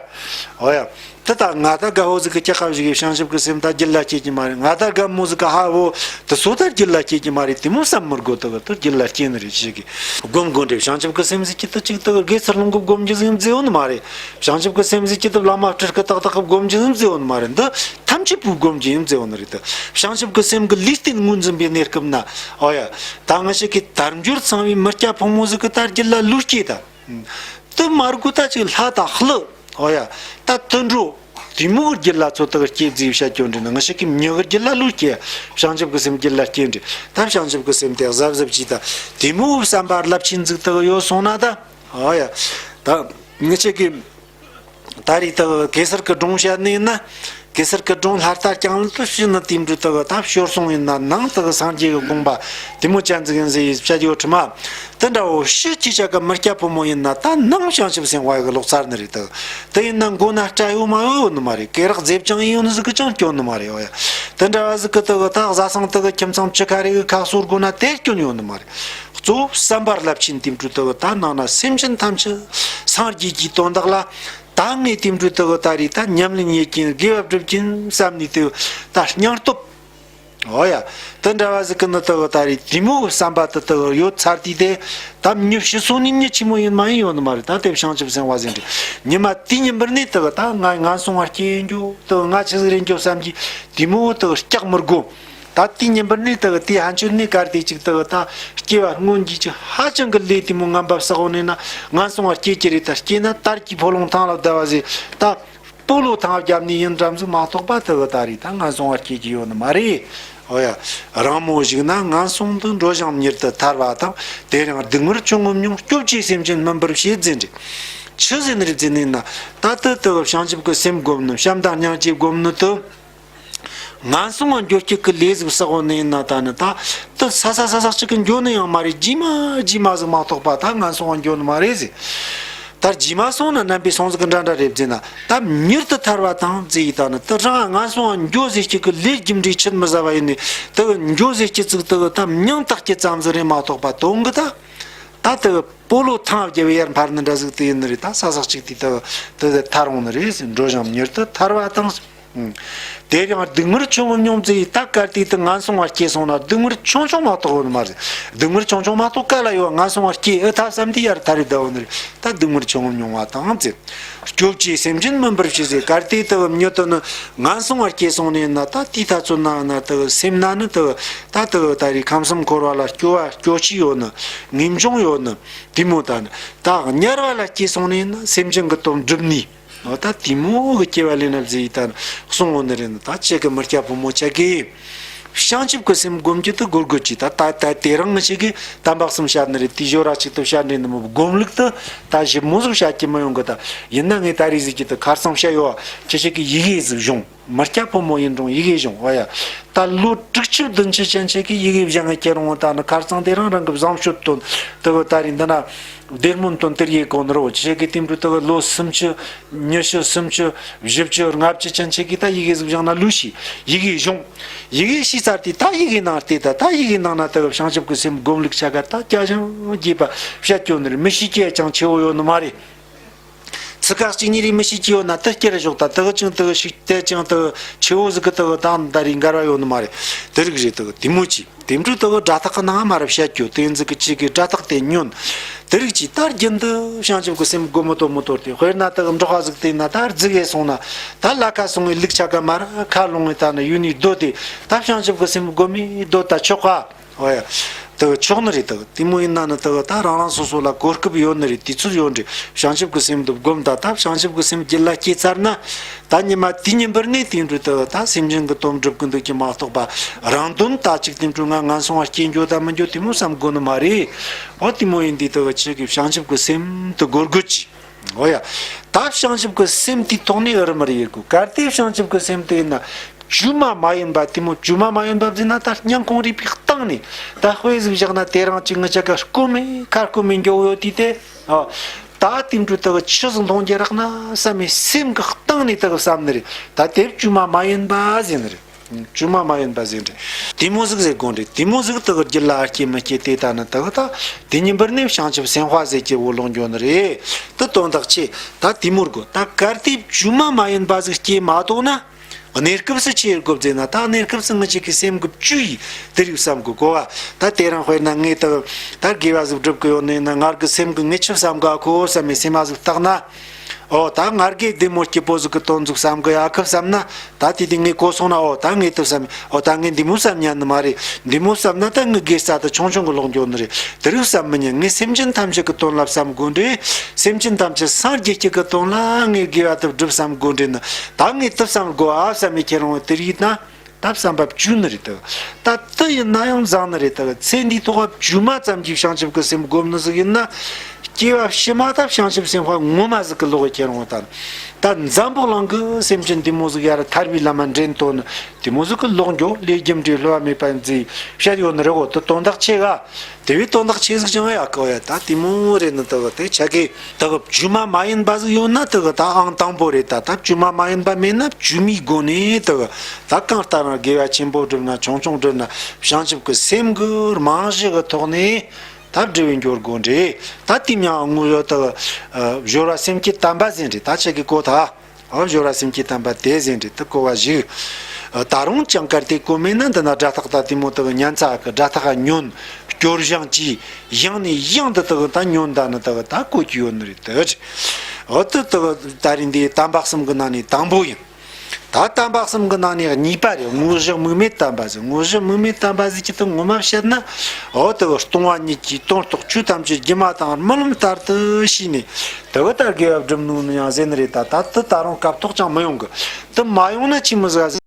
འོ་ཡ། དེ་ད་ང་ད་རྒད་པོ་ཟིག་གི་སྐྱེ་ཁ་ཞིག་གི་བྱང་ཆུབ་ཀྱི་སེམས་ད་རྒྱུད་ལ་སྐྱེ་གི་མ་རེད། ང་ད་རྒད་མོ་ཟིག་གི་ཧ་བོ་དེ་ཚོ་ད་རྒྱུད་ལ་སྐྱེ་གི་མ་རེད། དེ་མོ་བསམ་མི་དགོས། དེ་གི་དེ་རྒྱུད་ལ་སྐྱེ་ནི་རེད། ཅིག་གི་བསྒོམ་དགོས་འདྲེ། བྱང་ཆུབ་ཀྱི་སེམས་ཟེར་གྱི་དེ་ཅིག་དེ་གི་དགེ་ཚུལ་སློང་གི་བསྒོམ་རྒྱུ་ཟིག་ཡིན་ཟེར་ཡོད་ནི་མ་རེད། བྱང་ཆུབ་ཀྱི་སེམས་ཟེར་གྱི་དེ་བླ་མ་སྤྲུལ་སྐུ་ཏག་ཏག་གི་བསྒོམ་རྒྱུ་ཟིག་ཡིན་ཟེར་ཡོད་ནི་མ་རེད། འདི་ཐམས་ཅད་པོའི་བསྒོམ་རྒྱུ་ཡིན་ཟེར་ཡོད་ནི་རེད། དེ་བྱང་ཆུབ་ཀྱི་སེམས་ཀྱི་ལུས་རྟེན་ངོས་འཛིན་པའི་གནས་སྐབས་ན། འོ་ཡ། ད་ང་ཅག་གི་དལ་འབྱོར་ཚང་བའི་མི་སྐྱ་ཕོ་མོ་ཟིག་གི་ད་རྒྱུད་ལ་ལུས་སྐྱེས་ད། དེ་མ་དགོས་ད་ཅིག་ལྷ་དང་ཀླུ། འོ་ཡ། ད་དུད་འགྲོ། དེ་མོ་གི་རྒྱུད་ལ་ཚོ་དག་སྐྱེ་རྫིས་བཤད་རྒྱུ་འདྲ་ནི། ང་ཅག་གི་མྱི་གི་རྒྱུད་ལ་ལུས་སྐྱེ། བྱང་ཆུབ་ཀྱི་སེམས་རྒྱུད་ལ་སྐྱེ་འདྲ། ད་བྱང་ཆུབ་ཀྱི་སེམས་དེ་གཟབ་གཟབ་ཅིག་ད། དེ་མོ་བསམ་པ་རླབས་ཆེན་ཟིག་དག་ཡོད་སོང་ན་ད། འོ་ཡ། ད་ང་ཅག་གི་ད་རེས་དག་གེ་སར་གྱི་སྒྲུང་བཤད་ནི་ཡིན་ན། གེ་སར་སྐུ་དྲུང་ལྷ་རྟ་རྐྱང་ལ་དུ་ཕྱི་ནི་དེ་འདྲ་དུ་གི་ད་ཤོར་སོང་ཡིན་ན་ནང་དུ་གི་སངས་རྒྱས་ཀྱི་དགོངས་པ་དེ་མོ་ཅན་ཟིག་ཡིན་ཟེར་བཤད་ཡོད་ཁྲི་མ། དེ་འདྲ་བོ་ཕྱི་ཅི་བྱ་གི་མི་སྐྱ་ཕོ་མོ་ཡིན་ན་ད་ནང་བྱང་ཆུབ་སེམས་དཔའ་གི་ལོག་ཚར་ནི་རེད་དུ། དེ་ཡིན་ན་མགོ་ན་སྐྲ་ཡོད་མ་ཡོད་ཡོད་ནི་མ་རེད། སྐེ་རགས་རྫེབ་ཅང་ཡིན་ཡོད་ནི་ཟིག་གི་ཅང་སྐྱོན་ནི་མ་རེད། འོ་ཡ། དེ་འདྲ་བ་ཟིག་གི་དུ་གི་ད་བཟའ་ཚང་དུ་གི་ཁྱིམ་ཚང་བཅུ་ཁ་རེ་གི་ཁ་གསོ་དགོས་ན་དེ་སྐྱོན་ཡོད་ནི་མ་རེད། གཙོ་བོ་བསམ་པ་རླབས་ཆེན་དེ་འདྲ་དུ་གི་ད་ནང་ན་སེམས་ཅན་ཐམས་ཅད་སངས་རྒྱས་ཀྱི་དོན་དག་ལ། ད་ངས་དེ་འདྲ་དུ་གི་ད་རེས་ད་ཉམས་ལེན་ཡེད་ཀྱིན་དགེ་བ་སྒྲུབ་ཀྱིན་བསམ་ནས་དུ་ད་སྙིང་སྟོབས། འོ་ཡ། དེ་འདྲ་བ་ཟིག་གི་ནི་དུ་གི་ད་རེས་དེ་མོ་གི་བསམ་པ་དུ་དུ་གི་ཡོད་ཚར་དུས་དེ། ད་མྱི་ཕྱི་སོ་ནས་མྱི་ཆེན་མོ་ཡིན་མ་ཡིན་ཡོད་ནི་མ་རེད། ད་དེ་བྱང་ཆུབ་སེམས་དཔའ་ཟེར་འདྲ་ཉི་མ་དེ་ཉིན་པར་ནས་དུ་གི་ད་ང་ངན་སོང་བ་སྐྱེ་འགྱོ་དུ་གི་ང་ཆི་ཟིག་རེད་འགྱོ་བསམ་གྱི་དེ་མོ་དུ་གི་སྐྲག་མི་དགོ། ད་དེ་ཉིན་པར་ནས་དུ་གི་དེ་ཕན་ཆོད་ནས་གར་དེ་ཅིག་དུ་གི་ད་སྐྱེ་བ་སྔོན་གྱི་ཅིག་ཧ་ཅང་གི་ལས་དེ་མོ་ངན་པ་བསགས་འོ་ནས་ན་ངན་སོང་བ་སྐྱེ་གི་རེད། ད་སྐྱེ་ན་དར་གྱི་ཕོ་ལོང་ཐང་ལ་བདའ་བ་ཟེར་ད། སྤོ་ལོ་ཐང་བརྒྱབ་ནས་ཡིན་འགྲམ་ཟིག་མ་གཏོགས་པ་དུ་གི་ད་རེས་ད་ངན་སོང་བ་སྐྱེ་གི་ཡོད་ནི་མ་རེད། འོ་ཡ། རིང་མོ་ཞིག་ན་ངན་སོང་དུ་འགྲོ་ཞིང་མྱུར་དུ་ཐར་བ་དང་། དེ་ཡང་སྡུག་བསྔལ་ཆུང་ངུ་མྱོང་། སྐྱོབ་ཀྱི་སེམས་ཅན་སྨིན་པར་བྱེད་ཟེར་འདྲ། ཆི་ཟེར་ནི་རེད་ཟེར་ནི་ན། ད་དུ་དུ་བྱང་ཆུབ་ཀྱི་སེམས་བསྒོམ་ནི་བྱམས་དང་སྙིང་རྗེ་བསྒོམ་ནི་དུ། ངན་སོང་བ་འགྱོ་སྐྱིད་ཀྱི་ལས་ཟིག་བསགས་འོ་ནི་ཡིན་ན་ད་ནི་ད་དུ་ས་ས་ས་ས་གཅིག་གི་འགྱོ་ནི་ཡང་མ་རེད། རྗེས་མ་རྗེས་མ་ཟིག་མ་གཏོགས་པ་ད་ངན་སོང་བ་འགྱོ་ནི་མ་རེད་ཟེར། ད་རྗེས་མ་སོང་ན་རྣམ་པའི་སོང་ཟིག་གི་འདྲ་འདྲ་རེད་ཟེར་ན། ད་མྱུར་དུ་ཐར་བ་དང་ཟེར་ཡི་ད་ནི་དུ་རང་ངན་སོང་བ་འགྱོ་ཟེར་སྐྱིད་ཀྱི་ལས་རྒྱུ་འབྲས་ཆུད་མི་ཟ་བ་ཡིན་ནི་དུ་འགྱོ་ཟེར་སྐྱིད་ཟིག་དུ་ད་མྱང་བཏགས་སྐྱིད་ཙམ་ཟིག་རེད་མ་གཏོགས་པ་དོན་གི་ད་ད་དུ་སྤོ་ལོ་ཐང་བརྒྱབ་ཡར་འཕར་ནི་འདྲ་ཟིག་དུ་ཡིན་ནི་རེད། ད་ས་ས་གཅིག་དུས་དུ་དུ་དུ་ཐར་འོང་ནི་རེད་ཟེར། འགྲོ་ཞིང་མྱུར་དུ་ཐར་བ་དང་། དེ་ཡང་སྡུག་བསྔལ་ཆུང་ངུ་མྱོང་ཟེར་ཡི་ད་གལ་ཏེ་དུ་ངན་སོང་བ་སྐྱེས་སོང་ན་སྡུག་བསྔལ་ཆུང་ཆུང་མ་གཏོགས་ཡོད་ནི་མ་རེད། སྡུག་བསྔལ་ཆུང་ཆུང་མ་གཏོགས་ག་ལ་ཡོད། ངན་སོང་བ་སྐྱེས་ཨེ་ཐབས་བསམ་དུས་ཡར་ཐར་རེ་བསྡད་ཡོད་ནི་རེད། ད་སྡུག་བསྔལ་ཆུང་ངུ་མྱོང་བ་དང་ཟེར། སྐྱོབ་ཀྱི་སེམས་ཅན་སྨིན་པར་བྱེད་ཟེར། གལ་ཏེ་དུ་མྱི་དུ་ནི་ངན་སོང་བ་སྐྱེས་སོང་ནས་ན་ད་དེའི་ཐ་ཚོད་ན་ན་དུ་སེམས་ན་ནི་དུ་ད་དུ་ད་རེས་ཁམས་གསུམ་འཁོར་བ་ལ་སྐྱོ་བ་སྐྱོ་ཤས་ཡོད་ནི་ངེས་འབྱུང་ཡོད་ནི་དེ་མོ་ད་ནི་ད་དམྱལ་བ་ལ་སྐྱེས་སོང་ནས་ན་སེམས་ཅན་གྱི་དོན་སྒྲུབ་ནི། འོ་ད་དེ་མོ་གི་སྐྱེ་བ་ལེན་ན་ཟེར་ཡི་ད་གསུང་འོ་ནི་རེད། ད་ཁྱེད་ཀྱི་མི་སྐྱ་ཕོ་མོ་ཆ་གིས་བྱང་ཆུབ་ཀྱི་སེམས་སྒོམ་རྒྱུ་དེ་དགོས་དགོས་ཀྱི། ད་ད་ད་དེ་རིང་ངི་ཞིག་གིས་དམ་པ་གསུམ་བཤད་ནི་རེད། དེ་ཞོ་ར་ཅིག་ཏུ་བཤད་ནི་ནི་མོ་སྒོམ་ལུགས་དེ་ད་ཞིབ་མོ་ཟིག་བཤད་ཀྱི་མི་ཡོང་གི། ད་ཡིན་ན་ངས་ད་རེས་ཟིག་གི་དེ་ཁར་སང་བཤད་ཡོད། ཁྱེད་ཞིག་གིས་ཡི་གེ་ཟིག་སྦྱོང་། མི་སྐྱ་ཕོ་མོ་ཡིན་རུང་ཡི་གེ་སྦྱོང་། འོ་ཡ། ད་ལོ་དྲུག་ཅུ་བདུན་ཅུ་ཅན་ཅིག་གིས་ཡི་གེ་སྦྱང་ངེ་ཁྱེད་རང་ད་ནི་ཁར་སང་དེ་རང་རང་གི་བཟང་སྤྱོད་དོན་དེ་གི་ད་རེས་འདི་ན་བདེ་སྨོན་དོན་དེར་ཡེ་གོ་ནི་རོ། ཅི་ཞིག་གི་དེ་འདྲ་དེ་གི་ལོ་སུམ་ཅུ་ཉི་ཤུ་སུམ་ཅུ་བཞི་བཅུ་ལྔ་བཅུ་ཅན་ཅིག་གིས་ད་ཡི་གེ་ཟིག་སྦྱང་ན་ལོས་ཤེས། ཡི་གེ་སྦྱོང་། ཡི་གེ་ཤེས་ཚར་དུས་ད་ཡི་གེ་ནང་བལྟས། ད་ད་ཡི་གེ་ནང་ན་དེ་གི་བྱང་ཆུབ་ཀྱི་སེམས་སྒོམ་ལུགས་ཆ་ག་ད་རྒྱས་ཤིང་རྒྱས་པ་བཤད་རྒྱུ་ནི་རེད། མི་ཤེས་རྒྱུ་ཅང་ཆེ་བོ་ཡོད་ནི་མ་རེད། ཚིག་ཁ་གཅིག་གཉིས་རེ་མི་ཤེས་ཀྱི་ཡོད་ན་དེ་སྐྱེ་ར་ཞོག། ད་དེ་གི་ཅང་དེ་གི་ཤིག་དེ་ཅང་དེ་གི་ཆེ་བོ་ཟིག་གི་དེ་གི་དང་ད་རེས་འགལ་བ་ཡོད་ནི་མ་རེད། དེ་རིགས་རེད། དེ་གི་དེ་མོ་ཅིག་དེ་འདྲ་དེ་གི་སྒྲ་ཐག་གི་ནང་མ་རབས་བཤད་རྒྱུ་དེ་ཟིག་གི་ཅིག་གི་སྒྲ་ཐག་དེ་ཉོན། དེ་རིགས་ཀྱིས་ད་རྒྱུན་དུ་བྱང་ཆུབ་ཀྱི་སེམས་སྒོམ་མི་དོ་མི་དོར་ཏེ། དཔེར་ན་དེ་གི་འབྲོག་པ་ཟིག་དེ་ན་ད་རྫི་གེ་སོང་ན་ད་ལ་ཁ་སོང་བའི་ལུག་ཆ་ག་མ་ར་ཁ་ལོང་བའི་ད་ན་ཡུལ་ནས་སྡོད་དེ་ད་བྱང་ཆུབ་ཀྱི་སེམས་སྒོམ་མི་སྡོད་ད་ཆོག་ག། འོ་ཡ། དེ་ཆོག་ནི་རེད། དེ་དེ་མོ་ཡིན་ན་ནི་དེ་ད་རང་རང་སོ་སོ་ལ་གོ་སྐབས་ཡོད་ནི་རེད། དུས་ཚོད་ཡོད་རེད། བྱང་ཆུབ་ཀྱི་སེམས་དེ་བསྒོམ་ད། ད་བྱང་ཆུབ་ཀྱི་སེམས་རྒྱུད་ལ་སྐྱེས་ཚར་ན། ད་ཉི་མ་དེ་ཉིན་པར་ནས་དེ་འདྲ་དེ་ད་སེམས་ཅན་གྱི་དོན་སྒྲུབ་ཀྱི་འདུག་གི་མ་གཏོགས་པ། རང་དོན་ད་ཅིག་དེ་འདྲ་ང་ངན་སོང་བ་སྐྱེ་འགྱོ་ད་མི་འགྱོ་དེ་མོ་བསམ་དགོས་ནི་མ་རེད། འོ་དེ་མོ་ཡིན་དུས་དེ་ཁྱེད་ཀྱི་བྱང་ཆུབ་ཀྱི་སེམས་དེ་སྒོམ་དགོས་ཀྱི། འོ་ཡ། ད་བྱང་ཆུབ་ཀྱི་སེམས་དེའི་ཐོག་ནས་ཨ་རི་མ་རི་ཡེར་དགོས། གལ་ཏེ་བྱང་ཆུབ་ཀྱི་སེམས་དེ་ཡིན་ན། བཅོས་མ་མ་ཡིན་པ་དེ་མོ་བཅོས་མ་མ་ཡིན་པ་ཟེར་ན་ད་སྙིང་ཁོང་རུས་པའི་གཏིང་ནས་ད་དཔེ་ཟིག་བཞག་ན་དེ་རིང་ཅིག་ངི་ཅག་ག་རྐུ་མེད་ཁ་རྐུ་མེད་འགྱོ་ཡོད་དུས་དེ། ཨ། ད་དེ་འདྲ་དག་ཆི་ཟིག་མཐོང་རྒྱུ་རག་ན་བསམ་མེད་སེམས་ཀྱི་གཏིང་ནས་དག་བསམ་ནི་རེད། ད་དེ་བཅོས་མ་མ་ཡིན་པ་ཟེར་ནི་རེད། བཅོས་མ་མ་ཡིན་པ་ཟེར་འདྲ། དེ་མོ་ཟིག་ཟེར་དགོས་འདྲ། དེ་མོ་ཟིག་དག་རྒྱུད་ལ་ཨ་སྐྱེ་མི་སྐྱེ་དེ་ད་ནི་དག་ད། དེ་ཉིན་པར་ནས་བྱང་ཆུབ་སེམས་དཔའ་ཟེར་གྱི་འོ་ལོང་འགྱོ་ནི་རེད། དེ་དོན་དག་ཆེ། ད་དེ་མོར་དགོས། ད་གལ་ཏེ་བཅོས་མ་མ་ཡིན་པ་ཟིག་སྐྱེ་མ་ཐུབ་ན། གནས་སྐབས་སུ་ཆི་ཡེར་དགོས་ཟེར་ན། ད་གནས་སྐབས་སུ་ངི་ཅག་གི་སེམས་ཀྱི་བཅོས་ཡིས་དེ་རིགས་བསམ་དགོས་གོ་བ། ད་དེ་རིང་དཔེར་ན་ངས་ད་ད་དགེ་བ་ཟིག་སྒྲུབ་གི་ཡོད་ནི་ན། ངར་གི་སེམས་ཀྱི་ངས་ཆི་བསམ་ག་ཁོ་བོ་བསམ་མེད་སེམས་མ་ཟིག་བཏགས་ན། ཨོ་ད་ངར་གི་བདེ་མོ་སྐྱིད་པོ་ཟིག་གི་དོན་ཟིག་བསམ་གི་ཡ་ཁི་བསམ་ན། ད་དེ་དེ་ངས་གོ་སོང་ན། ཨོ་ད་ངས་དེ་བསམ། ཨོ་ད་ངས་འདི་མོ་བསམ་ཉན་ནི་མ་རེད། འདི་མོ་བསམ་ན་ད་ངའི་དགེ་རྩ་དེ་ཆུང་ཆུང་གི་ལོག་འགྱོ་ནི་རེད། དེ་རིགས་བསམ་མི་ཉན། ངས་སེམས་ཅན་ཐམས་ཅད་ཀྱི་དོན་ལ་བསམ་དགོས་འདྲ། སེམས་ཅན་ཐམས་ཅད་སངས་རྒྱས་སྐྱིད་ཀྱི་དོན་ལ་ངས་དགེ་བ་དེ་སྒྲུབ་བསམ་དགོས་འདྲ་ནི། ད་ངས་དེ་བསམ་དགོས་ཨ་བསམ་མི་ཁྱེད་རང་དེ་རིགས་ན། ད་བསམ་པ་བཅོས་ནི་རེད་དོ། ད་དེ་ཡིན་ན་ཡང་བཟང་ནི་རེད་དོ། ཚེ་འདིའི་ཐོག་བཅོས་མ་ཙམ་གྱིས་བྱང་ཆུབ་ཀྱི་སེམས་བསྒོམ་ནི་ཟིག་ཡིན་ན། སྐྱེ་བ་ཕྱི་མ་ད་བྱང་ཆུབ་སེམས་དཔའ་ངོ་མ་ཟིག་གི་ལོག་ཁྱེར་འོང་། ད་ད་འཛམ་བུ་གླིང་གི་སེམས་ཅན་འདི་མོ་ཟིག་ཡར་ཐར་བའི་ལམ་མ་འདྲེན་ཐུབ་ནི་དེ་མོ་ཟིག་གི་ལོག་འགྱོ། ལས་རྒྱུ་འབྲས་བསླུ་བ་མེད་པ་ཡིན་ཟེར་བཤད་ཡོད་ནི་རེད་གོ། དེ་དོན་དག་ཆེ་ག། དེ་བས་དོན་དག་ཆེ་ཟིག་ཅང་ཡ་གོ་ཡ། ད་དེ་མོ་རེད་ནི་དེ་གི་དེ་ཆ་གི་དེ་གི་བཅོས་མ་མ་ཡིན་པ་ཟིག་ཡོད་ན་དེ་གི་ད་ཨང་དང་པོ་རེད། ད་ད་བཅོས་མ་མ་ཡིན་པ་མེད་ན་བཅོས་མའི་སྒོ་ནས་དེ་གི་ད་གང་ལྟར་ན་དགེ་བ་ཆེན་པོ་བསྒྲུབ་ན་ཆུང་ཆུང་བསྒྲུབ་ན་བྱང་ཆུབ་ཀྱི་སེམས་ཀྱི་རྨང་གཞི་གི་ཐོག་ནས་ད་བསྒྲུབས་འགྱོ་དགོས་འདྲ། ད་དེ་མྱང་དངོས་ཡོད་དེ་གི་སྦྱོར་བ་སེམས་བསྐྱེད་དམ་པ་ཟེར་འདྲ། ད་ཆ་གི་གོ་ཐལ། ཨོ། སྦྱོར་བ་སེམས་བསྐྱེད་དམ་པ་དེ་ཟེར་འདྲ་དེ་གོ་བ་ཞིག་ད་རུང་ཅང་གལ་ཏེ་གོ་མེད་ན་འདི་ན་སྒྲ་ཐག་ད་དེ་མོ་དེ་གི་ཉན་ཚ་གི་སྒྲ་ཐག་ཉོན། སྐྱོར་བཞེངས་ཀྱིས་ཡང་ནས་ཡང་དུ་དེ་གི་ད་ཉོན་ད་ནི་དེ་གི་ད་གོ་གི་ཡོད་ནི་རེད་དེ། ཨོ། དེ་དེ་གི་ད་རིང་འདི་དམ་པ་གསུམ་གི་ནང་ནས་དང་པོ་ཡིན། ད་དམ་པ་གསུམ་གི་ནང་ནས་གཉིས་པ་རེད། དངོས་གཞི་དམིགས་མེད་དམ་པ་ཟེར། དངོས་གཞི་དམིགས་མེད་དམ་པ་ཟེར་གྱི་དེ་ངོ་མ་བཤད་ན། ཨོ། དེ་གི་སྟོང་པ་ཉིད་ཀྱིས་དོན་རྟོགས་ཆོས་ཐམས་ཅད་སྒྱུ་མ་དང་རྨི་ལམ་ལྟར་དུ་ཤེས་ནས། དེ་གི་ད་དགེ་བ་བསྒྲུབ་ནོ་ནི་ཡང་ཟེར་ནི་རེད། ད་ད་དེ་ད་རུང་སྐབས་ཐོག་ཅང་མི་ཡོང་གི། དེ་མ་ཡོང་ན་ཆི་མོ་ཟིག་ཟེར།